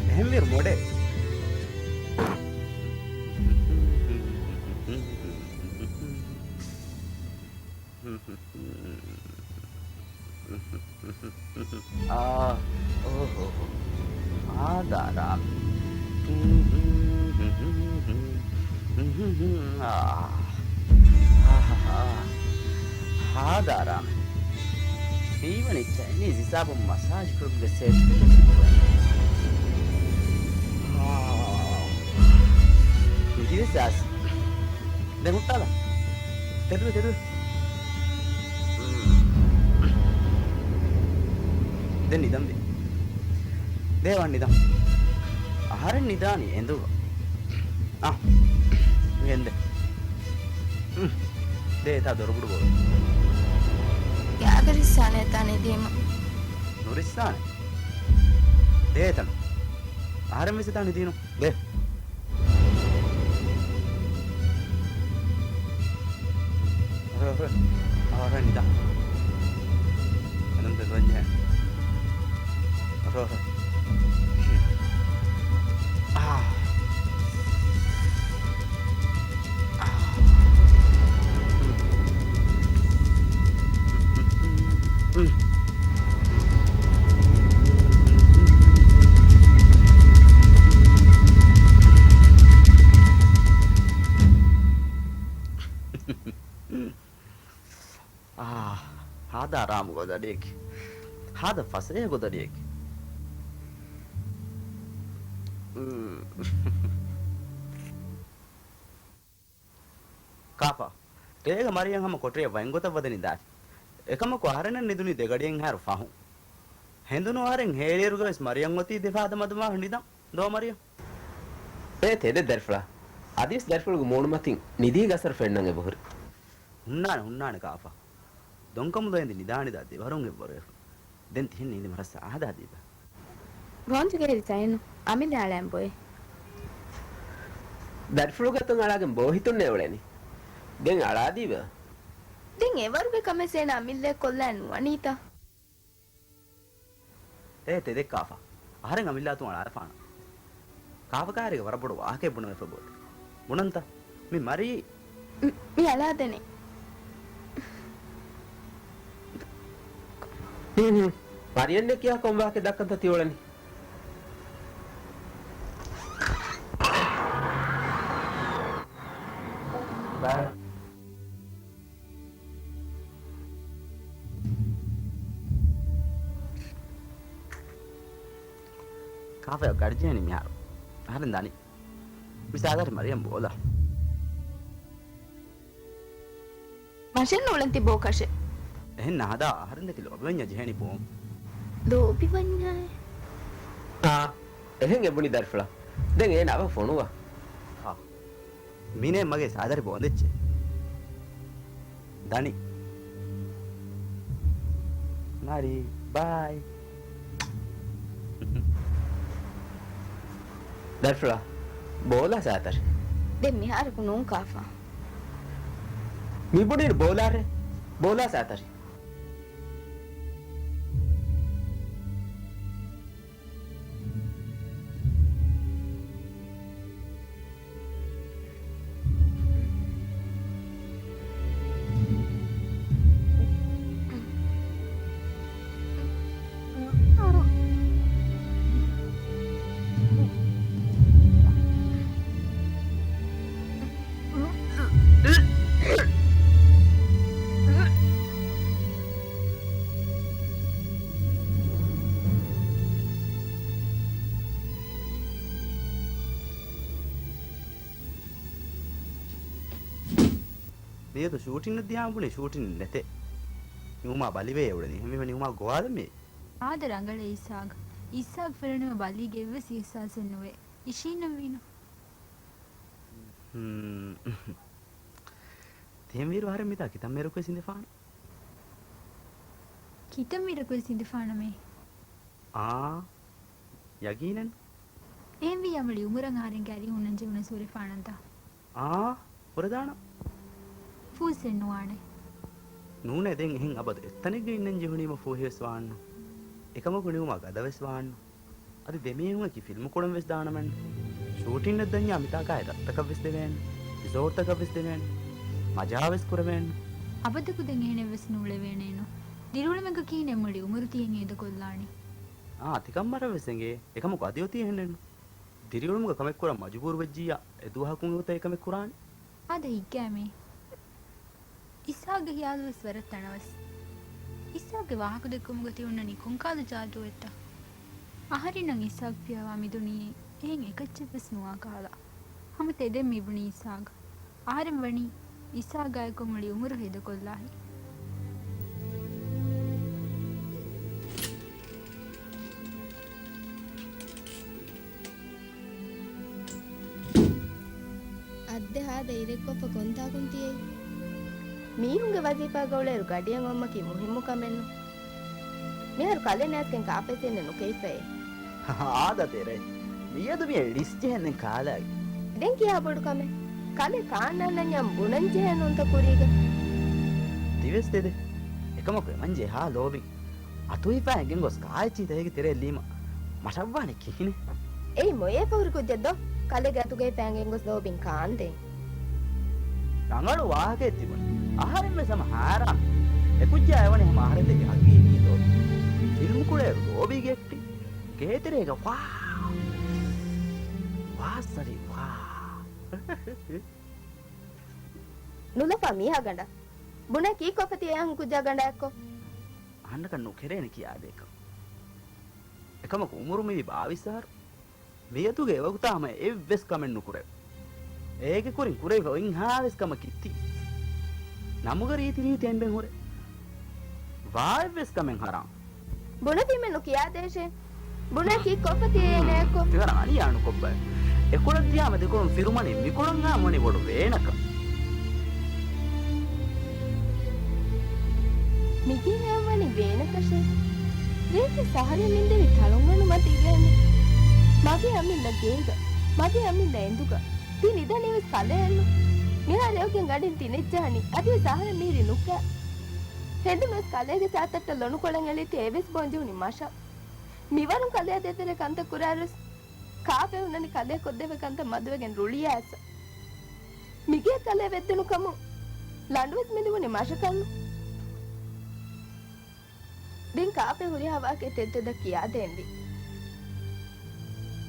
އެހެންވީރު މޮޑޭ. އާ، އޯހޯ. ހާދަ ރާމެން. އާ. ހާ، ހާ، ހާ. ހާދަ ރާމެން. ހީވަނީ ޗައިނީޒް ހިސާބުން މަސާޖް ކުރުމުގެ ސެޓް. އާ. މިދިވެސް އާސް. ދެން ހުއްޓާލަ. ތެދުވެ، ތެދުވެ. ދެން ނިދަންވީ. ދޭ ވަން ނިދަން. އަހަރެން ނިދާނީ އެނދުގަ. އާ. މި އެނދެ. ދޭ އެތާ ދޮރުބުޑު ބޯލަ. ގާތްގަ ރިއްސާނެ އެތާ ނިދީމަ. ނުރިއްސާނެ. ދޭ އެތަނު. އަހަރެން ވެސް އެތާ ނިދީނު. ދޭ. ހޮރެ، ހޮރެ. އަހަރެން ނިދާ. އަނަން ތެދުވަންޖެހޭ. ހޮރެ، ހޮރެ. އާ. އާ. އާ، ހާދަ އަރާމު ގޮދަޑިއެކޭ. ހާދަ ފަސޭހަ ގޮދަޑިއެކޭ. ކާފަ، ރޭގަ މަރިޔަން ހަމަ ކޮޓަރިއަށް ވައިން ގޮތަށް ވަދެ ނިދާތި. އެކަމަކު އަހަރެންނަށް ނިދުނީ ދެ ގަޑިއެއްހާއިރު ފަހުން. ހެނދުނު އަހަރެން ހޭލިއިރުގަވެސް މަރިޔަން އޮތީ ދެ ފާދަ މަދުމާހު ނިދަން. ދޯ މަރިޔަން. އޭ ތެދެއް ދަރިފުޅާ. އަދިވެސް ދަރިފުޅުގެ މޫނުމަތިން ނިދީ ގަސްރަ ފެންނަން އެބަހުރި. ހުންނާނެ، ހުންނާނެ ކާފަ. ދޮންކަމުދޯ އެނދި ނިދާނިދާ ދެވަރުން އެއްވަރު އެފަ. ދެން ތިހެން ނިންދި މަރަށް ސާދާ ދީބަ. ގޯންޖުގެ ހެދި ތައިނު އަމިއްލަ އަޅައިން ބޮއެ. ދަރިފުޅުގެ އަތުން އަޅާގެން ބޯ ހިތުންނޭ އުޅެނީ. ދެން އަޅާދީބަ. ދެން އެވަރުގެ ކަމެއް ސޭނަ އަމިއްލައަށް ކޮށްލާން ނުވަނީތަ؟ އޭ ތެދެއް ކާފަ. އަހަރެން އަމިއްލާތުން އަޅާފާނަ. ކާފަ ކާރިގަ ވަރަށް ބޮޑު ވާހަކައެއް ބުނެވޭފަ ބޯ. ބުނަންތަ؟ މި މަރީ. މި، މި އަޅާދެނެ. ހުން ހުން. މަރިޔަންނެ ކިޔާ ކޮން ވާހަކަ ދައްކަންތަ ތި އުޅެނީ؟ ބާ. ކާފަޔަށް ގަޑިޖެހެނީ މިހާރު. އަހަރެން ދަނީ. މި ސާދަރި މަރިޔަން ބޯލާ. މަށެއް ނޫޅެން ތި ބޯ ކަށެއް. އެހެން ނަހަދާ އަހަރެންދެކެ ލޯބިވަންޏާ ޖެހޭނީ ބޯން. ލޯބިވަންޏާއޭ. އާ، އެހެން އެބުނި ދަރިފުޅާ. ދެން އޭނަ އަވަހަށް ފޮނުވާ. ހާ. މީނޭ މަގޭ ސާދަރި ބޯންދެއްޗެއް. ދަނި. މަރި، ބާއި. ދަރިފުޅާ، ބޯލާ ސާތަރި. ދެން މިހާރަކު ނޫން ކާފަ. މިބުނީ ބޯލާރޭ، ބޯލާ ސާތަރި. މިއަދު ޝޫޓިންއަށް ދިޔާ ބުނީ ޝޫޓިން ނެތޭ. ނިއުމާ ބަލިވޭ އުޅެނީ. އެހެންވީމަ ނިއުމާ ގޮވާލަން މި. އާދަ ރަނގަޅޭ އިސްހާގް. އިސްހާގް ފެނުނީމަ ބަލީގެ އެއްވެސް އިހްސާސެއް ނުވޭ. އިށީންނަންވީނު. ހުން. ތިހެންވީރު އަހަރެން މިތާ ކިތަންމެރަކުވެސް އިނދެފާނު. ކިތަންމެރަކުވެސް އިނދެފާނަމޭ. އާ، ޔަގީނެއް. އެހެންވިއްޔާ މުޅި އުމުރަށް އަހަރެންގެ އަރިހުންނަން ޖެހުނަސް ހުރެފާނަންތަ؟ އާ، ހުރެދާނަން. ފޫހިވެސް ނުވާނެ. ނޫނޭ ދެން އެހެން އަބަދު އެއްތަނެއްގަ އިންނަން ޖެހުނީމަ ފޫހިވެސް ވާންނު. އެކަމަކު ނިއުމާ ގަދަވެސް ވާންނު. އަދި ދެމީހުން އެކި ފިލްމުކުޅަން ވެސް ދާނަމެން. ޝޫޓިންއަށް ދަންޏާ މިތާކާއި ރަށްތަކަށް ވެސް ދެވޭން. ރިސޯޓްތަކަށް ވެސް ދެވޭން. މަޖާ ވެސް ކުރެވޭން. އަބަދަކު ދެން އެހެނެއް ވެސް ނޫޅެވޭނެއެއްނު. ދިރިއުޅުމެއްގަ ކިހިނެއް މުޅި އުމުރު ތިހެން އެދަކޮށްލާނީ. އާ، ތިކަން މަރަށް ވެސް އެނގޭ. އެކަމަކު އަދި އޮތީ އެހެނެއްނު. ދިރިއުޅުމުގަ ކަމެއް ކުރަން މަޖުބޫރު ވެއްޖިއްޔާ، އެ ދުވަހަކުން އެގޮތަށް އެކަމެއް ކުރާނީ. އާދަ ހިއްގާމޭ. އިސްހާގްގެ ހިޔާލު ވެސް ވަރަށް ތަނަވަސް. އިސްހާގްގެ ވާހަކަ ދެއްކުމުގަ ތި އޮންނަނީ ކޮންކަހަލަ ޖާދޫއެއްތަ؟ އަހަރެންނަށް އިސްހާގް ފިޔަވާ މި ދުނިޔެއީ އެހެން އެކައްޗެއް ވެސް ނުވާ ކަހަލަ. ހަމަ ތެދެއް މިބުނީ އިސްހާގް. އަހަރެން ވަނީ އިސްހާގާއެކު މުޅި އުމުރު ހޭދަކޮށްލާހި. އައްދެ ހާދަ އިރެއްކޮށްފަ ކޮންތާކުން ތިއެއީ؟ މީހުންގެ ވަޒީފާގަ އުޅޭއިރު ގަޑިއަށް އޮންމަކީ މުހިއްމު ކަމެއްނު. މިހާރު ކަލޭ ނާސްގެން ކާފައިސް އިންނަ ނުކެހިފައޭ. އާދަ ތެރޭ. މިއަދު މި އެ ޅިސް ޖެހެން ދެން ކާލާގެ. ދެން ކިހާ ބޮޑު ކަމެއް؟ ކަލޭ ކާންނާންނަންޏާ ބުނަން ޖެހޭ ނޫންތަ ކުރީގަ؟ ތިވެސް ތެދެއް. އެކަމަކު އެމަންޖެހާ ލޯބިން. އަތުހިފާ އެނގެން ގޮސް ކާއެއްޗިހިތައް ހެގި ތެރޭ ލީމަ މަށަށްވާނެ ކިހިނެއް؟ އެއީ މޮޔައެއް ފަހުރި ކުއްޖެއް ދޯ؟ ކަލޭގެ އަތުގައި ފައިން ގޮސް ލޯބިން ކާންދޭން. ރަނގަޅު ވާހަކައެއް ތިބުނީ. އަހަރެން ވެސް ހަމަ ހާރާން. އެ ކުއްޖާ އެވަނީ ހަމަ އަހަރެންދެކެ ހަގީގީ ލޯބި. ފިލްމު ކުޅޭއިރު ލޯބީގެ އެކްޓިން. ގޭތެރޭގަ ވާ. ވާ ސަރި ވާ. ނުލަފާ މީހާ ގަނޑަށް. ބުނޭ ކީއްކޮށްފަ ތި އެހާ ކުއްޖާ ގަނޑާ އެއްކޮށް؟ އަހަންނަކަށް ނުކެރޭނެ ކިޔާދޭކަށް. އެކަމަކު އުމުރު މިވީ ބާވީސް އަހަރު. މިއަދުގެ އެވަގުތާ ހަމަ އެއްވެސް ކަމެއް ނުކުރެވޭ. އޭގެ ކުރިން ކުރެވިފަ އޮތްހާވެސް ކަމަކީ ތި. ނަމުގަ ރީތި ރީތި އެނބެން ހުރޭ. ވާ އެއްވެސް ކަމެއް ހަރާން. ބުނެފީމެއްނު ކިޔާދޭށޭ. ބުނޭ ކީއްކޮށްފަ ތި އޭނައެއްކޮށް؟ ތި ވަރަށް އަނިޔާ ނުކޮށްބައެއް. އެކޮޅަށް ދިޔާމަ ދެކޮޅުން ފިރުމަނީ މިކޮޅަށް އާ ވަނީ ބޮޑު ވޭނަކަށް. މިގޭ އާ ވަނީ ވޭނަކަށޭ. ރޭގެ ސަހަރެއް ނިންދެވި ތަޅުންގަނޑު މަތިގައެއްނު. މަގޭ އަމިއްލަ ގޭގަ. މަގޭ އަމިއްލަ އެނދުގަ. ތި ނިދަނީވެސް ކަލެއެއްނު. މިހާރު އެއޮތްގެން ގަޑިން ތި ނިއްޖާނީ. އަދިވެސް އަހަރެން މީރި ނުކާ. ހެނދުނުވެސް ކަލޭގެ ޗާތައްޓަށް ލޮނުކޮޅެއް އެޅި ތި އެވެސް ބޯންޖެހުނީ މަށަށް. މިވަރުން ކަލޭ ދޭތެރޭ ކަންތައް ކުރާއިރުވެސް ކާފަ ހުންނަނީ ކަލޭ ކޮށްދެވޭ ކަންތައް މަދުވެގެން ރުޅިއައިސް. މިގޭ ކަލޭ ވެއްދުނު ކަމުން ލަނޑުވެސް މެލެވުނީ މަށަކަށްނު. ދެން ކާފަ ހުރިހާ ވާހަކައެއް ތެދުތެދަށް ކިޔާދޭންވީ.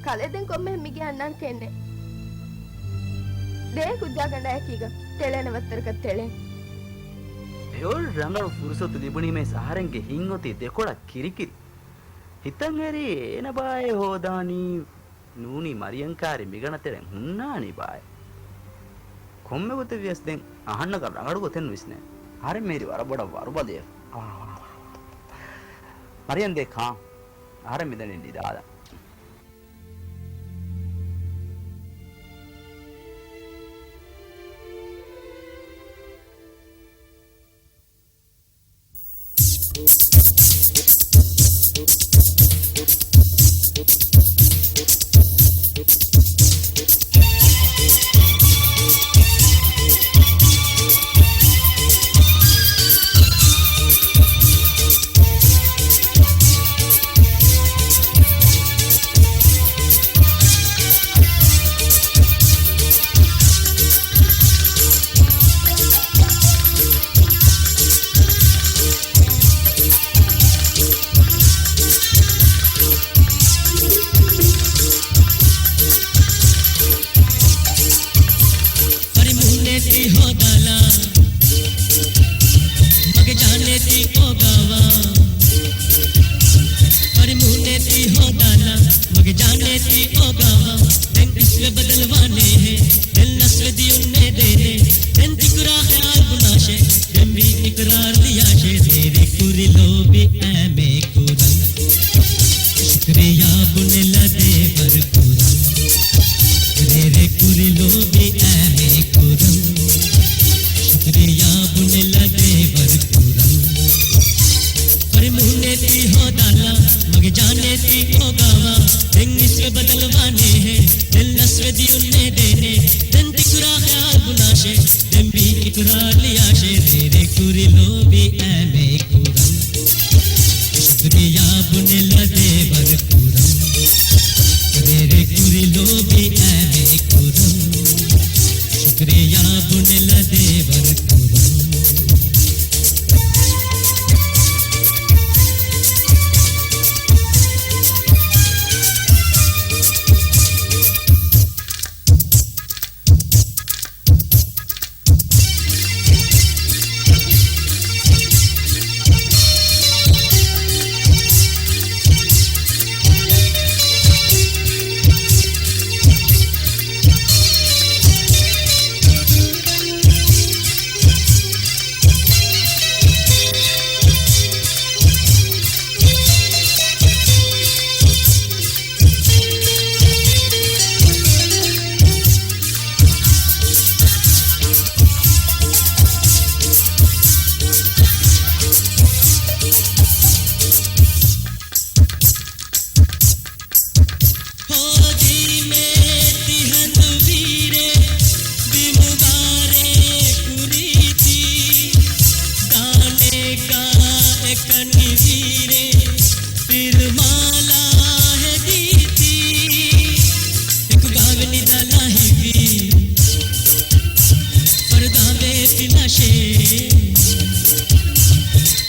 ކަލޭ ދެން ކޮންމެހެން މިގޭ އަންނާނެކަންނޭ. ދޭ ކުއްޖާ ގަނޑާއެކީގަ ތެޅޭނެ ވައްތަރަކަށް ތެޅޭން. އެއޮތް ރަނގަޅު ފުރުސަތު ލިބުނީމޭ އަހަރެންގެ ހިތް އޮތީ ދެކޮޅަށް ކިރިކިރި. ހިތަށް އެރީ އޭނަ ބާއޭ ހޯދާނީ. ނޫނީ މަރިޔަން ކާރި މިގަނޑަށް ތެޅެން ހުންނާނީ ބާއޭ. ކޮންމެ ގޮތެއް ވިޔަސް ދެން އަހަންނަކަށް ރަނގަޅު ގޮތެއް ނުވިސްނޭ. އަހަރެން މީރި ވަރަށް ބޮޑަށް ވަރުބަލިވެފަ. މަރިޔަން ދޭ ކާން. އަހަރެން މިދަނީ ނިދާލަން. ލޯބި އައިމޭ ކުރަން. ޝުކުރިއްޔާ ބުނެލަދޭ ވަރު ކުރަން. ރޭރޭ ކުރި ލޯބި އައިމޭ ކުރަން. ޝުކުރިއްޔާ ބުނެލަދޭ ވަރު ކުރަން. ފަރިމޫނޭތީ ހޯދާލާ، މަގެ ޖާނޭތީ ކޯގާވާ. ދެން އިސްވެ ބަދަލުވާނޭހޭ. ދެން ލަސްވެ ދިޔުންނޭ ދޭނޭ. ދެން ތިކުރާ ޚިޔާލް ބުނާށޭ. ދެން ވީ އިކުރާރު ލިޔާށޭ. ރޭރޭ ކުރި ލޯބި އައިމޭ ކުރަން. ޝުކުރިއްޔާ ބުނެލަދޭ ވަރު ކުރަން. ރޭރޭ ކުރި ލޯބި އައިމޭ ކުރަން. ޝުކުރިއްޔާ ބުނެލަދޭ ވަރު ކުރަން. ހޯދީމޭ ތިހަނދު ވީރޭ، ބިމުގާރޭ ކުރީތީ، ދާނޭކާ އެކަނި ވީރޭ، ފިރުމާލާ ހެދީތީ، އެކުގާވެ ނިދާލާ ހިތްވީ، ފަރުދާވޭ ފިލާށޭ.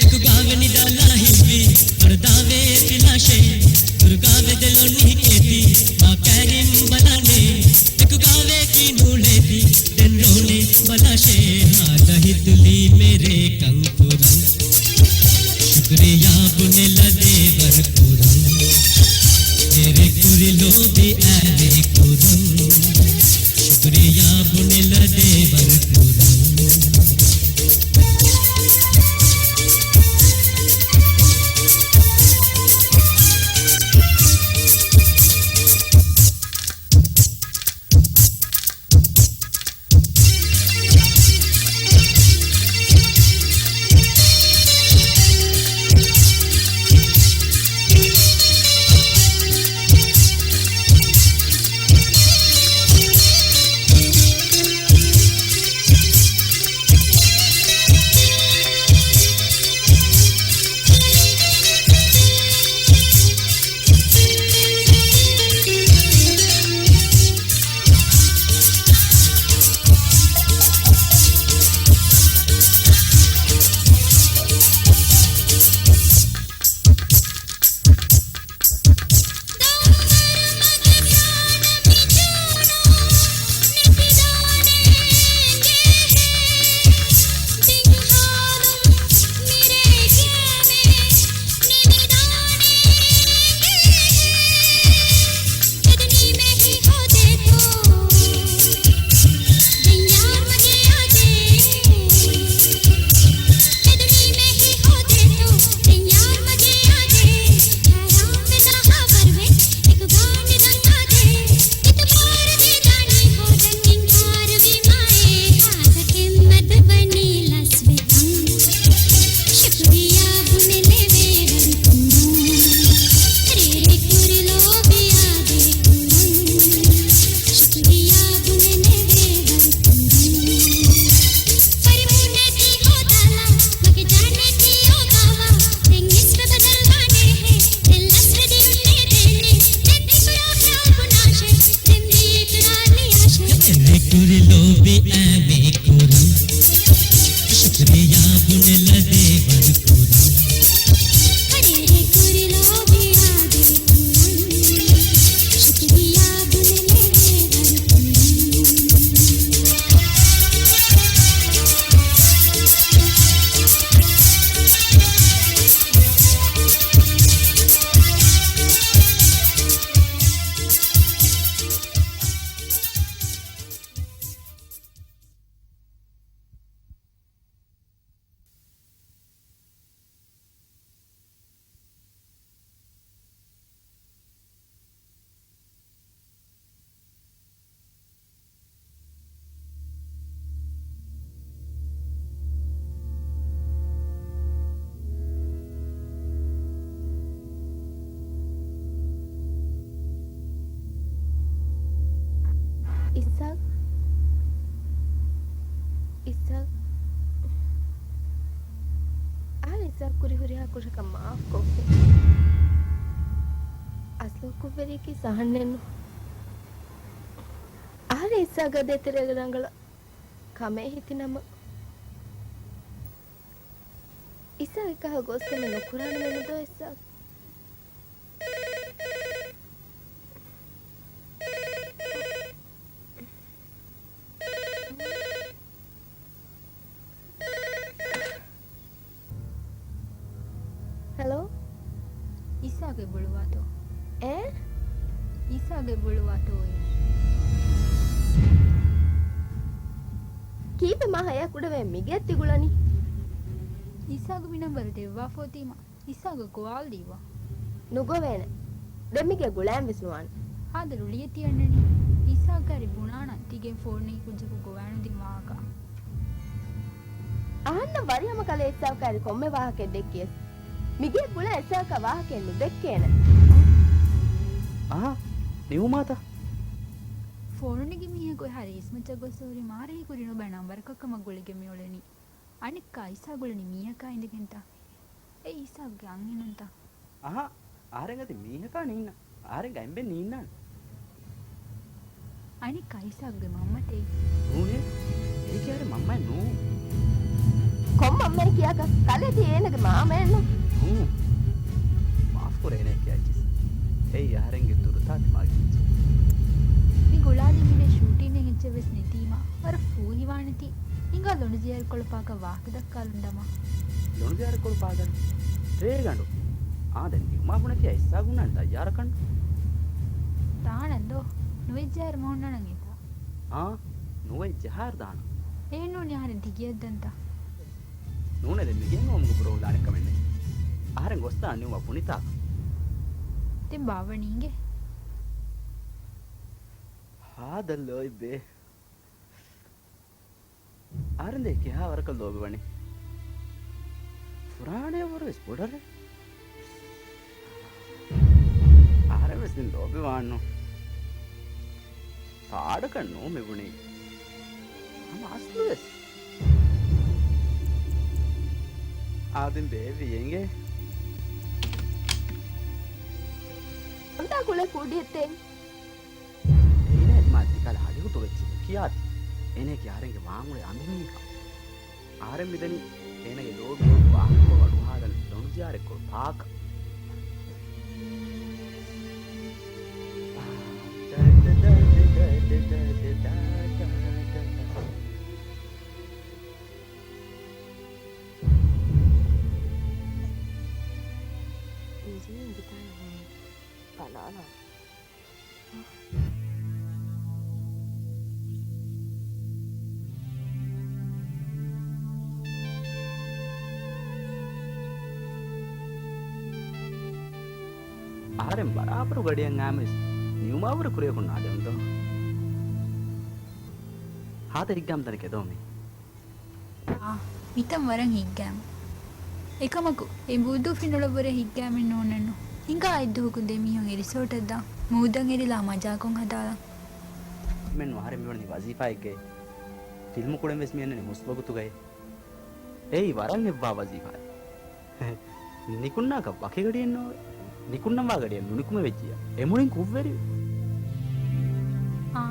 އެކުގާވެ ނިދާލާ ހިތްވީ، ފަރުދާވޭ ފިލާށޭ. ދުރުގާވެ ދެލޯން ނިހިކޭތީ، މާ ކައިރިން ބަލާނޭ. އެކުގާވެ ކީ ނޫޅޭތީ، ދެން ރޯނޭ ބަލާށޭ. ހާދަ ހިތުލީ މެރޭ ކަން ކުރަން. ޝުކުރިއްޔާ ބުނެލަދޭ ވަރު ކުރަން. ރޭރޭ ކުރި ލޯބި އައިމޭ ކުރަން. ޝުކުރިއްޔާ ބުނެލަދޭ ވަރު ކުރަން. ކަން މާފްކޮށްފި. އަސްލު ކުށްވެރިއަކީ ސަހަންނެއްނު. އަހަރެން އިސާގާ ދޭތެރޭގަ ރަނގަޅަށް ކަމޭ ހިތި ނަމަ، އިސާގެ ކަހަލަ ގޯސް ކަމެއް ނުކުރާނަމޭ ނުދޯ އިސާގް. ހެލޯ؟ އިސާގެ ބުޅުވާތޯ؟ އޭ؟ އިސާގެ ބުޅުވާތޯއޭ؟ ކީއްވެ މާ ހަޔާ ކުޑަވެ މިގެ ތި ގުޅަނީ؟ އިސާގު މި ނަންބަރު ދެއްވާފޯތީމަ. އިސާގަ ގޮވާލު ދީވާ. ނުގޮވޭނެ. ދެން މިގެ ގުޅައިން ވެސް ނުވާނެ. ހާދަ ރުޅިއެތި އަންނަނީ. އިސާގަ ކައިރި ބުނާނަން ތިގެން ފޯރުނީ ކުއްޖަކު ގޮވާނުދިން ވާހަކަ. އަހަންނަށް ވަރިހަމަ ކަލޭ އިސާގަ ކައިރި ކޮންމެ ވާހަކައެއް ދެއްކިޔަސް. މިގެ ގުޅައިން އިސާގަ ވާހަކައެއް ނުދެއްކޭނެ. އަހަ، ނިއުމާތަ؟ ފޯރުނިގެ މީހަކު އެހާ ރީސްމައްޗަށް ގޮއްސަ ހުރި މާރަހި ކުރި ނުބަ ނަން ވަރަކަށް ކަމަށް ގުޅިގެން މިއުޅެނީ. އަނެއްކާ އިސާ ގުޅެނީ މީހަކާ އިނދެގެންތަ؟ އެއީ އިސާގެ އަންހެނުންތަ؟ އަހަ، އަހަރެން އަދި މީހަކާ ނީންނަ. އަހަރެން ގައިމްބެން ނީންނާނެ. އަނެއްކާ އިސާގެ މަންމަތޭ؟ ނޫނޭ. އޭގެ އަހަރެން މަންމައެއް ނޫން. ކޮން މަންމައެއް ކިޔާކަށް؟ ކަލޭ ތީ އޭނަގެ މާމައެއްނު. ނޫން. މާފްކުރޭ އޭނަ ކިޔައްޗިސް. އެއީ އަހަރެންގެ ދުރުތާ ދިމާގެ ކުއްޖެއް. މި ގުޅާލީ މިރޭ ޝޫޓިންއެއް އެއްޗެއް ވެސް ނެތީމަ ވަރަށް ފޫހިވާނެތީ. ހިނގާ ލޮނު ޒިޔާރަތްކޮޅު ޕާކަށް ވާހަކަ ދައްކާލަން ދަމާ. ލޮނު ޒިޔާރަތްކޮޅު ޕާކަށް؟ ރޭގަނޑު. އާދެ، ނިއުމާ ބުނެތި އައިސްސާ ގުންނާނެ ތައްޔާރަކަން. ދާނަން ދޯ؟ ނުވެއްޖެހާއިރު މަ ހުންނާނަން އެތާ. އާ، ނުވެއްޖެހާއިރު ދާނަން. އެހެންނޫނީ އަހަރެން ތި ގެޔަށް ދަންތަ؟ ނޫނޭ، ދެން މި ގެއިން އައުމުގެ ބުރޯ ދާނެ ކަމެއް ނެތް. އަހަރެން ގޮސްދާނަން ނިއުމާ ބުނިތާކަށް. ދެން ބާވަނީ އިނގޭ. ހާދަ ލޯތްބޭ. އަހަރެން ދެ ކިހާ ވަރަކަށް ލޯބިވަނީ؟ ފުރާނަޔަށްވުރެ ވެސް ބޮޑަށް. އަހަރެން ވެސް ދެން ލޯބިވާނު. ފާޑަކަށް ނޫން މި ބުނީ. ހަމަ އަސްލު ވެސް. އާދެން ބޭއްވި އެނގޭ. ކޮންތާ ކުޅެ ކުޑިއެއްތެން. އޭނަ ދިމާ ތިކަލަ ހަޑިހުއްޓު ވެއްޖެ ކިޔާތި. އޭނައަކީ އަހަރެންގެ ވާންއުޅޭ އަނބިމީހާ. އަހަރެން މިދަނީ އޭނަގެ ލޯބި ލޯބި ވާހަކަ ވަޑުހާލަން ލޮނުޒިޔާރަތްކޮޅު ޕާކަށް. މިރޭ އިނގިތާ އެހެން ބަލާލާ. އަހަރެން ބަރާބަރު ގަޑިއަށް އައިމަވެސް ނިއުމާވުރެ ކުރިއަކުން ނާދެމުންދޯ. ހާދަ ހިތްގައިމު ތަނެއް ކެދޯ މީ. އާ، މިތަން ވަރަށް ހިތްގައިމު. އެކަމަކު، އެ މޫދު ފެނުޅަށްވުރެ ހިތްގައިމެއް ނޯންނަންނު. ހިނގާ އެއްދުވަހަކު ދެ މީހުން އެ ރިސޯޓަށްދާ، މޫދަށް އެރިލާ މަޖާކޮށް ހަދާލަން. މެން އަހަރެން މިވަނީ ވަޒީފާއެއްގައި. ފިލްމު ކުޅެން ވެސް މިއަންނަނީ ހުސް ވަގުތުގައި. އެއީ ވަރަށް އެއްވާ ވަޒީފާއެއް. ނިކުންނާކަށް ވަކި ގަޑިއެއް ނޯވޭ. ނިކުންނަންވާ ގަޑިއެއް ނުނިކުމެވެއްޖިއްޔާ. އެމުޅިން ކުށްވެރިވެ. އާ،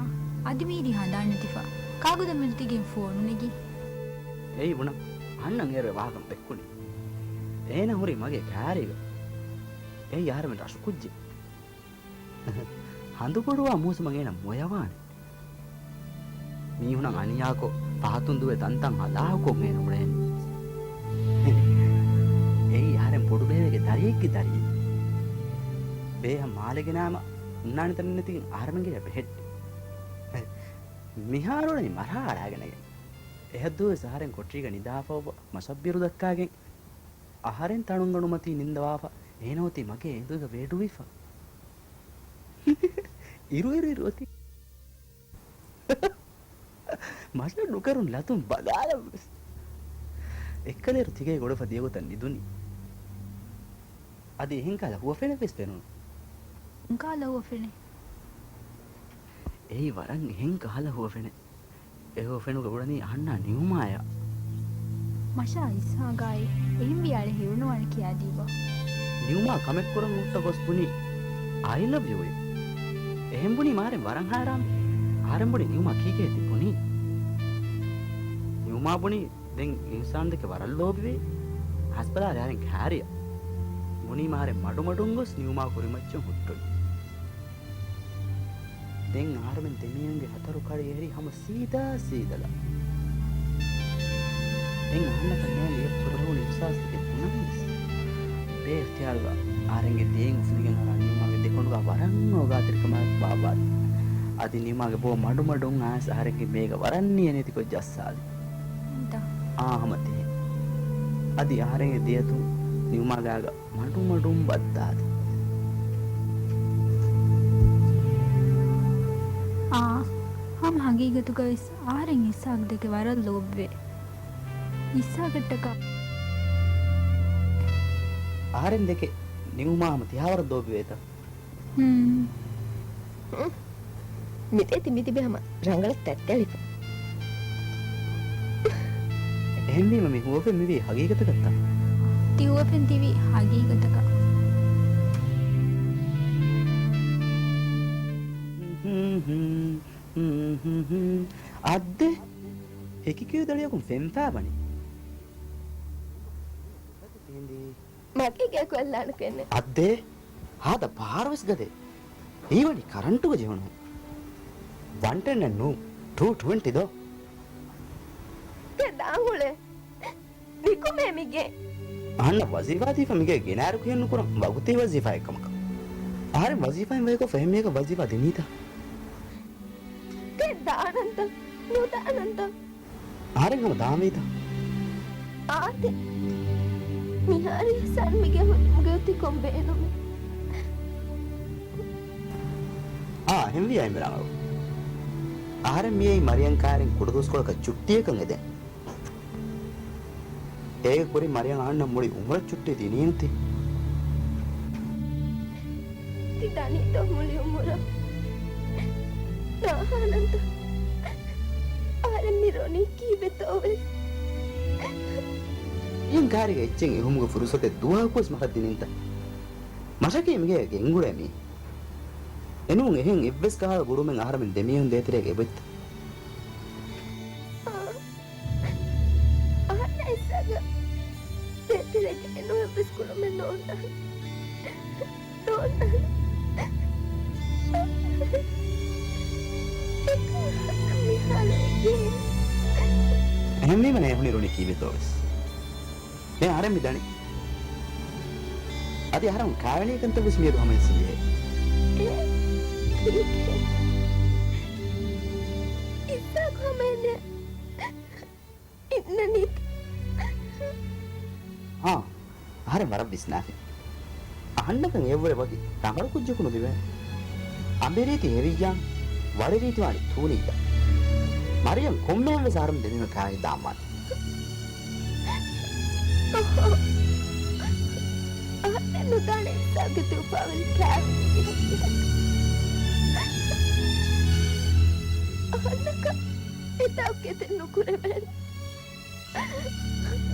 އަދި މީރި ހަނދާން ނެތިފަ. ކާކު ދެމެދު ތިގެން ފޯނު ނެގީ. އެއީ ބުނަ. އަންނަން އޭރު އެ ވާހަކަ ދެއްކުނީ. އޭނަ ހުރީ މަގޭ ކާރީގަ. އެއީ އަހަރެމެން ރަށު ކުއްޖެއް. ހަނދު ބޮޑުވާ މޫސުމަށް އޭނަ މޮޔަވާނެ. މީހުނަށް އަނިޔާކޮށް، ފަހަތުން ދުވެ ތަންތަން ހަލާކުކޮށް އޭނަ އުޅޭނެ. އެއީ އަހަރެން ބޮޑުބޭބެގެ ދަރިއެއްގެ ދަރިއެއް. ބޭހަށް މާލެގެނާމަ ހުންނާނެ ތަނެއް ނެތިގެން އަހަރެމެންގެ ބެހެއްޓި. މިހާރު އުޅެނީ މަރާ އަޅާގެނެގެން. އެހައްދުވެސް އަހަރެން ކޮޓަރީގަ ނިދާފަ އޮއްވަ މަށަށް ބިރު ދައްކާގެން. އަހަރެން ތަނުންގަނޑުމަތީ ނިންދަވާފަ، އޭނަ އޮތީ މަގޭ އެނދުގަ ވެޑުވިފަ. އިރު އިރު އިރު އޮތީ. މަށަށް ނުކެރުން ލަތުން ބަލާލަން ވެސް. އެއްކަލައިރު ތިގައި ގޮޑަށް ފަ ދިޔަގޮތަށް ނިދުނީ. އަދި އެހެން ކަހަލަ ހުވަފެނެއް ވެސް ފެނުނު. ކަހަލަ ހުވަފެނެއް؟ އެއީ ވަރަށް އެހެން ކަހަލަ ހުވަފެނެއް. އެ ހުވަފެނުގަ އުޅެނީ އަހަންނާ ނިއުމާޔާ. މަށާ އިސްހާގާއި އެހެންވި އަޅެ ހެޔޮނުވާނެ ކިޔާދީބަ. ނިއުމާ ކަމެއް ކުރަން ހުއްޓަ ގޮސް ބުނީ، "I love you" އޭ. އެހެން ބުނީ މާރެން ވަރަށް ހައިރާން. އަހަރެން ބުނީ ނިއުމާ ކީކޭ ތި ބުނީ؟ ނިއުމާ ބުނީ ދެން އިންސާނުން ދެކެ ވަރަށް ލޯބިވޭ. ހަސްބަލާލި އަހަރެން ކާރިއަށް. ބުނީ މާރެން މަޑުމަޑުން ގޮސް ނިއުމާ ކުރިމައްޗަށް ހުއްޓުނީ. ދެން އަހަރެމެން ދެމީހުންގެ ހަތަރު ކަޅި އެހެރީ ހަމަ ސީދާ ސީދަލަށް. ދެން އަހަންނަކަށް ނޭނގެ އެ ކުރެވުނު އިހްސާސްތަކެއް ބުނަނީސް. ބޭ އިޚްތިޔާރުގަ އަހަރެންގެ ދޭން އުފުލިގެން އަރާ ނިއުމާގެ ދެކޮނޑުގަ ވަރަށް އޯގާތެރިކަމާއެކު ބާއްވާލި. އަދި ނިއުމާގެ ބޯ މަޑުމަޑުން އައިސް އަހަރެންގެ މޭގަ ވަރަށް ނިޔަނެތިކޮށް ޖައްސާލި. އާ ހަމަ ތިހެން. އަދި އަހަރެންގެ ދެއަތުން ނިއުމާގެ އާގަ މަޑުމަޑުން ބައްދާލި. އާ، ހަމަ ހަގީގަތުގަވެސް އަހަރެން އިސްހާގް ދެކެ ވަރަށް ލޯބިވޭ. އިސްހާގަށްޓަކާ އަހަރެން ދެކެ ނިއުމާ ހަމަ ތިހާވަރަށް ލޯބިވޭތަ؟ ހުން. ހުން. މި ދޭތި މި ތިބި ހަމަ ރަނގަޅަށް ތައްޓެޅިފަ. އެހެންވީމަ މި ހުވަފެން މިވީ ހަގީގަތަކަށްތަ؟ ތި ހުވަފެން ތިވީ ހަގީގަތަކަށް. އައްދެ! ހެކިކިޔު ދަޅިއަކުން ފެންފާ ވަނީ. މަގޭ ގެއަކު އައްލާނެ ކެންނެ. އައްދޭ، ހާދަ ބާރުވެސް ގަދޭ. ހީވަނީ ކަރަންޓުގަ ޖެހުނު. ވަން ޓެން އެއް ނޫން، ޓޫ ޓްވެންޓީ ދޯ. ތެ ދާން އުޅޭ. ނިކުމޭ މިގޭ. އަހަންނަށް ވަޒީފާ ދީފަ މިގޭ ގެނައިރު ކިހިން ނުކުރަން ވަގުތީ ވަޒީފާއެއް ކަމަކަށް. އަހަރެން ވަޒީފާއިން ވަކިކޮށް ފެހެންމީހަކަށް ވަޒީފާ ދިނީތަ؟ ތެ ދާނަންތަ؟ ނުދާނަންތަ؟ އަހަރެން ހަމަ ދާންވީތަ؟ އާދެ. މިހާރު އިޙްސާން މިގޭ ހުރީ މުގެ އޮތީ ކޮން ބޭނުމެއް؟ އާ، އެހެންވީ އައި މި ރަނގަޅު. އަހަރެން މިއައީ މަރިޔަން ކާރިން ކުޑަދުވަސްކޮޅަކަށް ޗުއްޓީއަކަށް އެދެން. އޭގެ ކުރިން މަރިޔަން އަހަންނަށް މުޅި އުމުރަށް ޗުއްޓީ ދިނީނުތި. ތި ދަނީތޯ މުޅި އުމުރަށް؟ ނާހާނަންތަ؟ އަހަރެން މި ރޮނީ ކީއްވެތޯވެސް؟ އިން ކާރިގަ އެއްޗެއް އެހުމުގެ ފުރުސަތެއް ދުވަހަކުވެސް މަށަށް ދިނިންތަ؟ މަށަކީ މިގޭ ގެންގުޅޭ މީ. އެނޫން އެހެން އެއްވެސް ކަހަލަ ގުޅުމެއް އަހަރެމެން ދެމީހުން ދޭތެރޭގަ އެބައޮތްތަ؟ އަހަންނަށް އިސްހާގަށް ދޭތެރޭގަ އެނޫން އެއްވެސް ގުޅުމެއް ނޯންނާނެ. ނޯންނާނެ. އެކަމަކު މިހާރު އެނގޭ. އެހެންވީމަ ނޭހުނި ރުނި ކީއްވެތޯވެސް. ދެން އަހަރެން މި ދަނީ. އަދި އަހަރެން ކާވެނީ ކަންތައްވެސް މިއަދު ހަމަ އިންސަން ޖެހޭ. އޭ، ކީކޭ؟ އިސްހާގު ހަމައެއްނެއް އިންނަނީތަ؟ ހާ، އަހަރެން ވަރަށް ވިސްނާފި. އަހަންނަކަށް އެއަށްވުރެ ވަކި ރަނގަޅު ކުއްޖަކު ނުލިބޭނެ. އަނބިރީތި ހެވިއްޔާ، ވަޅިރީތި ވާނީ ތޫނީގަ. މަރިޔަން ކޮންމެއަށްވެސް އަހަރެމެން ދެމީހުން ކާގެ ދާންވާނެ. އަހަރެން ނުދާނެ އިސްހާގުގެ ތި އުފާވެރި ކާވެނީ. އަހަންނަކަށް އެތާކު އެދެއް ނުކުރެވޭނެ.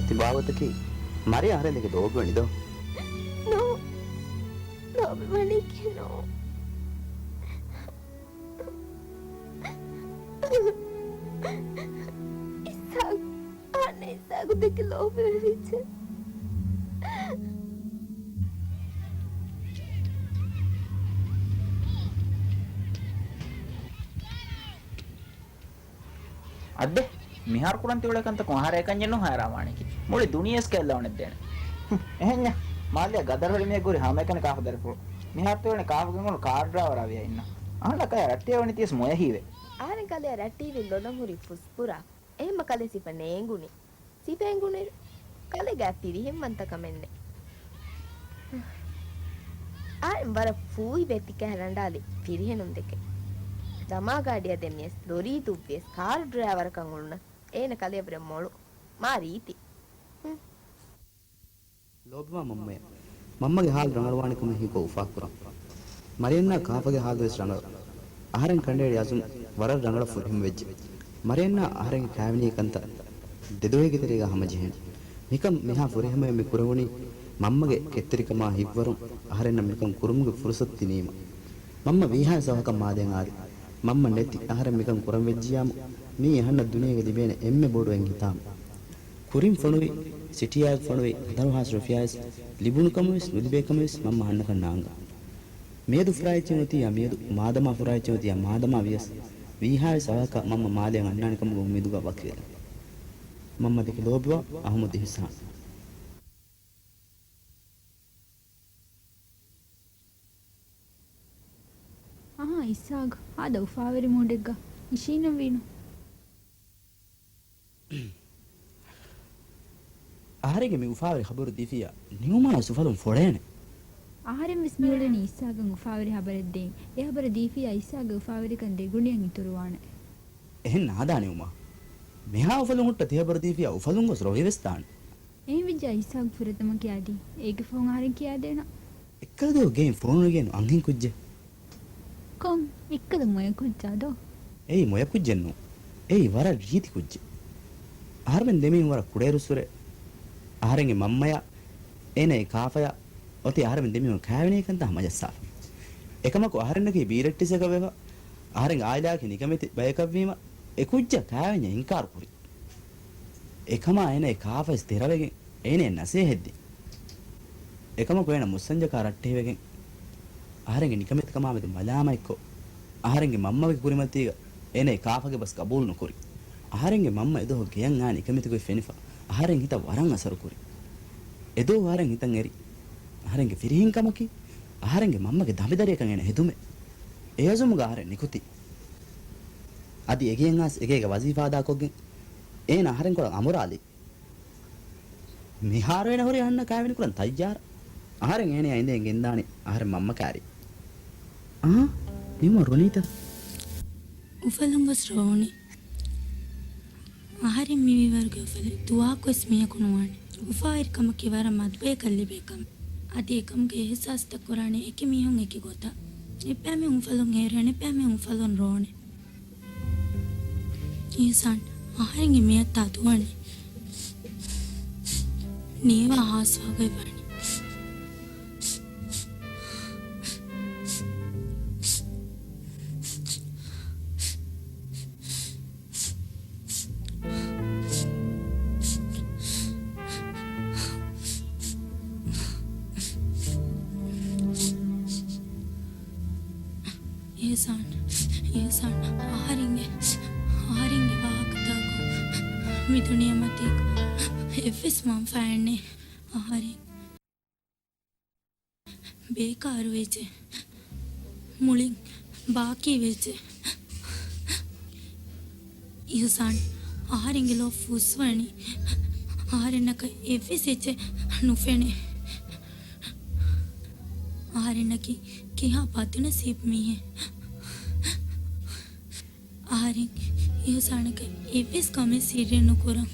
ތި ބާވަތަކީ މަރިޔަން އަހަރެން ދެކެ ލޯބިވަނީ ދޯ؟ ނޯ. ލޯބިވަނީކީ ނޯ. އިސްހާގު، އަހަންނަށް އިސްހާގު ދެކެ ލޯބިވެވިއްޖެ. އައްދެ، މިހާރު ކުރަން ތިއުޅޭ ކަންތަކުން އަހަރެން އެކަންޏެއް ނޫން ހައިރާން ވާނީކީ. މުޅި ދުނިޔެސް ކެއްލަވަނެއްދޭނެ. ހު، އެހެންޏާ. މާލެއަށް ގަދަރު ހުރި މީހެއްގެ ހުރި ހަމައެކަނި ކާފަ ދަރިފުޅު. މިހާރު ތިއުޅެނީ ކާފަގެ އުނގަނު ކާރު ޑްރައިވަރާ ވިޔަ އިންނަ. އަހަންނަށް ކަލޭ ރައްޓެހިވަނީ ތިޔަސް މޮޔަހީވެ. އަހަރެން ކަލެއަށް ރައްޓެހިވި ލޮލަށް ހުރި ފުސްފުރާ. އެހެންމަ ކަލޭ ސިފަ ނޭނގުނީ. ސިފަ އެނގުނުއިރު ކަލޭގައި ފިރިހެންވަންތަކަމެއްނެއް. އަހަރެން ވަރަށް ފޫހިވެ ތިކަހަލަ އަނޑާލި ފިރިހެނުން ދެކެ. ދަމާގާޑިއަށް ދެން ވިޔަސް ލޮރީ ދުއްވިޔަސް ކާރު ޑްރައިވަރަކަށް އުޅުނަ އޭނަ ކަލޭ ވަރަށް މޮޅު. މާ ރީތި. ހުން. ލޯބިވާ މަންމައޭ. މަންމަގެ ހާލު ރަނގަޅުވާނެ ކަމަށް ހީކޮށް އުފާކުރަން. މަރިޔަންނާ ކާފަގެ ހާލުވެސް ރަނގަޅު. އަހަރެން ކަނޑައެޅި އަޒުމް ވަރަށް ރަނގަޅަށް ފުރިހަމަވެއްޖެ. މަރިޔަންނާ އަހަރެންގެ ކާވެނީ ކަންތައް ދެދުވަހެއްގެ ތެރޭގަ ހަމަޖެހޭނެ. މިކަން މިހާ ފުރިހަމަޔަށް މި ކުރެވުނީ މަންމަގެ ކެތްތެރިކަމާ ހިތްވަރުން އަހަރެންނަށް މިކަން ކުރުމުގެ ފުރުސަތު ދިނީމަ. މަންމަ ވީހާވެސް އަވަހަކަށް މާލޭން އާދެ. މަންމަ ނެތި އަހަރެން މިކަން ކުރަން ވެއްޖިޔާމު، މީ އަހަންނަށް ދުނިޔޭގަ ލިބޭނެ އެންމެ ބޮޑު އެއް ހިތާމަ. ކުރިން ފޮނުވި، ސިޓީއާއެކު ފޮނުވި، ހަތަރު ހާސް ރުފިޔާވެސް ލިބުނު ކަމަށްވެސް ނުލިބޭ ކަމަށްވެސް މަންމަ އަހަންނަކަށް ނާނގާ. މިއަދު ފުރާ އެއްޗެއް އޮތިއްޔާ މިއަދު، މާދަމާ ފުރާ އެއްޗެއް އޮތިއްޔާ މާދަމާ ވިޔަސް، ވީހާވެސް އަވަހަކަށް މަންމަ މާލޭން އަންނާނެ ކަމުގެ އުއްމީދުގަ ވަކިވެލަން. މަންމަ ދެކެ ލޯބިވާ އަހުމަދު އިޙްސާން. އަހާ، އިސްހާގް، ހާދަ އުފާވެރި މޫޑެއްގަ ނިޝީނަން ވީނު. އަހަރެންގެ މި އުފާވެރި ޚަބަރު ދީފިއްޔާ ނިއުމާ އުފަލުން ފޮޅޭނެ. އަހަރެން ވެސް މިއުޅެނީ އިސްހާގަށް އުފާވެރި ޚަބަރެއް ދޭން. އެ ޚަބަރު ދީފިއްޔާ އިސްހާގްގެ އުފާވެރިކަން ދެގުނޑިއަށް އިތުރުވާނެ. އެހެން ނާދާ ނިއުމާ. މިހާ އުފަލުން ހުއްޓަ ތިޚަބަރު ދީފިއްޔާ އުފަލުން ގޮސް ރޮވިވެސް ދާނެ. އެހެންވެއްޖާ އިސްހާގް ފުރަތަމަ ކިޔާދީ. އޭގެ ފަހުން އަހަރެން ކިޔާދޭނަން. އެއްކަލަ ދުވަހު ގެއިން ފޯނު ނުގެން އަންހެން ކުއްޖެއް. ކޮން؟ އެއްކަލަ މޮޔަ ކުއްޖާ ދޯ؟ އެއީ މޮޔަ ކުއްޖެއް ނޫން. އެއީ ވަރަށް ރީތި ކުއްޖެއް. އަހަރެމެން ދެމީހުން ވަރަށް ކުޑައިރުއްސުރެ އަހަރެންގެ މަންމަޔާ އޭނަ އެ ކާފަޔާ އޮތީ އަހަރެމެން ދެމީހުން ކާވެނީ ކަންތައް މަޖައްސާފަ. އެކަމަކު އަހަރެންނަކީ ބީރައްޓިސްއަކަށް ވެފަ، އަހަރެންގެ އާއިލާއަކީ ނިކަމެތި ބަޔަކަށްވީމަ، އެ ކުއްޖާ ކާވެންޏާ އިންކާރު ކުރި. އެކަމާ އޭނަ އެ ކާފަޔަސް ދެރަވެގެން އޭނަޔަށް ނަސޭހަތްދިން. އެކަމަކު އޭނަ މުއްސަންޖަކާ ރައްޓެހިވެގެން އަހަރެންގެ ނިކަމެތިކަމާމެދު މަލާމަތްކޮށް، އަހަރެންގެ މަންމަގެ ކުރިމަތީގަ އޭނަ އެ ކާފަގެ ބަސް ގަބޫލު ނުކުރި. އަހަރެންގެ މަންމަ އެދުވަހު ގެޔަށް އާ ނިކަމެތިގޮތް ފެނިފަ އަހަރެން ހިތަށް ވަރަށް އަސަރުކުރި. އެދުވަހު އަހަރެން ހިތަށް އެރި އަހަރެންގެ ފިރިހެންކަމަކީ އަހަރެންގެ މަންމަގެ ދަނބިދަރިއަކަށް އޭނަ ހެދުމެއް. އެ އަޒުމުގަ އަހަރެން ނިކުތީ. އަދި އެގެޔަށް އައިސް އެގޭގެ ވަޒީފާ އަދާކޮށްގެން އޭނަ އަހަރެންކޮޅަށް އަނބުރާލީ. މިހާރު އޭނަ ހުރީ އަހަންނާ ކާވެނި ކުރަން ތައްޔާރަށް. އަހަރެން އޭނަޔާ އިނދެގެން ގެންދާނީ އަހަރެން މަންމަ ކާރި. އާ، ނިއުމާ ރޮނީތަ؟ އުފަލުން ގޮސް ރޯވުނީ. އަހަރެން މިވީވަރުގެ އުފަލެއް ދުވާކުވެސް މީހަކު ނުވާނެ. އުފާވެރިކަމަކީ ވަރަށް މަދު ބަޔަކަށް ލިބޭ ކަމެއް. އަދި އެކަމުގެ އިހުސާސްތައް ކުރާނީ އެކި މީހުން އެކި ގޮތަށް. އެއްބައިމީހުން އުފަލުން އޭރު އެނެއްބައިމީހުން އުފަލުން ރޯނެ. އިހުސާން، އަހަރެންގެ މިއަތްތާ ދުވަނީ. ނީވާ ހާސްވާގޮތް ވަނީ. އިހުސާން، އިހުސާން، އަހަރެންގެ، އަހަރެންގެ ވާހަކަތަކުން މި ދުނިޔެމަތީގަ އެއްވެސް މަންފާއެއް ނެތް. އަހަރެން ބޭކާރުވެއްޖެ. މުޅިން ބާކީވެއްޖެ. އިހުސާން، އަހަރެންގެ ލޯ ފުސްވަނީ. އަހަރެންނަކަށް އެއްވެސް އެއްޗެއް ނުފެނޭ. އަހަރެންނަކީ ކިހާ ބަދުނަސީބު މީހެއް. އަހަރެން އިހުސާނަކަށް އެއްވެސް ކަމެއް ސިއްރެއް ނުކުރަން.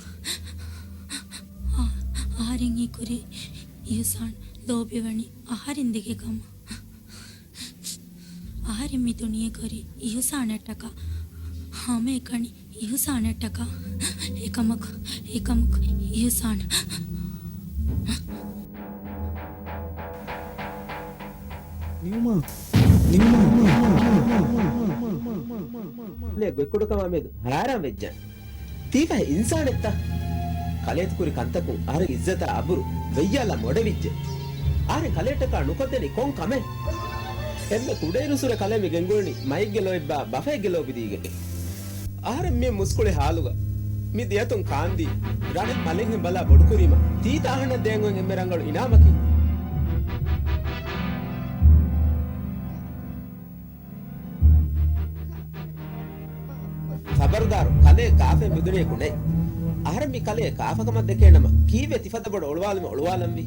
އަ-، އަހަރެން ހީކުރީ އިހުސާން ލޯބިވަނީ އަހަރެން ދެކެ ކަމަށް. އަހަރެން މި ދުނިޔެ ކުރީ އިހުސާނަށްޓަކާ. ހަމައެކަނި އިހުސާނަށްޓަކާ. އެކަމަކު، އެކަމަކު އިހުސާން. ނިއުމާ، ނިއުމާ. ކަލޭ ގޮތްކޮޑުކަމާ މެދު ހައިރާން ވެއްޖެ. ތީ ފަހެ އިންސާނެއްތަ؟ ކަލޭ ކުރި ކަންތަކުން އަހަރެން އިއްޒަތާ އަބުރު ވެއްޔާލާ މޮޑެވިއްޖެ. އަހަރެން ކަލޭޓަކާ ނުކޮށްދެނީ ކޮން ކަމެއް؟ އެންމެ ކުޑައިރުއްސުރެ ކަލޭ މި ގެންގުޅެނީ މައެއްގެ ލޯތްބާ ބަފައެއްގެ ލޯބި ދީގެން. އަހަރެން މި މުސްކުޅި ހާލުގަ މި ދެއަތުން ކާންދީ، ރަނެއް މަލެއްހެން ބަލާ ބޮޑުކުރީމަ، ތީތަ އަހަންނަށް ދޭން އޮތް އެންމެ ރަނގަޅު އިނާމަކީ. ޚަބަރުދާރު، ކަލޭ ކާފައެއް މިދުނިޔެއަކު ނެތް. އަހަރެން މި ކަލޭ ކާފަކަމަށް ދެކޭނަމަ، ކީއްވެ ތިފަދަ ބޮޑު އޮޅުވާލުމެއް އޮޅުވާލަންވީ؟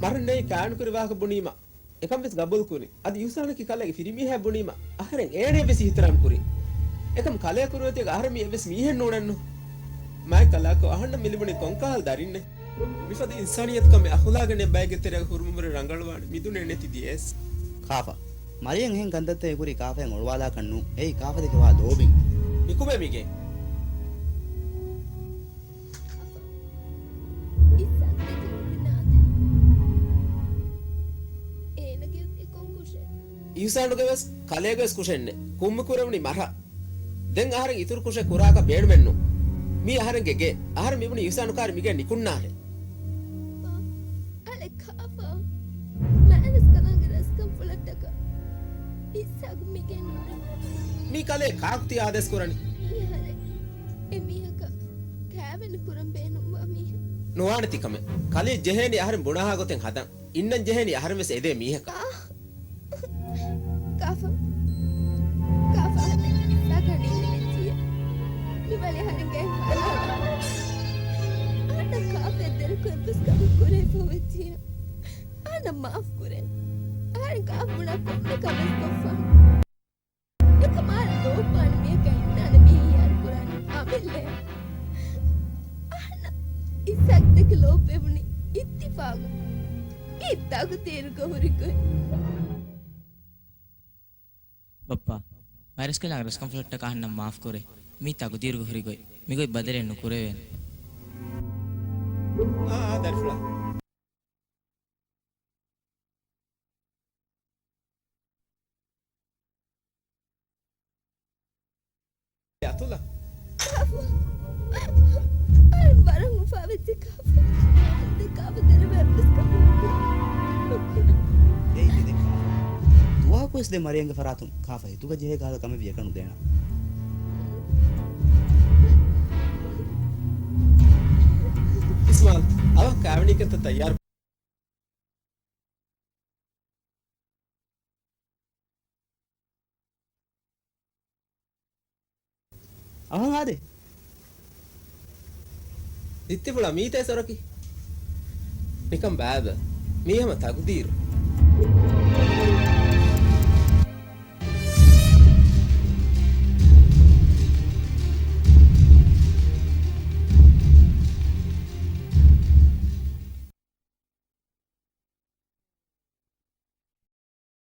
މަރުން ނެތް ކާން ކުރި ވާހަކަ ބުނީމަ، އެކަން ވެސް ގަބޫލު ކުރިން. އަދި އިހުސާނަކީ ކަލޭގެ ފިރިމީހާ ބުނީމަ، އަހަރެން އޭނަޔަށް ވެސް އިހުތިރާމް ކުރިން. އެކަމް ކަލޭ ކުރިމަތީގަ އަހަރެން މީ އެއްވެސް މީހެއް ނޫނެއްނު. މާތް ކަލާކޯ އަހަންނަށް މި ލިބުނީ ކޮންކަހަލަ ދަރިންނެއް؟ މިފަދަ އިންސާނިއްޔަތުކަމެއް އަޚުލާގެއް ނެތް ބައެއްގެ ތެރޭގަ ހުރުމުހުރި ރަނގަޅުވާނެ މި ދުނިޔެ ނެތި ދިޔަޔަސް. ކާފަ. މަރިޔަން އެހެން ކަންތައްތައް އެކުރީ ކާފައިން އޮޅުވާލާކަށް ނޫން. އެއީ ކާފަ ދެކެ ވާ ލޯބިން. ނިކުމޭ މީގެ. އިޙްސާނުގެ ވެސް ކަލޭގެ ވެސް ކުށެއް ނެތް. ކުންމި ކުރެވުނީ މަރހަ. ދެން އަހަރެން އިތުރު ކުށެއް ކުރާކަށް ބޭނުމެއް ނޫން. މީ އަހަރެންގެ ގެ. އަހަރެން މިބުނީ އިޙްސާނު ކާރި މިގެއިން ނިކުންނާށޭ. އާ، އަޅެ ކާފަ. މާރިސްކަލާނގެ ރަސްކަންފުޅަށްޓަކާ އިސްހާގު މިގެއިން ނުނެ. މީ ކަލޭ ކާކު ތި އާދޭސް ކުރަނީ؟ މީ އަހަރެން އެ މީހަކަށް ކާވެނި ކުރަން ބޭނުންވާ މީހެއް. ނުވާނެ ތިކަމެއް. ކަލޭ ޖެހޭނީ އަހަރެން ބުނާހާ ގޮތެއް ހަދަން. އިންނަން ޖެހޭނީ އަހަރެން ވެސް އެދޭ މީހަކަށް. އާ. ކާފަ. ކާފަ އަހަރެން ސަގަނީ ނިމިއްޖިއްޔާ. މި ވަޅި އަހަރެންގެ ހަލާލާ. އަހަންނަށް ކާފައަށް ދެރަކު އެއްވެސް ކަމެއް ކުރެވިފަ ވެއްޖިއްޔާ. އަހަންނަށް މާފް ކުރޭ. އަހަރެން ކާފަ ބުނާ ކޮންމެ ކަމެއް ކޮށްފަ. އެކަމާ ލޯބިވާނެ މީހަކަށް އިންނާނެ މީ ހިޔާރު ކުރާނެ އަމިއްލައެއް. އަހަންނަށް އިސްހާގް ދެކެ ލޯބިވެވުނީ އިއްތިފާގު. މީ ތަގުދީރުގަ ހުރި ގޮތް. ބައްޕާ، މާރިސްކަލާނގެ ރަސްކަންފުޅަށްޓަކާ އަހަންނަށް މާފް ކުރޭ. މީ ތަގުދީރުގަ ހުރި ގޮތް. މިގޮތް ބަދަލެއް ނުކުރެވޭނެ. އާ، އާ، ދަރިފުޅާ. އަތުލާ. ކާފަ. އަހަރެން ވަރަށް އުފާވެއްޖެ ކާފަ. ދެ ކާފަ ދެރަވެ އެއްވެސް ކަމެއް ނުކުރޭ. ނުކުރޭ. އޭ ދެ ދެ ކާފަ. ދުވަހަކުވެސް ދެ މަރިޔަންގެ ފަރާތުން ކާފަ ހިތުގަ ޖެހޭ ކަހަލަ ކަމެއް ވިޔަކަށް ނުދޭނަން. އިސްމާލް، އަވަހަށް ކާވެނީ ކަންތައް ތައްޔާރު. އަވަހަށް އާދޭ. އިއްތިފުޅާ މީތޭ ސޮރަކީ. ނިކަން ބާބަ. މީ ހަމަ ތަގުދީރު.